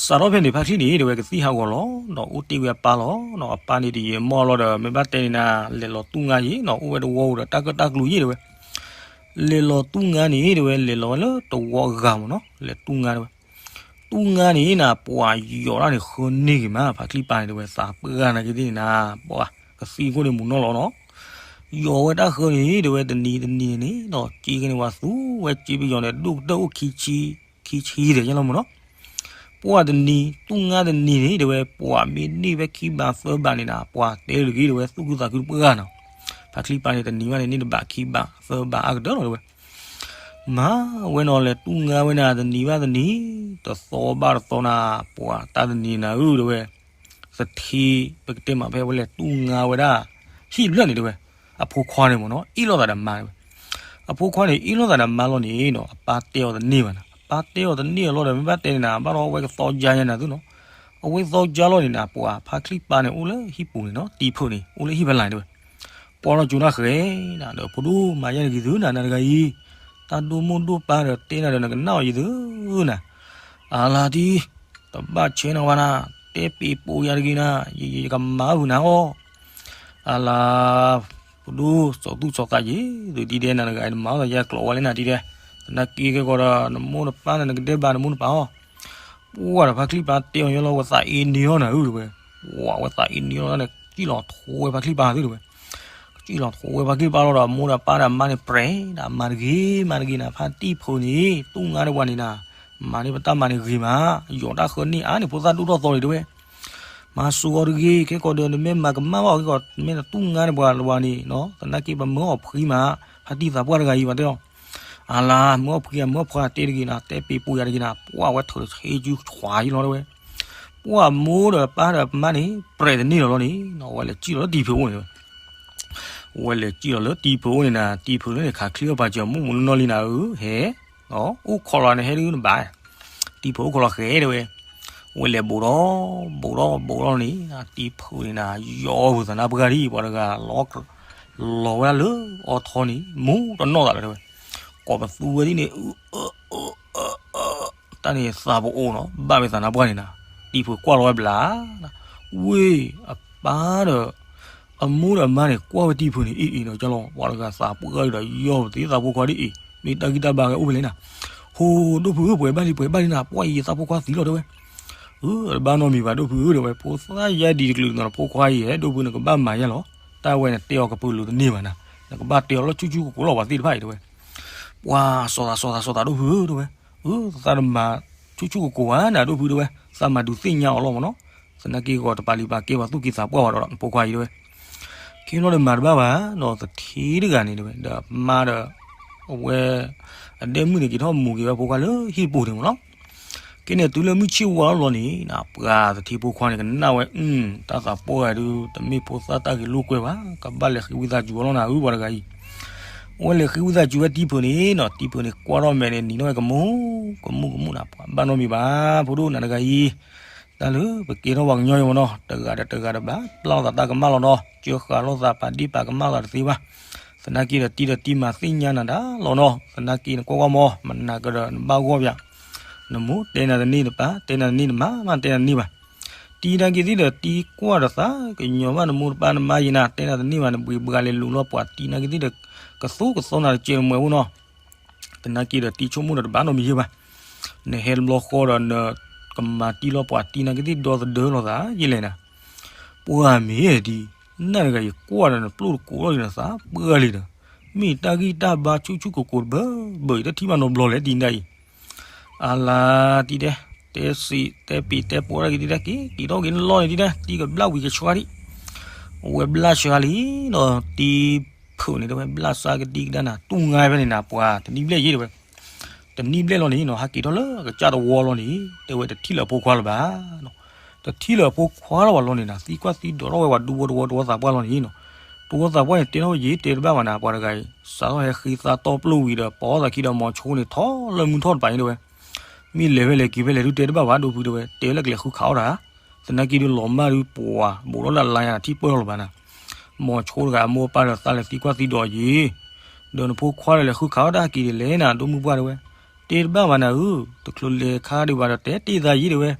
စးထီၣ်ဖဲန့ၣ် ဖါချံၣ်န့ၣ် တဲဝဲကသံၣ်ဟးဂီၤလီၤ, ဒီးအိၣ်တ့ၢ်ဝဲအပၢ်လီၤ, အပၢ်န့ၣ်တယံာ်မီၢ်လီၤဒီး မ့ၢ်ဘၣ်တဲန့ၣ်နၤ လဲၤလီၤတူၢ်ငါယံၤနီၤ အိၣ်ဝဲတဝီဧိၤဒီးတၢ်ကၢၣ်တၢ်ကျူယံၤတဲဝဲ, လဲၤလီၤတူၢ်ငါန့ၣ် တဲဝဲ လဲၤလီၤဝဲလၢတဝီအဂၤမ့ၢ်နီၤ, လဲၤတူၢ်ငါတဲဝဲ. တူၢ်ငါန့ၣ်နၤ ပှၤယီၤတၢ်န့ၣ် ဃၢန့ၢ်ဂ့ၤမး ဖါချံၣ်ပၤန့ၣ် တဲဝဲ သးပှၢ်နာ်က့သ့ၣ်န့ၣ်နၤ ပှၤကသံခိၣ်န့ၣ်မူၤနီၢ်လီၤနီၤ. ယီၤဝဲတၢ်ဃၢန့ၣ် တဲဝဲ တနံၤတနံၤန့ၣ်ဒီး က့ၤက့ၤန့ၣ် ပှၤသူဝဲက့ၤပယီၤန့ၣ် ဒိၣ်ကတၢၢ်အိၣ်ခံဆံ ခံဆံဒီးယဲလီၤမ့ၢ်နီၤ. ပှၤတနံၤ တူၢ်ငါတနံၤန့ၣ် တဲဝဲ ပှၤမ့ၢ်န့ၢ်ဖဲခံဘးသၢဘးန့ၣ်နၤ ပှၤတဲတဂ့ၤ တဲဝဲ သူၣ်ခုသးခုတပှၢ်နီၤ. ဖါချံၣ်ပၤန့ၣ် တနံၤဘၣ်န့ၣ် န့ၢ်တဘးခံဘးသၢဘးအါကတၢၢ်လီၤ တဲဝဲ. မၤဝဲနီၤ လဲၤတူၢ်ငါဝဲနၤ တနံၤဘၣ်တနံၤ တသီဘၣ်တသီနၤ ပှၤတၢ်တနံၤနၤဧၢ တဲဝဲ. သထ့ ပကတဲမးဖဲဝဲလဲၤတူၢ်ငါဝဲဒၣ် ဟံၣ်တဖျၢၣ်န့ၣ် တဲဝဲ အဖိခွါန့ၣ်မ့ၢ်နီၤ အ့ၣ်လိာ်သးဒီးမါ တဲဝဲ. အဖိခွါန့ၣ် အ့ၣ်လိာ်သးဒီးမါလီၤန့ၣ်နီၤ အပၢ်တဲအီၤတန့ၢ်ဘၣ်နၤ အပၢ်တဲအီၤတန့ၢ်အလီၢ်ဒီး မ့ၢ်ဘၣ်တဲန့ၣ်နၤ ဘၣ်ဒီးအဝဲကသီကါညါနၤသုနီၤ. အဝဲသီကါလီၤန့ၣ်နၤ ပှၤဖါချံၣ်ပၤန့ၣ် အိၣ်လၢဟံၣ်ပူၤန့ၣ်နီၤ တံၤဖုးန့ၣ် အိၣ်လၢဟံၣ်ဖဲလၢ်န့ၣ် တဲဝဲ. ကွၢ်ထီၣ်ကၠိတၢ်ဃဲၤနၤ ဒီးဖိဒိၣ်မၤယဲၢ်နဂ့ၤသုနၤ နၤတဂၤအံၤ တၢ်ဒိၣ်မိၢ်ဒိၣ်ပၢ်ဒီးတဲနၤဒီး နကနၣ်အီၤယံၤသုနၤ. အလၤတံၢ် တဘၣ်ဆဲးနီၤဘၣ်နၤ တဲပ့ၤပိာ်ယၤတဂ့ၤနၤ ယကမၤအီၣ်ဖုးနၤအီၤ အလၤ ပဒိၣ်စီၤသူၣ်စီၤသးယံၤ သုတံၤဒဲး နၤတဂၤအံၤ နမၤအီၣ်သးယဲၢ်ကျိးဝဲလၢနၤတံၤဒဲး သနာ်က့ခဲကီးဒီး နမိၢ်နပၢ်န့ၣ် နကဒဲးဘးနမိၢ်နပၢ်အီၤ ပှၤဒီးဖါချံၣ်ပၤတဲအီၤယဲလီၤ ဝဲသးအ့န့ၢ်အီၤနၤဧၢ တဲဝဲ. ပှၤဝဲသးအ့န့ၢ်အီၤန့ၣ် ကစံၣ်လီၤထိဝဲဖါချံၣ်ပၤသု တဲဝဲ. ကစံၣ်လီၤထိဝဲဖါချံၣ်ပၤလီၤဒီး မိၢ်ဒီးပၢ်ဒီးမါန့ၣ် ပြဲၤဒီး မၤတဂ့ၤ မၤတဂ့ၤနၤ ဖါတံၢ်ဖုးန့ၣ် တူၢ်ငါဒီးပှၤန့ၣ်နၤ မၤန့ၢ်ပတၢ်မၤန့ၣ်ဂ့ၤမး ယီၤတၢ်ဃၢန့ၢ်အါန့ၣ် ဖိသၣ်ဒိၣ်ထီၣ်သီန့ၣ် တဲဝဲ. မၤစူၤအီၤတဂ့ၤ ခဲကီးဒီး နမ့ၢ်မၤကမၣ်ဘၣ်အီၤ ခဲကီး မ့ၢ်နတူၢ်ငါန့ၣ်ပှၤလၢပှၤန့ၣ် သနာ်က့ပမၢအီၤဖှံမး ဖါတံၢ်သးပှၢ်တဂၤအံၤ ပှၤတဲအီၤ အလၤ မၢအီၤဖှံဧါ မၢအီၤဖှံဧါ တဲတဂ့ၤနၤ တဲပ့ၤပိာ်ယၤတဂ့ၤနၤ ပှၤဝဲထုးဆ့ကၠူခွါယံၤလီၤ တဲဝဲ. ပှၤမိၢ်ဒီးပၢ်ဒီးမါန့ၣ် ပြဲၤတန့ၢ်လီၤလီၤန့ၣ် ဝဲလဲၤကံၣ်လီၤလၢတံၤဖုးအိၣ်န့ၣ် ဝဲလဲၤကံၣ်လီၤလၢတံၤဖုးအိၣ်န့ၣ်နၤ တံၤဖုးန့ၣ် ခးချံအီၣ်ပာ်စၢၤ မူးမူးနီၢ်နီၢ်လံနၤဧၢ ဟဲ အိၣ်ခိးလီၤန့ၣ် ဟဲဒုနဘၣ် တံၤဖုးအိၣ်ခိးလီၤဃဲ တဲဝဲ. ဝဲလဲၤဘူးဒီး ဘူးဒီး ဘူးဒီးန့ၣ် တံၤဖုးန့ၣ်နၤ ယီၤဝဲသးနါပှၢ်ဒ်အံၤ ပှၤတဂၤ လီၤဝဲဒၣ်လၢအီထီန့ၣ် မူးတနီၣ်သးလၢ တဲဝဲ. ကိးပသူဝဲဒ်န့ၣ် အ တၢ်န့ၣ် သးပအိၣ်နီၤ ဘၣ်ဝဲသးနါပှၢ်န့ၣ်နၤ တံၤဖုးကွၢ်လီၤဝဲဘျါ ဝ့ၢ် အပၢ်ဒီး အမိၢ်ဒီးအမါန့ၣ် ကွၢ်ဝဲတံၤဖုးန့ၣ် အ့ၣ်အ့ၣ်နီၤ ကၢ်လီၤ ပှၤတဂၤသးပှၢ်ဒီး ယီၤပသ့သးဖိခွါဒ်အံၤ မ့ၢ်တၢ်ဂံၢ်တၢ်ဘါကအိၣ်ဖဲလဲၣ်နၤ. ဟိ ဒိၣ်ဖုဧၢ ပှဲၤဘၣ်လံ ပှဲၤဘၣ်လံနၤ ပှၢ်အံၤယသးဖိခွါသံလီၤ တဲဝဲ. အၢ တဘၣ်နီတမံၤဘၣ် ဒိၣ်ဖုဧၢ တဲဝဲ ဖိသၣ်ယါဒံးတကလုာ်နီၤ ဖိခွါအံၤ ဟဲဒိၣ်ဖု နကဘၣ်မၤယဲၢ်လီၤ တၢ်ဝဲန့ၣ်တဲအီၤကပုာ်လိၤတန့ၢ်ဘၣ်နၤ နကဘၣ်တဲအီၤလီၤဆူၣ်ဆူၣ်ကိၤကိၤလီၤ ပှၤသ့ၣ်တဖၣ်အံၤ တဲဝဲ. ပှၤ စီၤသး စီၤသး စီၤသး ဒိၣ်ဖုဧၢ တဲဝဲ. အၢ သးတမၤဆူၣ်ဆူၣ်ကိၤကိၤဧါ နၤဒိၣ်ဖု တဲဝဲ သးမၤဒုးသ့ၣ်ညါအီၤလီၤမ့ၢ်နီၤ သနာ်က့ဂီၤတပာ်လံၤပာ်ကဲပှၤသူၣ်က့သးပှၢ်ဝဲဒီး နဖိခွါအံၤ တဲဝဲ. ခ့လီၤဒီးမၤတဘၣ်ဘၣ်နီၤ သထ့တဂၤန့ၣ် တဲဝဲ ဒီးမါဒီး အဝဲ အဒဲမုၣ်န့ၣ် က့ၤထီၣ်မူၤက့ၤဝဲဖိခွါလၢဟံၣ်ပူၤန့ၣ်မ့ၢ်နီၤ. ကဲန့ၣ်တုၤလၢမုၢ်ဆ့ၣ်ဝါလီၤန့ၣ် ပှၤသထ့ဖိခွါန့ၣ် ကနၣ်ဝဲ အု တၢ်သးပှၢ်ဂၤဒုး တမ့ၢ်ဖိသၣ်တၢ်ဂ့ၤလိာ်ကွဲဘၣ် ကဘၣ်လဲၤဃ့ဝံသးစူၤအီၤလီၤနၤဧၢ ပှၤတဂၤအံၤ. အဝဲလဲၤဃ့ဝံသးစူၤဝဲတံၤဖုးန့ၣ်နီၤ တံၤဖုးန့ၣ် ကွၢ်ထီၣ်မဲာ်န့ၣ် နံၤထီၣ်ဝဲကမူၣ် ကမူၣ်ကမူၣ်နၤ ပှၤဘၣ်နီတမံၤဘၣ် ဖိဒိၣ်နၤတဂၤအံၤ တၢ်လၢပကဲထီၣ်ပှၤကညီအံၤမ့ၢ်နီၤ တဂၤဒီးတဂၤဒီးဘၣ်ပျၢ်လိာ်သးတၢ်ကမၣ်လီၤနီၤ ကၢဃာ်လိာ်သးပာ်ဒ့ၣ်ပာ်ကမၣ်လိာ်သးတသ့ဘၣ်. သနာ်က့ဒီးတံၤဒီးတံၤမၤသ့ၣ်ညါနၤဒၣ်လီၤနီၤ သနာ်က့နကွၢ်ကွၢ်မ့ၢ် မနၤကဒီးနဘၣ်ဂီၢ်ပၠး နမိၢ်တဲနၤတန့ၢ် နပၢ်တဲနၤတန့ၢ် နမါမးတဲနၤတန့ၢ်ဘၣ်. တံၤနာ်က့သ့ၣ်ဒီးတံၤကွၢ်ဒီးသး ကညီဘၣ်နမိၢ်နပၢ်နမါယံၤနၤ တဲနၤတန့ၢ်ဘၣ် နဘှံးဘှါလဲၤလူၤလီၤပှၤတံၤနာ်က့သ့ၣ်ဒီး ကသိကသိနၤတကဲးတမှဲးဖိနီၤ သနာ်က့ဒီးတံၤဆိကမိၣ်ဒီးတဘၣ်နီတမံၤယဲၢ်ဘၣ်. နဟဲတဘျီဃီဒီးနကမၤတံၤလီၤပှၤတံၤနာ်က့သ့ၣ်ဒီသဒၢလိာ်သးယဲၢ်လဲၣ်နၤ. ပှၤမ့ၢ်တံၤ နၤတဂၤယကွၢ်ဒီးနပျိၢ်တကိးလီၤယံၤနသးပှၢ်လံဒီး မ့ၢ်တၢ်ဂံၢ်တၢ်ဘါဆူၣ်ဆူၣ်ကိၤကိၤတဘၢဘၢအံၤ တထံၣ်ဘၣ်နီတဘျီလဲၣ်တံၤဒၣ်အံၤ အလါတံၤဒဲး တဲစံးတဲပံၤတဲပိာ်ဒၣ်က့ၤတံၤဒဲး က့ၤက့ၤထီၣ်က့ၤနလီၢ်န့ၣ်တံၤဒဲး တံၤကဘျၣ်ဝံၤကဆှါဒံး အဝဲဘျၣ်ဆှါလံနီၤ တံၤဖုးန့ၣ် တဲဝဲဘျၣ်ဆှါကဒံကဒါနၤ တူၢ်ငါဖဲန့ၣ်နၤ ပှၤတနံၣ်ဘျဲၣ်ယဲၢ်တဲဝဲ တနံၣ်ဘျဲၣ်လီၤန့ၣ်နီၤ ဟဲက့ၤထီၣ်လၢကစၢ်တဝီလီၤန့ၣ် တဲဝဲတထံၣ်လၢအဖိခွါလၢၤဘၣ် တထံၣ်လၢအဖိခွါလၢၤဘၣ်လီၤန့ၣ်နၤ သံကွၢ်သံဒိးထီၣ်ဝဲပှၤဒူဖိတဝီတဝီသးပှၢ်လီၤန့ၣ်နီၤ တဝီသးပှၢ်န့ၣ် တဲထီၣ်ဝဲယဲၢ်တဲတဘၣ်ဘၣ်နၤ ပှၤတဂၤအံၤ စးထီၣ်ဟဲဃ့သါတီပျိၢ်ဝံၤဒီး ပိာ်အီၣ်သးခံဒီးမီၤဆိန့ၣ် ထီၣ်လၢမုၢ်ထီၣ်တပၤန့ၣ်တဲဝဲ မ့ၢ်လဲၤဖဲလဲၣ်က့ၤဖဲလဲၣ်ဒုးတဲတဘၣ်ဘၣ် ဒိၣ်ဖုတဲဝဲ တဲလၢကလဲၤဃုခးအီၣ်တၢ် သနာ်က့ဒုးလီၤမၢ်ဒုးပှၤ ဘူးထီၣ်လၢအလါညါ ထံၣ်ပၢၢ်ထီၣ်လၢၤဘၣ်နၤ မီၤဆိတဂၤအမိၢ်အပၢ်ဒီးသးလဲၤသံကွၢ်သံဒိးယဲၢ် ဒီးနဖိခွါဒီးလဲၤဃုခးအီၣ်တၢ်က့ၤဒ်လဲၣ်နၤ ဒိၣ်မုၢ်ပှၢ်တဲဝဲ တဲတဘၣ်ဘၣ်နၤဧၢ တချုးလဲၤခါဒံးဘၣ်ဒီးတဲတ့ၢ်သးယဲၢ်တဲဝဲ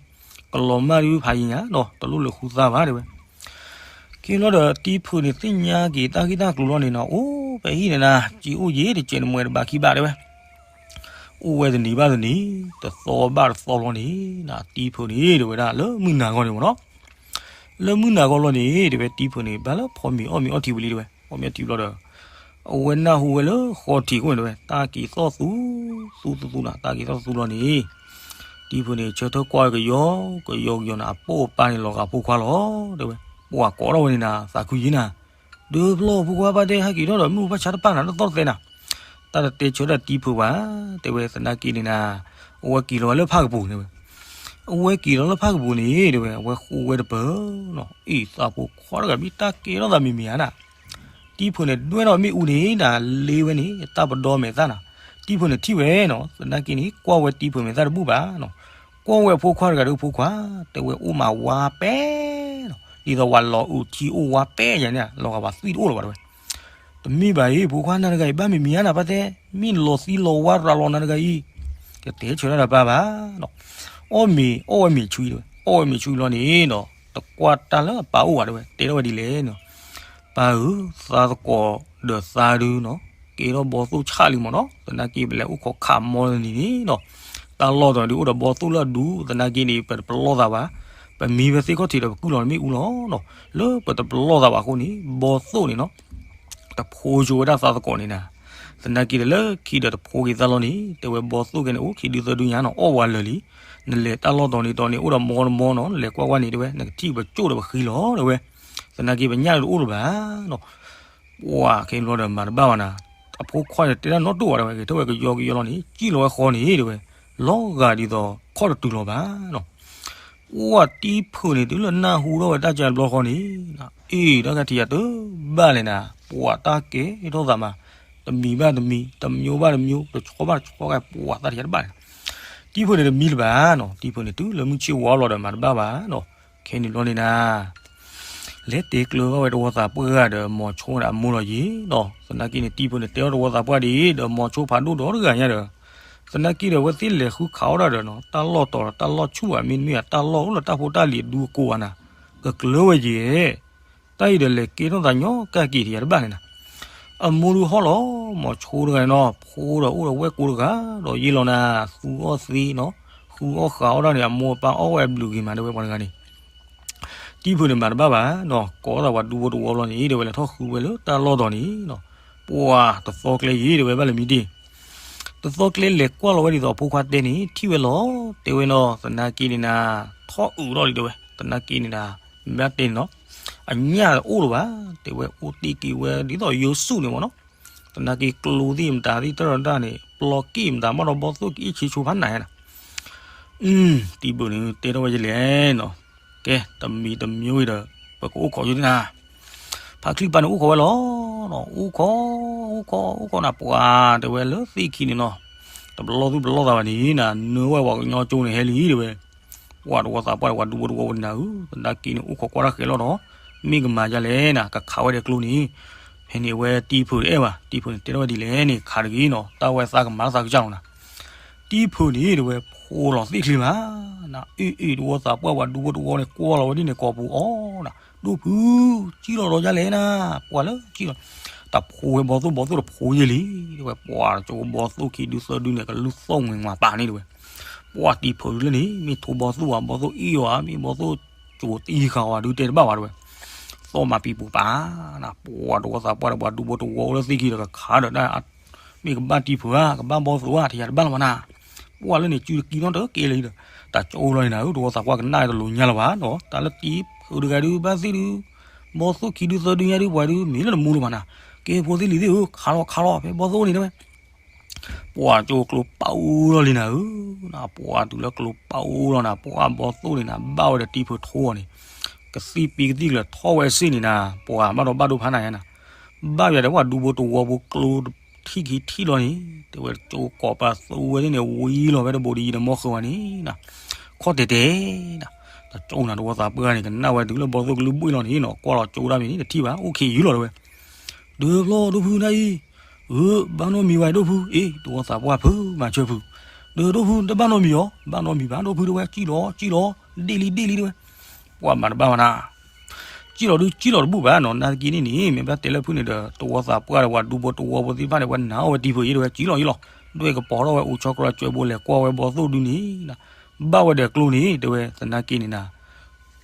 ကလီၤမၢ်ဒုးဖးယံၤညါဒီး တလိၣ်လဲၤဃုသါဘၣ်တဲဝဲ ခ့လီၤဒီးတံၤဖုးန့ၣ်သ့ၣ်ညါက့ၤတၢ်ဂ့ၢ်တၢ်ကျိၤလီၤန့ၣ်နီၤ အိၣ် ပဟံၣ်န့ၣ်နၤ ကံအိၣ်ယံၤတကဲးနမှဲတဘးခံဘးတဲဝဲ, အိၣ်ဝဲတနံၤဘၣ်တနံၤ, တသီဘၣ်တသီလီၤန့ၣ်, နတံၤဖုးန့ၣ် တဲဝဲဒၣ်လၢမုၢ်နၤဂီၢ်န့ၣ်မ့ၢ်နီၤ, လၢမုၢ်နၤဂီၢ်လီၤန့ၣ် တဲဝဲတံၤဖုးန့ၣ် ဘၣ်လၢဖီမ့ၤအီၣ်မ့ၤအီထံဝံၤလံတဲဝဲ, ဖီမ့ၤအီထံဘျီဒီး အဝဲနၢ်ဟူဝဲလၢဃီထံးခိၣ်န့ၣ်တဲဝဲ, တၢ်က့ၤသီၣ်သူ သူသူသူနၤ, တၢ်က့ၤသီၣ်သူသူလီၤန့ၣ်, တံၤဖုးန့ၣ် ဆၢထၢၣ်ကွၢ်ဝဲကယီကယီကယီန့ၣ် အပိာ်အပၢ်န့ၣ်လီၤဂာ်ဖိခွါလီၤတဲဝဲ, ပှၤကိးထီၣ်ဝဲန့ၣ်နၤ သးခုယံၤနၤ, ဒုးဖျီၣ်ဖိခွါဘၣ်တဲ ဟဲက့ၤထီၣ်ဒီးမုၢ်ဘၣ်ဆါတပၢ်နၤ တသီၣ်တသဲနၤ, တၢ်တတဲဆၢဒၣ်တံၤဖုးဘၣ်, တဲဝဲသနာ်က့န့ၣ်နၤ, အဝဲက့ၤလီၤဝဲလၢဖၣ်ကပူၤန့ၣ်ဝဲ, အဝဲက့ၤလီၤလၢဖၣ်ကပူၤန့ၣ် တဲဝဲ အဝဲဃိးဝဲတပၢၤနီၤ, အ့ၣ်သးဖိခွါတဂၤဘံၣ်တၢ်ကဲထီၣ်သးမံၤမံၤဧါနၤ တံၤဖုးန့ၣ် ဒွဲၣ်ထီၣ်မ့ၣ်အူန့ၣ်နၤ လ့ဝဲန့ၣ် တၢ်ပဒီမဲာ်သၣ်နၤ, တံၤဖုးန့ၣ်ထံၣ်ဝဲနီၤ, သနာ်က့န့ၣ် ကွၢ်ဝဲတံၤဖုးမဲာ်သၣ်တဘူၣ်ဘၣ်နီၤ, ကွၢ်ဝဲဖိခွါတဂၤဒီးဖိခွါ, တဲဝဲအိၣ်မးဝါပဲနီၤ, ဒ်သိးဝဲလီၤအုးထံအိၣ်ဝါပဲယၤန့ၣ် လီၤဂာ်ပှၤသွံၣ်တအိၣ်လၢၤဘၣ်တဲဝဲ, တမ့ၢ်ဘၣ်အံၤ ဖိခွါနၤတဂၤအံၤ ဘၣ်မံၤမံၤဧါနၤ ပၢ်တဲ, မ့ၢ်လီၤသံလီၤဝါရၤလီၤနၤတဂၤအံၤ, ကတဲဆၢဒၣ်တပၢ်ဘၣ်နီၤ, အီၣ်မ့ၤ အီၣ်ဝဲမ့ၤဆူၣ်တဲဝဲ, အီၣ်ဝဲမ့ၤဆူၣ်လီၤန့ၣ်နီၤ, တကွၢ်တၢ်လၢအပၢ်အိၣ်ဘၣ်တဲဝဲ, တဲထီၣ်ဝဲဒ်လဲၣ်နီၤ, ပၢ်ဧၢ, သးသကိးဒီးသးဒုနီၤ, ကဲထီၣ်ဘီသိၣ်ဆၣ်လံမ့ၢ်နီၤ, သနာ်က့ပလဲၤအိၣ်ခိးခးမီတနံၤန့ၣ်နီၤ, တၢ်လီၢ်တီၤဒုးအိၣ်ဒီးဘီသိၣ်လၢအဒူ, သနာ်က့န့ၣ် ပတပလီၢ်သးဘၣ်, ပမံဝဲသ့ၣ်ခီၣ်ထံးဒီးပကုၢ်လီၤမ့ၣ်အူလီၤနီၤ, လၢပတပလီၢ်သးဘၣ်အဃိန့ၣ် ဘီသိၣ်န့ၣ်နီၤ တဖိဆိဝဲဒၣ်သးသကိးန့ၣ်နၤ, သနာ်က့ဒီးလၢခံဒီးတဖိက့ၤသးလီၤန့ၣ် တဲဝဲဘီသိၣ်ကဲန့ၣ် အိၣ်ခံဒုသၢဒုညါနီၤ အီၣ်ဝဲလၢာ်လံ, နလဲၤတၢ်လီၢ်တီၤန့ၣ်တီၤန့ၣ် အိၣ်ဒီးမီတမီနီၤ နလဲၤကွၢ်ကွၢ်န့ၣ်တဲဝဲ နကထံၣ်ပကၠိၣ်ဒီးပဃံလီၤတဲဝဲ, သနာ်က့ပညၣ်တအိၣ်လၢၤဘၣ်နီၤ, ပှၤခဲန့ၣ်ဘျီဒီးမၤတဘၣ်ဘၣ်နၤ, အဖိခွါန့ၣ်တဲတၢ်နီတတီၢ်ဘၣ်တဲဝဲ ဂဲၤထီၣ်ဝဲကယီကယီလီၤန့ၣ် စံၣ်လီၤဝဲဃီန့ၣ်တဲဝဲ, လီၤဂာ်ဒ်သိးခီၣ်တတုၤလီၤဘၣ်နီၤ ပှၤတံၤဖုးန့ၣ် တုၤလၢနၢ်ဟူထီၣ်ဝဲတၢ်ကါတဘျီဃီန့ၣ်, အ့ၣ် တၢ်ကထံၣ်ယၤတဘၣ်လဲၣ်နၤ, ပှၤတၢ်ကဲထီၣ်သးမး, တမံၤဘၣ်တမံၤ, တမျိုးဘၣ်တမျိုး, တဆီဘၣ်တဆီကဲ ပှၤတၢ်ထံၣ်ယၤတဘၣ်လဲၣ်နၤ, တံၤဖုးန့ၣ်တမံၤလၢၤဘၣ်နီၤ, တံၤဖုးန့ၣ် တုၤလၢမုၢ်ဆ့ၣ်ဝါလီၤဒီးမၤတဘၣ်ဘၣ်နီၤ, ခဲန့ၣ်ဘျီန့ၣ်နၤ လဲၤတဲကျၢၤဘၣ်ဝဲတဝီသးပှၢ်ဒီး မိၤဆိဒီးအမိၢ်လီၤယံၤနီၤ, သနာ်က့န့ၣ် တံၤဖုးန့ၣ် တဲထီၣ်တဝီသးပှၢ်ဒ်အံၤ ဒီးမိၤဆိဖးဒိၣ်ဒီတဂၤညါဒီး, သနာ်က့ဒီး အဝဲသ့ၣ်လဲၤဃုခးအီၣ်ဒၣ်ဒီးနီၤ တၢ်လီၢ်တီၤဒီးတၢ်လီၢ်ဆူၣ်ဧါ မ့တမ့ၢ်ဧါ တၢ်လီၢ်အိၣ်လၢတၢ်ဖိတၢ်လံၤအဒူအကိးဧါနၤ, ကကျၢၤဝဲယံၤ, တၢ်အံၤဒီးလဲၤကဲထီၣ်သးညီကၢ်က့ၤထံၣ်ယၤတဘၣ်န့ၣ်နၤ, အမိၢ်ဒုးဟီၣ်လီၤ မိၤဆိတဂၤန့ၣ်နီၤ ဖိဒီးအိၣ်ဒီးဝဲၢ်ကိးတဂၤ ဒီးယ့ၢ်လီၤနၤ သူအီၣ်သ့နီၤ, ဃုအီၣ်ဃးအီၣ်ဒၣ်န့ၣ် အမိၢ်အပၢ်အီၣ်ဝဲအဘျုးဂ့ၤမး တဲဝဲပှၤတဂၤန့ၣ် တံၤဖုးန့ၣ်မၤတဘၣ်ဘၣ်နီၤ ကိးသးပှၤဒူဖိတဝီလီၤန့ၣ် တဲဝဲလဲၤထီၣ်ဃုဝဲလၢတၢ်လီၢ်တီၤန့ၣ်နီၤ, ပှၤတသီကျဲယံၤ တဲဝဲဘၣ်လဲၤမံတ့ၢ်, တသီကျဲလဲၤကွၢ်လီၤဝဲဒ်သိးအဖိခွါတဲန့ၣ် ထံၣ်ဝဲလီၤ တဲဝဲနီၤ သနာ်က့န့ၣ်နၤ ထီၣ်အုးထီၣ်လံတဲဝဲ သနာ်က့န့ၣ်နၤ မ့ၢ်ဘၣ်တဲန့ၣ်နီၤ အညၣ်တအိၣ်လၢၤဘၣ် တဲဝဲအိၣ်တ့ၢ်က့ၤဝဲ ဒ်သိးယိၤစုၣ်န့ၣ်မ့ၢ်နီၤ, သနာ်က့ကျိသ့ၣ်မတၤသ့ၣ်တၢ်ဒီးတၢ်န့ၣ် ပျီက့ၣ်မတၤမ့ၢ်ဒီးဘီသိၣ်ကအ့ၣ်ဆ့ဆိဖးနၤယါနၤ အု တံၤဖုးန့ၣ် တဲထီၣ်ဝဲယလဲၣ်နီၤ, ကဲ တမံၤတမံၤအံၤဒီး ပကအိၣ်ခိးယုာ်နၤ, ဖးချံပၤန့ၣ်အိၣ်ခိးဝဲလီၤ, အိၣ်ခိး အိၣ်ခိး အိၣ်ခိးနၤ ပှၤတဲဝဲလၢသ့ၣ်ခံန့ၣ်နီၤ, တပလီၢ်သူၣ်ပလီၢ်သးဘၣ်န့ၣ်နၤ နၢဝဲပှၤကညီကၠိန့ၣ်ဟဲလံတဲဝဲ, ပှၤတဝီသးပှၢ်ဒီးပှၤဒူဖိတဝီဝဲန့ၣ်နၤဧၢ, သနာ်က့န့ၣ် အိၣ်ခိးကွၢ်တၢ်ဃဲၤလီၤဒီး မ့ၢ်ကမၤယါလဲၣ်နၤ ကခးဝဲဒဲးကျိန့ၣ်, ဖဲန့ၣ်အဝဲတံၤဖုးတအဲၣ်ဘၣ်, တံၤဖုးန့ၣ် တဲထီၣ်ဝဲဒ်လဲၣ်န့ၣ် ခးတဂ့ၤနီၤ တၢ်ဝဲသးကမၤသးကစၢ်လီၤနၤ တံၤဖုးန့ၣ်တဲဝဲ ဖိးလီၤသ့ၣ်ချ့မး, နအ့ၣ်အ့ၣ်တဝီသးပှၢ်ပှၤဒူဖိတဝီန့ၣ် ကွၢ်လီၤဝဲဒ်န့ၣ်ကိာ်ပူၤအီၤနၤ, ဒိၣ်ဖုး, စံၣ်လီၤဒီးယါလဲၣ်နၤ, ပှၤလၢစံၣ်လီၤ, တဖိးဝဲဘီသိၣ်ဘီသိၣ်တဖိးယဲၢ်လံ, တဲဝဲ ပှၤတကၠိဘီသိၣ်ခံဒုသၢဒုန့ၣ် ကလူၢ်သီၣ်မှဲၤမးပာ်န့ၣ်တဲဝဲ, ပှၤတံၤဖုးဒုလၢန့ၣ် မ့ၢ်ထိးဘီသိၣ်ဧါ ဘီသိၣ်အ့ၣ်အီၤဧါ မ့ၢ်ဘီသိၣ်ကၠိတံၢ်ဃာ်အီၤဧါဒုတဲတဘၣ်ဝဲတဲဝဲ သီၣ်မးပံၤပူၤပာ်နၤ ပှၤတဝီသးပှၢ်ဒီးပှၤဒူဖိတဝီလၢသ့ၣ်ခံဒီးကခးဒီးတၢ်, မ့ၢ်ကဘၣ်တံၤဖုးဧါ ကဘၣ်ဘီသိၣ်ဧါ ထံၣ်ယၤတဘၣ်လီၤမးနၤ, ပှၤလၢန့ၣ် စုတကံနီတကဲလၢၤဒီး, တကၠိလီၤန့ၣ်နၤဧၢ တဝီသးပှၢ်ကနၣ်တလိၤညါလၢၤဘၣ်နီၤ တၢ်လၢတံၤဖုးတဂၤဒုဘၣ်သ့ၣ်ဒု, ဘီသိၣ်ခံဒုသၢဒုညါဒု ပှၤဒုမ့ၢ်လၢနမူလၢၤဘၣ်နၤ, ကဲဖိသ့ၣ်လံၤသ့ၣ်ဧၢ ခးလီၤခးလီၤ ဖဲဘီသိၣ်အိၣ်န့ၣ်တဲဝဲ ပှၤကၠိကျိပာ်အူလီၤလံနၤဧၢ, ပှၤတုၤလၢကျိပာ်အူလီၤနၤ ပှၤဘီသိၣ်န့ၣ်နၤ ဘၣ်ဝဲဒီးတံၤဖုးထိးအီၤန့ၣ်, ကသံၣ်ပံကသံၣ်ကျၢၤထီၣ်ဝဲစ့ၢ်န့ၣ်နၤ, ပှၤဘၣ်ဒီးဘၣ်ဒိဖးနၤယါနၤ, ဘၣ်ယွၤဒီးပှၤဒူဖိတဝီဖိကျိထံၣ်ခံထံၣ်လီၤန့ၣ်, တဲဝဲတကၠိကိးပသူဝဲသ့ၣ်န့ၣ် ဝံၤလီၤဝဲတဘိးဒ်ယံၤဒီးမီၢ်ဃုာ်ဝဲန့ၣ်နၤ, ခီၣ်တဲာ်တဲာ်နၤ, တကၠိနၤတဝီသးပှၢ်န့ၣ် ကနၣ်ဝဲတုၤလၢဘီသိၣ်ကလုၢ်ဘှ့ၣ်လီၤန့ၣ်နီၤ ကွၢ်လီၤကၠိဒၣ်မ့ၢ်န့ၣ် တထံၣ်ဘၣ် အိၣ်ခံးယုၤလီၤတဲဝဲ ဒုးဖျီၣ်ဒိၣ်ဖုနၤအံၤ, ဧၢ, ဘၣ်နီတမံၤဘၣ်ဒိၣ်ဖု, အ့ တဝီသးပှၢ်ဖုမၤဆၢဖု, ဒီးဒိၣ်ဖု တဘၣ်နီတမံၤအီၤ, ဘၣ်နီတမံၤဘၣ်ဒိၣ်ဖုတဲဝဲ စံၣ်လီၤစံၣ်လီၤ, ဒ့ၣ်လံဒ့ၣ်လံတဲဝဲ, ပှၤမၤတဘၣ်ဝဲနၤ, စ ကံၣ်လီၤဒုးကံၣ်လီၤတဘူၣ်ဘၣ်နီၤ, နာ်သက့န့ၣ်န့ၣ် မ့ၢ်ဘၣ်တဲလၢဖုၣ်န့ၣ်ဒီး သဝီသးပှၢ်ဒီးပှၤဒူဖိတဝီဖိသ့ၣ်တဖၣ်န့ၣ် ဝဲနာ်အီၣ်ဝဲတံၤဖိအံၤဒီးဝဲကံၣ်လီၤယံလီၤ, ဒွဲၣ်ကပီၤထီၣ်ဝဲအိၣ်ဆီကျီၤကၠွဲဘိလဲၤကွၢ်ဝဲဘီသိၣ်ဒုန့ၣ်, ဘၣ်ဝဲဒီးကျိန့ၣ် တဲဝဲသနာ်က့န့ၣ်နၤ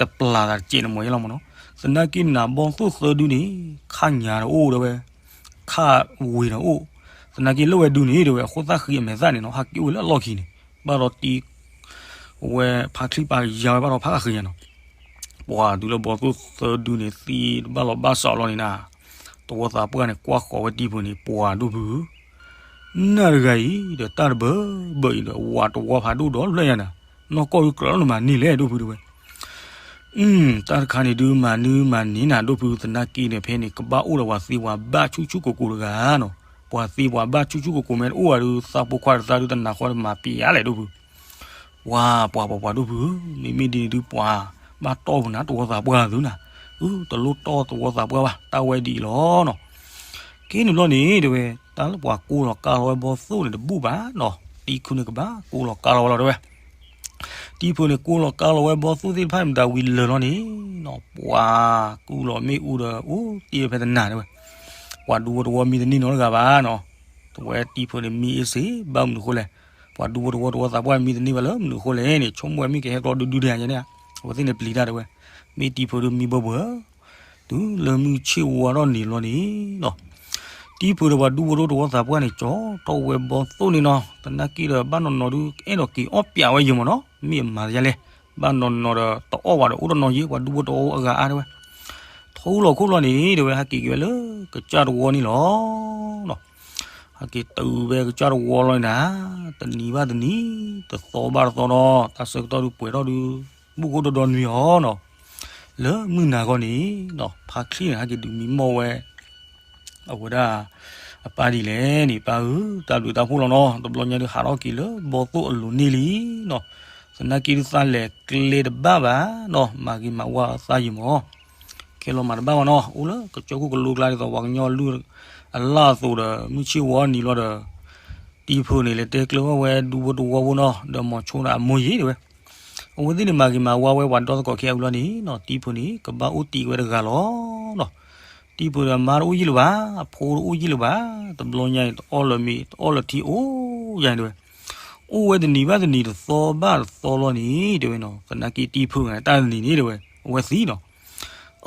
တပျၢ်သးတစဲးန့ၣ်မ့ၢ်ယဲလီၤမ့ၢ်နီၤ, သနာ်က့န့ၣ်နၤ ဘီသိၣ်သၢဒုန့ၣ် ခါညါဒီးအိၣ်ဒီးဝဲ ခါဝ့ၤဒီးအိၣ်, သနာ်က့လၢဝဲဒုန့ၣ် တဲဝဲအဃိသၣ်ဃံအမဲာ်သၣ်န့ၣ်နီၤ ဟးက့ၤအိၣ်ဝဲလၢအလီၢ်ခံန့ၣ်, ဘၣ်ဒီးတံၤ ဝဲဖါချံပာ်ကယၤဝဲဘၣ်ဒီးဖးဃံယၤနီၤ, ပှၤတုၤလၢဘီသိၣ်သၢဒုန့ၣ် သံတဘၣ်လီၤဘၣ်စးလီၤန့ၣ်နၤ, သဝီသးပှၢ်န့ၣ် ကွၢ်ဃီၤဝဲတံၤဖိန့ၣ် ပှၤဒိၣ်ဖု နၢ်တဂၤအံၤဒီးတၢ်တဘၢဘၢအံၤဒီး ဝၤတဝီဖးဒိၣ်ဒီးဖျၢၣ်ညါနၤ, နီၢ်ကီၢ်ဒုးကြၢးလီၤနမၤန့ၢ်လဲၣ်ဒိၣ်ဖုတဲဝဲ တၢ်တခါန့ၣ်ဒုးမၤနုၤမၤန့ၢ်နၤဒိၣ်ဖု သနာ်က့န့ၣ် ဖဲန့ၣ် ကဘၣ်အိၣ်ဒီးပှၤသ့ပှၤဘၣ်ဆူၣ်ဆူၣ်ကိၤကိၤတဂၤနီၤ, ပှၤသ့ပှၤဘၣ်ဆူၣ်ဆူၣ်ကိၤကိၤမ့ၢ်တအိၣ်ဘၣ်ဒုး သးဖိခွါတသးဒုးတနၤဃီတမၤပျံၤလဲၣ်ဒိၣ်ဖု, ဝၤပှၤပှၤပှၤဒိၣ်ဖု, မ့မ့ၢ်ဒ်န့ၣ်ဒုးပှၤဘၣ်တီၢ်ပူၤနၤ တဝီသးပှၢ်သုနၤ, အတလိၣ်တီၢ်သဝီသးပှၢ်ဘၣ် တၢ်ဝဲဒ်အံၤလီၤနီၤ, ကဲန့ၣ်ဘျီန့ၣ် တဲဝဲ တၢ်လၢပှၤကိးလီၤကါလီၤဝဲဘီသိၣ်န့ၣ်တဘူၣ်ဘၣ်နီၤ, တံၤဖုန့ၣ်ကဘၣ်ကိးလီၤကါလီၤဝဲလီၤတဲဝဲ တံၤဖုန့ၣ် ကိးလီၤကါလီၤဝဲဘီသိၣ်သ့ၣ်တဖၣ်မတၤဝံၤလၢာ်လီၤန့ၣ်နီၤ, ပှၤကူၣ်လီၤမ့ၣ်အူဒီး အိၣ်တ့ၢ်ဝဲဖဲတနၤတဲဝဲ, ပှၤဒူဖိတဝီမံတန့ၢ်နီတဂၤဘၣ်နီၤ, တဝဲတံၤဖုန့ၣ်မံအ့ၣ်စ့ ဘၣ်မနုၤအဃိလဲၣ်, ပှၤဒူဖိတဝီတဝီသးပှၢ်မံတန့ၢ်ဘၣ်လၢမနုၤအဃိလဲၣ်န့ၣ် ဆိကမိၣ်ဝဲမ့ၢ်ကဟဲကျီဒုဒုဒဲယဲန့ၣ်, အဝဲသ့ၣ်န့ၣ်ပျံၤတၢ်တဲဝဲ, မ့ၢ်တံၤဖုဒုမံဘၢဘှၢ တုၤလၢမုၢ်ဆ့ၣ်ဝါထီၣ်န့ၣ်လီၤန့ၣ်နီၤ, တံၤဖုဒီးပှၤဒူဖိတဝီသးပှၢ်န့ၣ် ကၠီထီၣ်ဝဲဘီသိၣ်န့ၣ်နီၤ, သနာ်က့ဒီးဘၣ်နီၢ်နီၢ်ဒုး အဲၣ်ဒိးက့ၤအီၣ်ပျးဝဲယံၤမ့ၢ်နီၤ, မ့ၢ်အမၤတယါလဲၣ်, ဘၣ်နီၢ်နီၢ်ဒီးတအီၣ်ဘၣ်ဒီးအိၣ်တနီၤယံၤ ပှၤဒူဖိတဝီအဂၤအါတဲဝဲ, ထူလီၤခိၣ်လီၤန့ၣ် တဲဝဲ ဟဲက့ၤက့ၤဝဲလၢကစၢ်တဝီန့ၣ်လီၤနီၤ, ဟဲက့ၤတုၤဝဲကစၢ်တဝီလီၤန့ၣ်နၤ, တနံၤဘၣ်တနံၤ တသီဘၣ်တသီဒီး တၢ်ဆၢကတီၢ်ဒုးပှဲၤထီၣ်ဒုး ဘူၣ်ဃိဒီဒီနွံအီၤနီၤ, လၢမုၢ်နၤခီန့ၣ်နီၤ ဖါချံန့ၣ် ဟဲက့ၤဒုးမံမီၢ်ဝဲ အဝဲဒၣ် အပၢ်ဒ်လဲၣ်န့ၣ် ပၢ်ဧၢ တၢ်ဘျုးတၢ်ဖှိၣ်လီၤနီၤ, တဘျီညါဒုးဟးထီၣ်က့ၤလၢဘီသိၣ်အလိၤန့ၣ်လံနီၤ, သနာ်က့ဒုးသးလဲၤကျဲတဘၣ်ဘၣ်နီၤ, မၤဂ့ၤမၤဝါသးယံၤမ့ၢ်, ခဲလီၤမၤတဘၣ်ဘၣ်နီၤ, အိၣ်လၢကစၢၢ်ခိၣ်ကလိကျါဒ်သိး ပှၤကညီအလုၢ်အလၢ်အသိးဒီး မုၢ်ဆ့ၣ်ဝါနံၤလီၤဒီး တံၤဖုန့ၣ် လဲၤတဲကျၢၤဘၣ်ဝဲဒူဖိတဝီဖိနီၤ, ဒီးမိၤဆိဒီးအမိၢ်ယံၤတဲဝဲ, အဝဲသ့ၣ်န့ၣ် မၤဂ့ၤမၤဝါဝဲပှၤဒီသကိးခဲအံၤလီၤန့ၣ်နီၤ, တံၤဖုန့ၣ် ကဘၣ်အိၣ်တ့ၢ်ဝဲတဂၤလီၤနီၤ, တံၤဖုဒီးအမါတအိၣ်ယံၤလၢၤဘၣ်, အဖိတအိၣ်ယံၤလၢၤဘၣ်, တဘျီညါအံၤ တအီၣ်လၢၤမ့ၤ တအီၣ်လၢၤထံအိၣ်ယါန့ၣ်တဲဝဲ, အိၣ်ဝဲတနံၤဘၣ်တနံၤတသီဘၣ်တသီလီၤန့ၣ် တဲဝဲနီၤ, သနာ်က့တံၤဖုန့ၣ် တၢ်တနံၤန့ၣ်တဲဝဲ အဝဲသံနီၤ,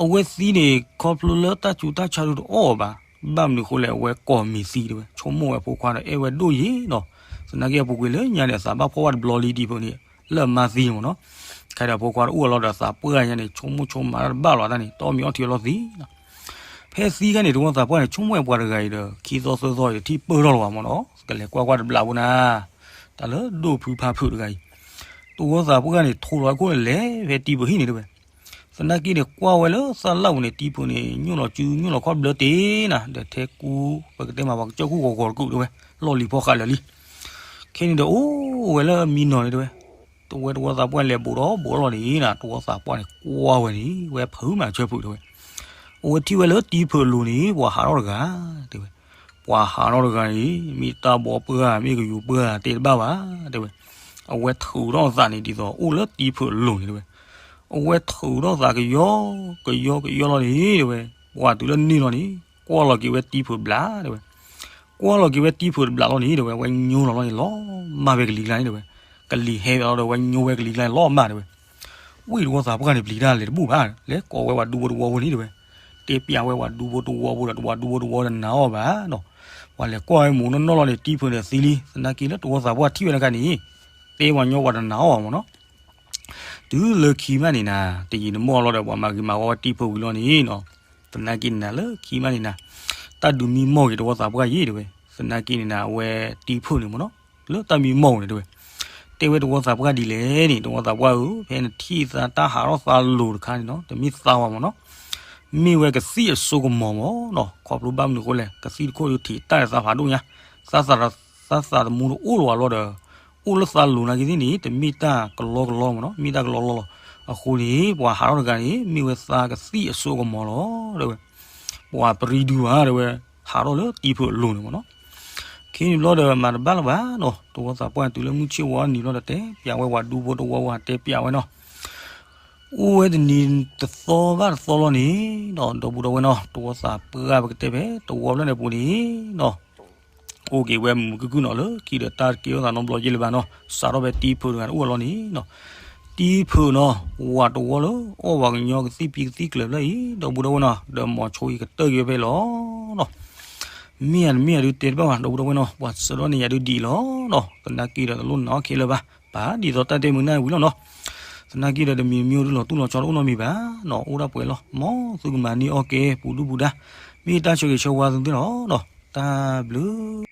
အဝဲသံန့ၣ် ခီဖျိလၢတၢ်ဆူးတၢ်ဆါဒုးတအီၣ်ဘၣ်, ဘၣ်မနုၤအဃိလဲၣ် အဝဲကိးမံၤသံတဲဝဲ, ဆိကမိၣ်ဝဲအဖိခွါဒီးအဲၣ်ဝဲဒိၣ်ယံၤနီၤ, သနာ်က့အပူၤကွံာ်လၢညါန့ၣ် အသးဘၣ်ဖှီၣ်ဘၣ်တဘျီလံတံၤဖုန့ၣ်, လၢအမါသံမ့ၢ်နီၤ, ခဲဒီးအဖိခွါတအိၣ်အလီၢ်ဒီးအသးပှၢ်ညါန့ၣ် ဆိကမိၣ်ဆိကမးတၢ်တဘၣ်လီၤတၢ်န့ၣ် တအီၣ်မ့ၤအီထံအလီၢ်သံနီၤ, ဖဲသံခဲန့ၣ် တဝီသးပှၢ်န့ၣ် ဆိကမိၣ်ဝဲပှၤတဂၤအံၤဒီး ခံသီသၢသီအံၤဒီးထံၣ်ပၢၢ်ထီၣ်လီၤဘၣ်မ့ၢ်နီၤ, ကလဲၤကွၢ်ကွၢ်တဘျးဖိနၤ, တၢ်လၢဒိၣ်ဖုဖါဖုးတဂၤအံၤ တဝီသးပှၢ်န့ၣ် ထိးလီၤအခိၣ်န့ၣ်လဲၤဖဲတံၤဖုဟံၣ်န့ၣ်တဲဝဲ, သနာ်က့န့ၣ် ကွၢ်ဝဲလၢသၣ်လၣ်ပူၤန့ၣ် တံၤဖုန့ၣ် ညိၣ်လီၤစုညိၣ်လီၤခီၣ်ဘျၢတ့ၢ်နၤ, ဒီးထဲကူ ပကတဲမးပှၤကစၢၢ်ခိၣ်ဂီၤဂီၤတကူးတဲဝဲ, လီၢ်လံၤဖီဃးလၢာ်လံ, ခဲန့ၣ်ဒီးအိၣ်ဝဲလၢမံနီၤန့ၣ်တဲဝဲ, တဝဲတဝီသးပှၢ်လဲၤဘူးဒီးဘူးအလီၢ်န့ၣ်နၤ, တဝီသးပှၢ်န့ၣ် ကွၢ်ဝဲန့ၣ် ဝဲဖုးမးဆၢဖုးတဲဝဲ, အဝဲထံၣ်ဝဲလၢတံၤဖုအလိၤန့ၣ် ပှၤဟးထီၣ်တဂၤတဲဝဲ, ပှၤဟးထီၣ်တဂၤန့ၣ် မ့ၢ်တၢ်ဘီပှၢ် မ့ၢ်ကယူၤပှၢ်တဲတဘၣ်ဘၣ်တဲဝဲ, အဝဲထုးထီၣ်အသးန့ၣ်ဒ်သိးအိၣ်လၢတံၤဖုအလိၤန့ၣ်တဲဝဲ, အဝဲထုးထီၣ်သးကယီကယီကယီလီၤန့ၣ်တဲဝဲ, ပှၤတုၤလၢန့ၣ်လီၤန့ၣ် ကွၢ်လီၤက့ၤဝဲတံၤဖုတဘျီတဲဝဲ, ကွၢ်လီၤက့ၤဝဲတံၤဖုတဘျီလီၤန့ၣ်တဲဝဲ, ဝဲညိလီၤလီၤန့ၣ် လီၤမၢ်ဝဲကလံၤကျါန့ၣ်တဲဝဲ, ကလံၤဟဲဝဲလီၤဒီး ဝဲညိဝဲကလံၤကျါန့ၣ် လီၤမၢ်တဲဝဲ, ဝံၣ်တဝီသးပှၢ်န့ၣ်ပျံၤတၢ်လဲၤတဘူၣ်ဘၣ်, လဲၤကိးဝဲပှၤဒူဖိတဝီဖိန့ၣ်တဲဝဲ, တဲပျးဝဲပှၤဒူဖိတဝီဖိဒီး ပှၤဒူဖိတဝီတနာ်အီၤဘၣ်နီၤ, ပှၤလဲၤကွၢ်ဝဲမူးနီၢ်နီၢ်လီၤန့ၣ် တံၤဖုန့ၣ်သံလံ, သနာ်က့လၢတဝီသးပှၢ်ထံၣ်ဝဲတခါန့ၣ် တဲပှၤညီပှၤတနာ်အီၤဘၣ်မ့ၢ်နီၤ တုၤလၢခံမးန့ၣ်နၤ တယံာ်တမီၢ်လီၤဒီး ပှၤမၤဂ့ၤမၤဝါဝဲတံၤဖုဝံၤလီၤန့ၣ်နီၤ, သနာ်က့န့ၣ်နၤလၢခံမးန့ၣ်နၤ, တၢ်ဒုးမံမီၢ်က့ၤတဝီသးပှၢ်ယံၤတဲဝဲ, သနာ်က့န့ၣ်နၤ အဝဲတံၤဖုန့ၣ်မ့ၢ်နီၤ, လၢတၢ်မံမီၢ်န့ၣ်တဲဝဲ, တဲဝဲတဝီသးပှၢ်ဒ်လဲၣ်န့ၣ် တဝီသးပှၢ်ဧၢ, ဖဲနထံၣ်သးတၢ်ဟးထီၣ်သးလိၤတခါန့ၣ်နီၤ တမ့ၢ်သးဝဲမ့ၢ်နီၤ, မ့ၢ်ဝဲကသံၣ်အစိကမီၤမ့ၢ်နီၤ, ခီဖျိဘၣ်မနုၤအဃိလဲၣ် ကသံၣ်တခိၣ်ဒုးထံးတၢ်ဒီးသးဖးဒိၣ်ညါ, သးသးသမူတအိၣ်လၢၤဘၣ်လီၤဒီး အိၣ်လၢသးလိၤနာ်က့သ့ၣ်န့ၣ် တမ့ၢ်တၢ်ကလီကလီမ့ၢ်နီၤ, မ့ၢ်တၢ်ကလီလီၤလီၤ, အဃိန့ၣ် ပှၤဟးထီၣ်တဂၤန့ၣ် မ့ၢ်ဝဲသးကသံၣ်အစိကမီၤလီၤ, တဲဝဲ, ပှၤပရံဒုဘၣ်တဲဝဲ, ဟးထီၣ်လၢတံၤဖုအလိၤန့ၣ်မ့ၢ်နီၤ, ခဲန့ၣ်ဘျီဒီးမၤတဘၣ်လၢၤဘၣ်နီၤ, တဝီသးပှၢ်တုၤလၢမုၢ်ဆ့ၣ်ဝါနံၤလီၤဒီးတဲပျးဝဲပှၤဒူဖိတဝီဖိ တဲပျးဝဲနီၤ အိၣ်ဝဲတနံၤတသီဘၣ်တသီလီၤန့ၣ်ဒီး ဒီပုၢ်ဒီဝဲၢ်နီၤ, တဝီသးပှၢ်ပကတဲဖဲတဝီဖျၢၣ်န့ၣ်ပူၤန့ၣ်ဒီး အိၣ်က့ၤဝဲမုာ်မုာ်ခုၣ်ခုၣ်နီၤ လၢခံဒီးတၢ်တကဲထီၣ်သးနီတဘျီက့လၢၤဘၣ်နီၤ, စးထီၣ်ဖဲတံဖုးတဂၤတအိၣ်အလီၢ်န့ၣ်နီၤ, တံဖုးနီၤ, ဝၤတဝီလၢအီၣ်ဝၤကညီကသံၣ်ပံကသံၣ်ကျၢၤဖျၢၣ်အံၤ ဒီပုၢ်ဒီဝဲၢ်နီၤ, ဒီးမိၤဆိအံၤကတၢၢ်က့ၤဝဲဖဲအံၤလီၤနီၤ. မ့ၢ်ဧါတမ့ၢ်ဧါဒုးတဲတဘၣ်ဘၣ် ဒီပုၢ်ဒီဝဲၢ်နီၤ, ပှၤဆှၢထီၣ်န့ၢ်ယၤဒုးဒ်အံၤလီၤနီၤ, သနာ်က့ဒီးတလိၣ်နၤအီၣ်ခဲလၢာ်ဘၣ်, ပာ်ဒ်သိးတၢ်တဲမုာ်နၢ်ဝံၤလီၤနီၤ. သနာ်က့ဒီးတမံၤမံၤအိၣ်ဒုးလီၤတူၢ်လီၤဆီတအိၣ်နီတမံၤဘၣ်နီၤ, အိၣ်ဒၣ်ပှဲၤလီၤ, မ်သုကမၤန့ၢ်အီၣ်ကဲပူၤဒုၣ်ပူၤဒါ, မ့ၢ်တၢ်ဆၢဂ့ၤဆၢဝါသုသ့ၣ်လီၤနီၤ, တၢ်ဘျုး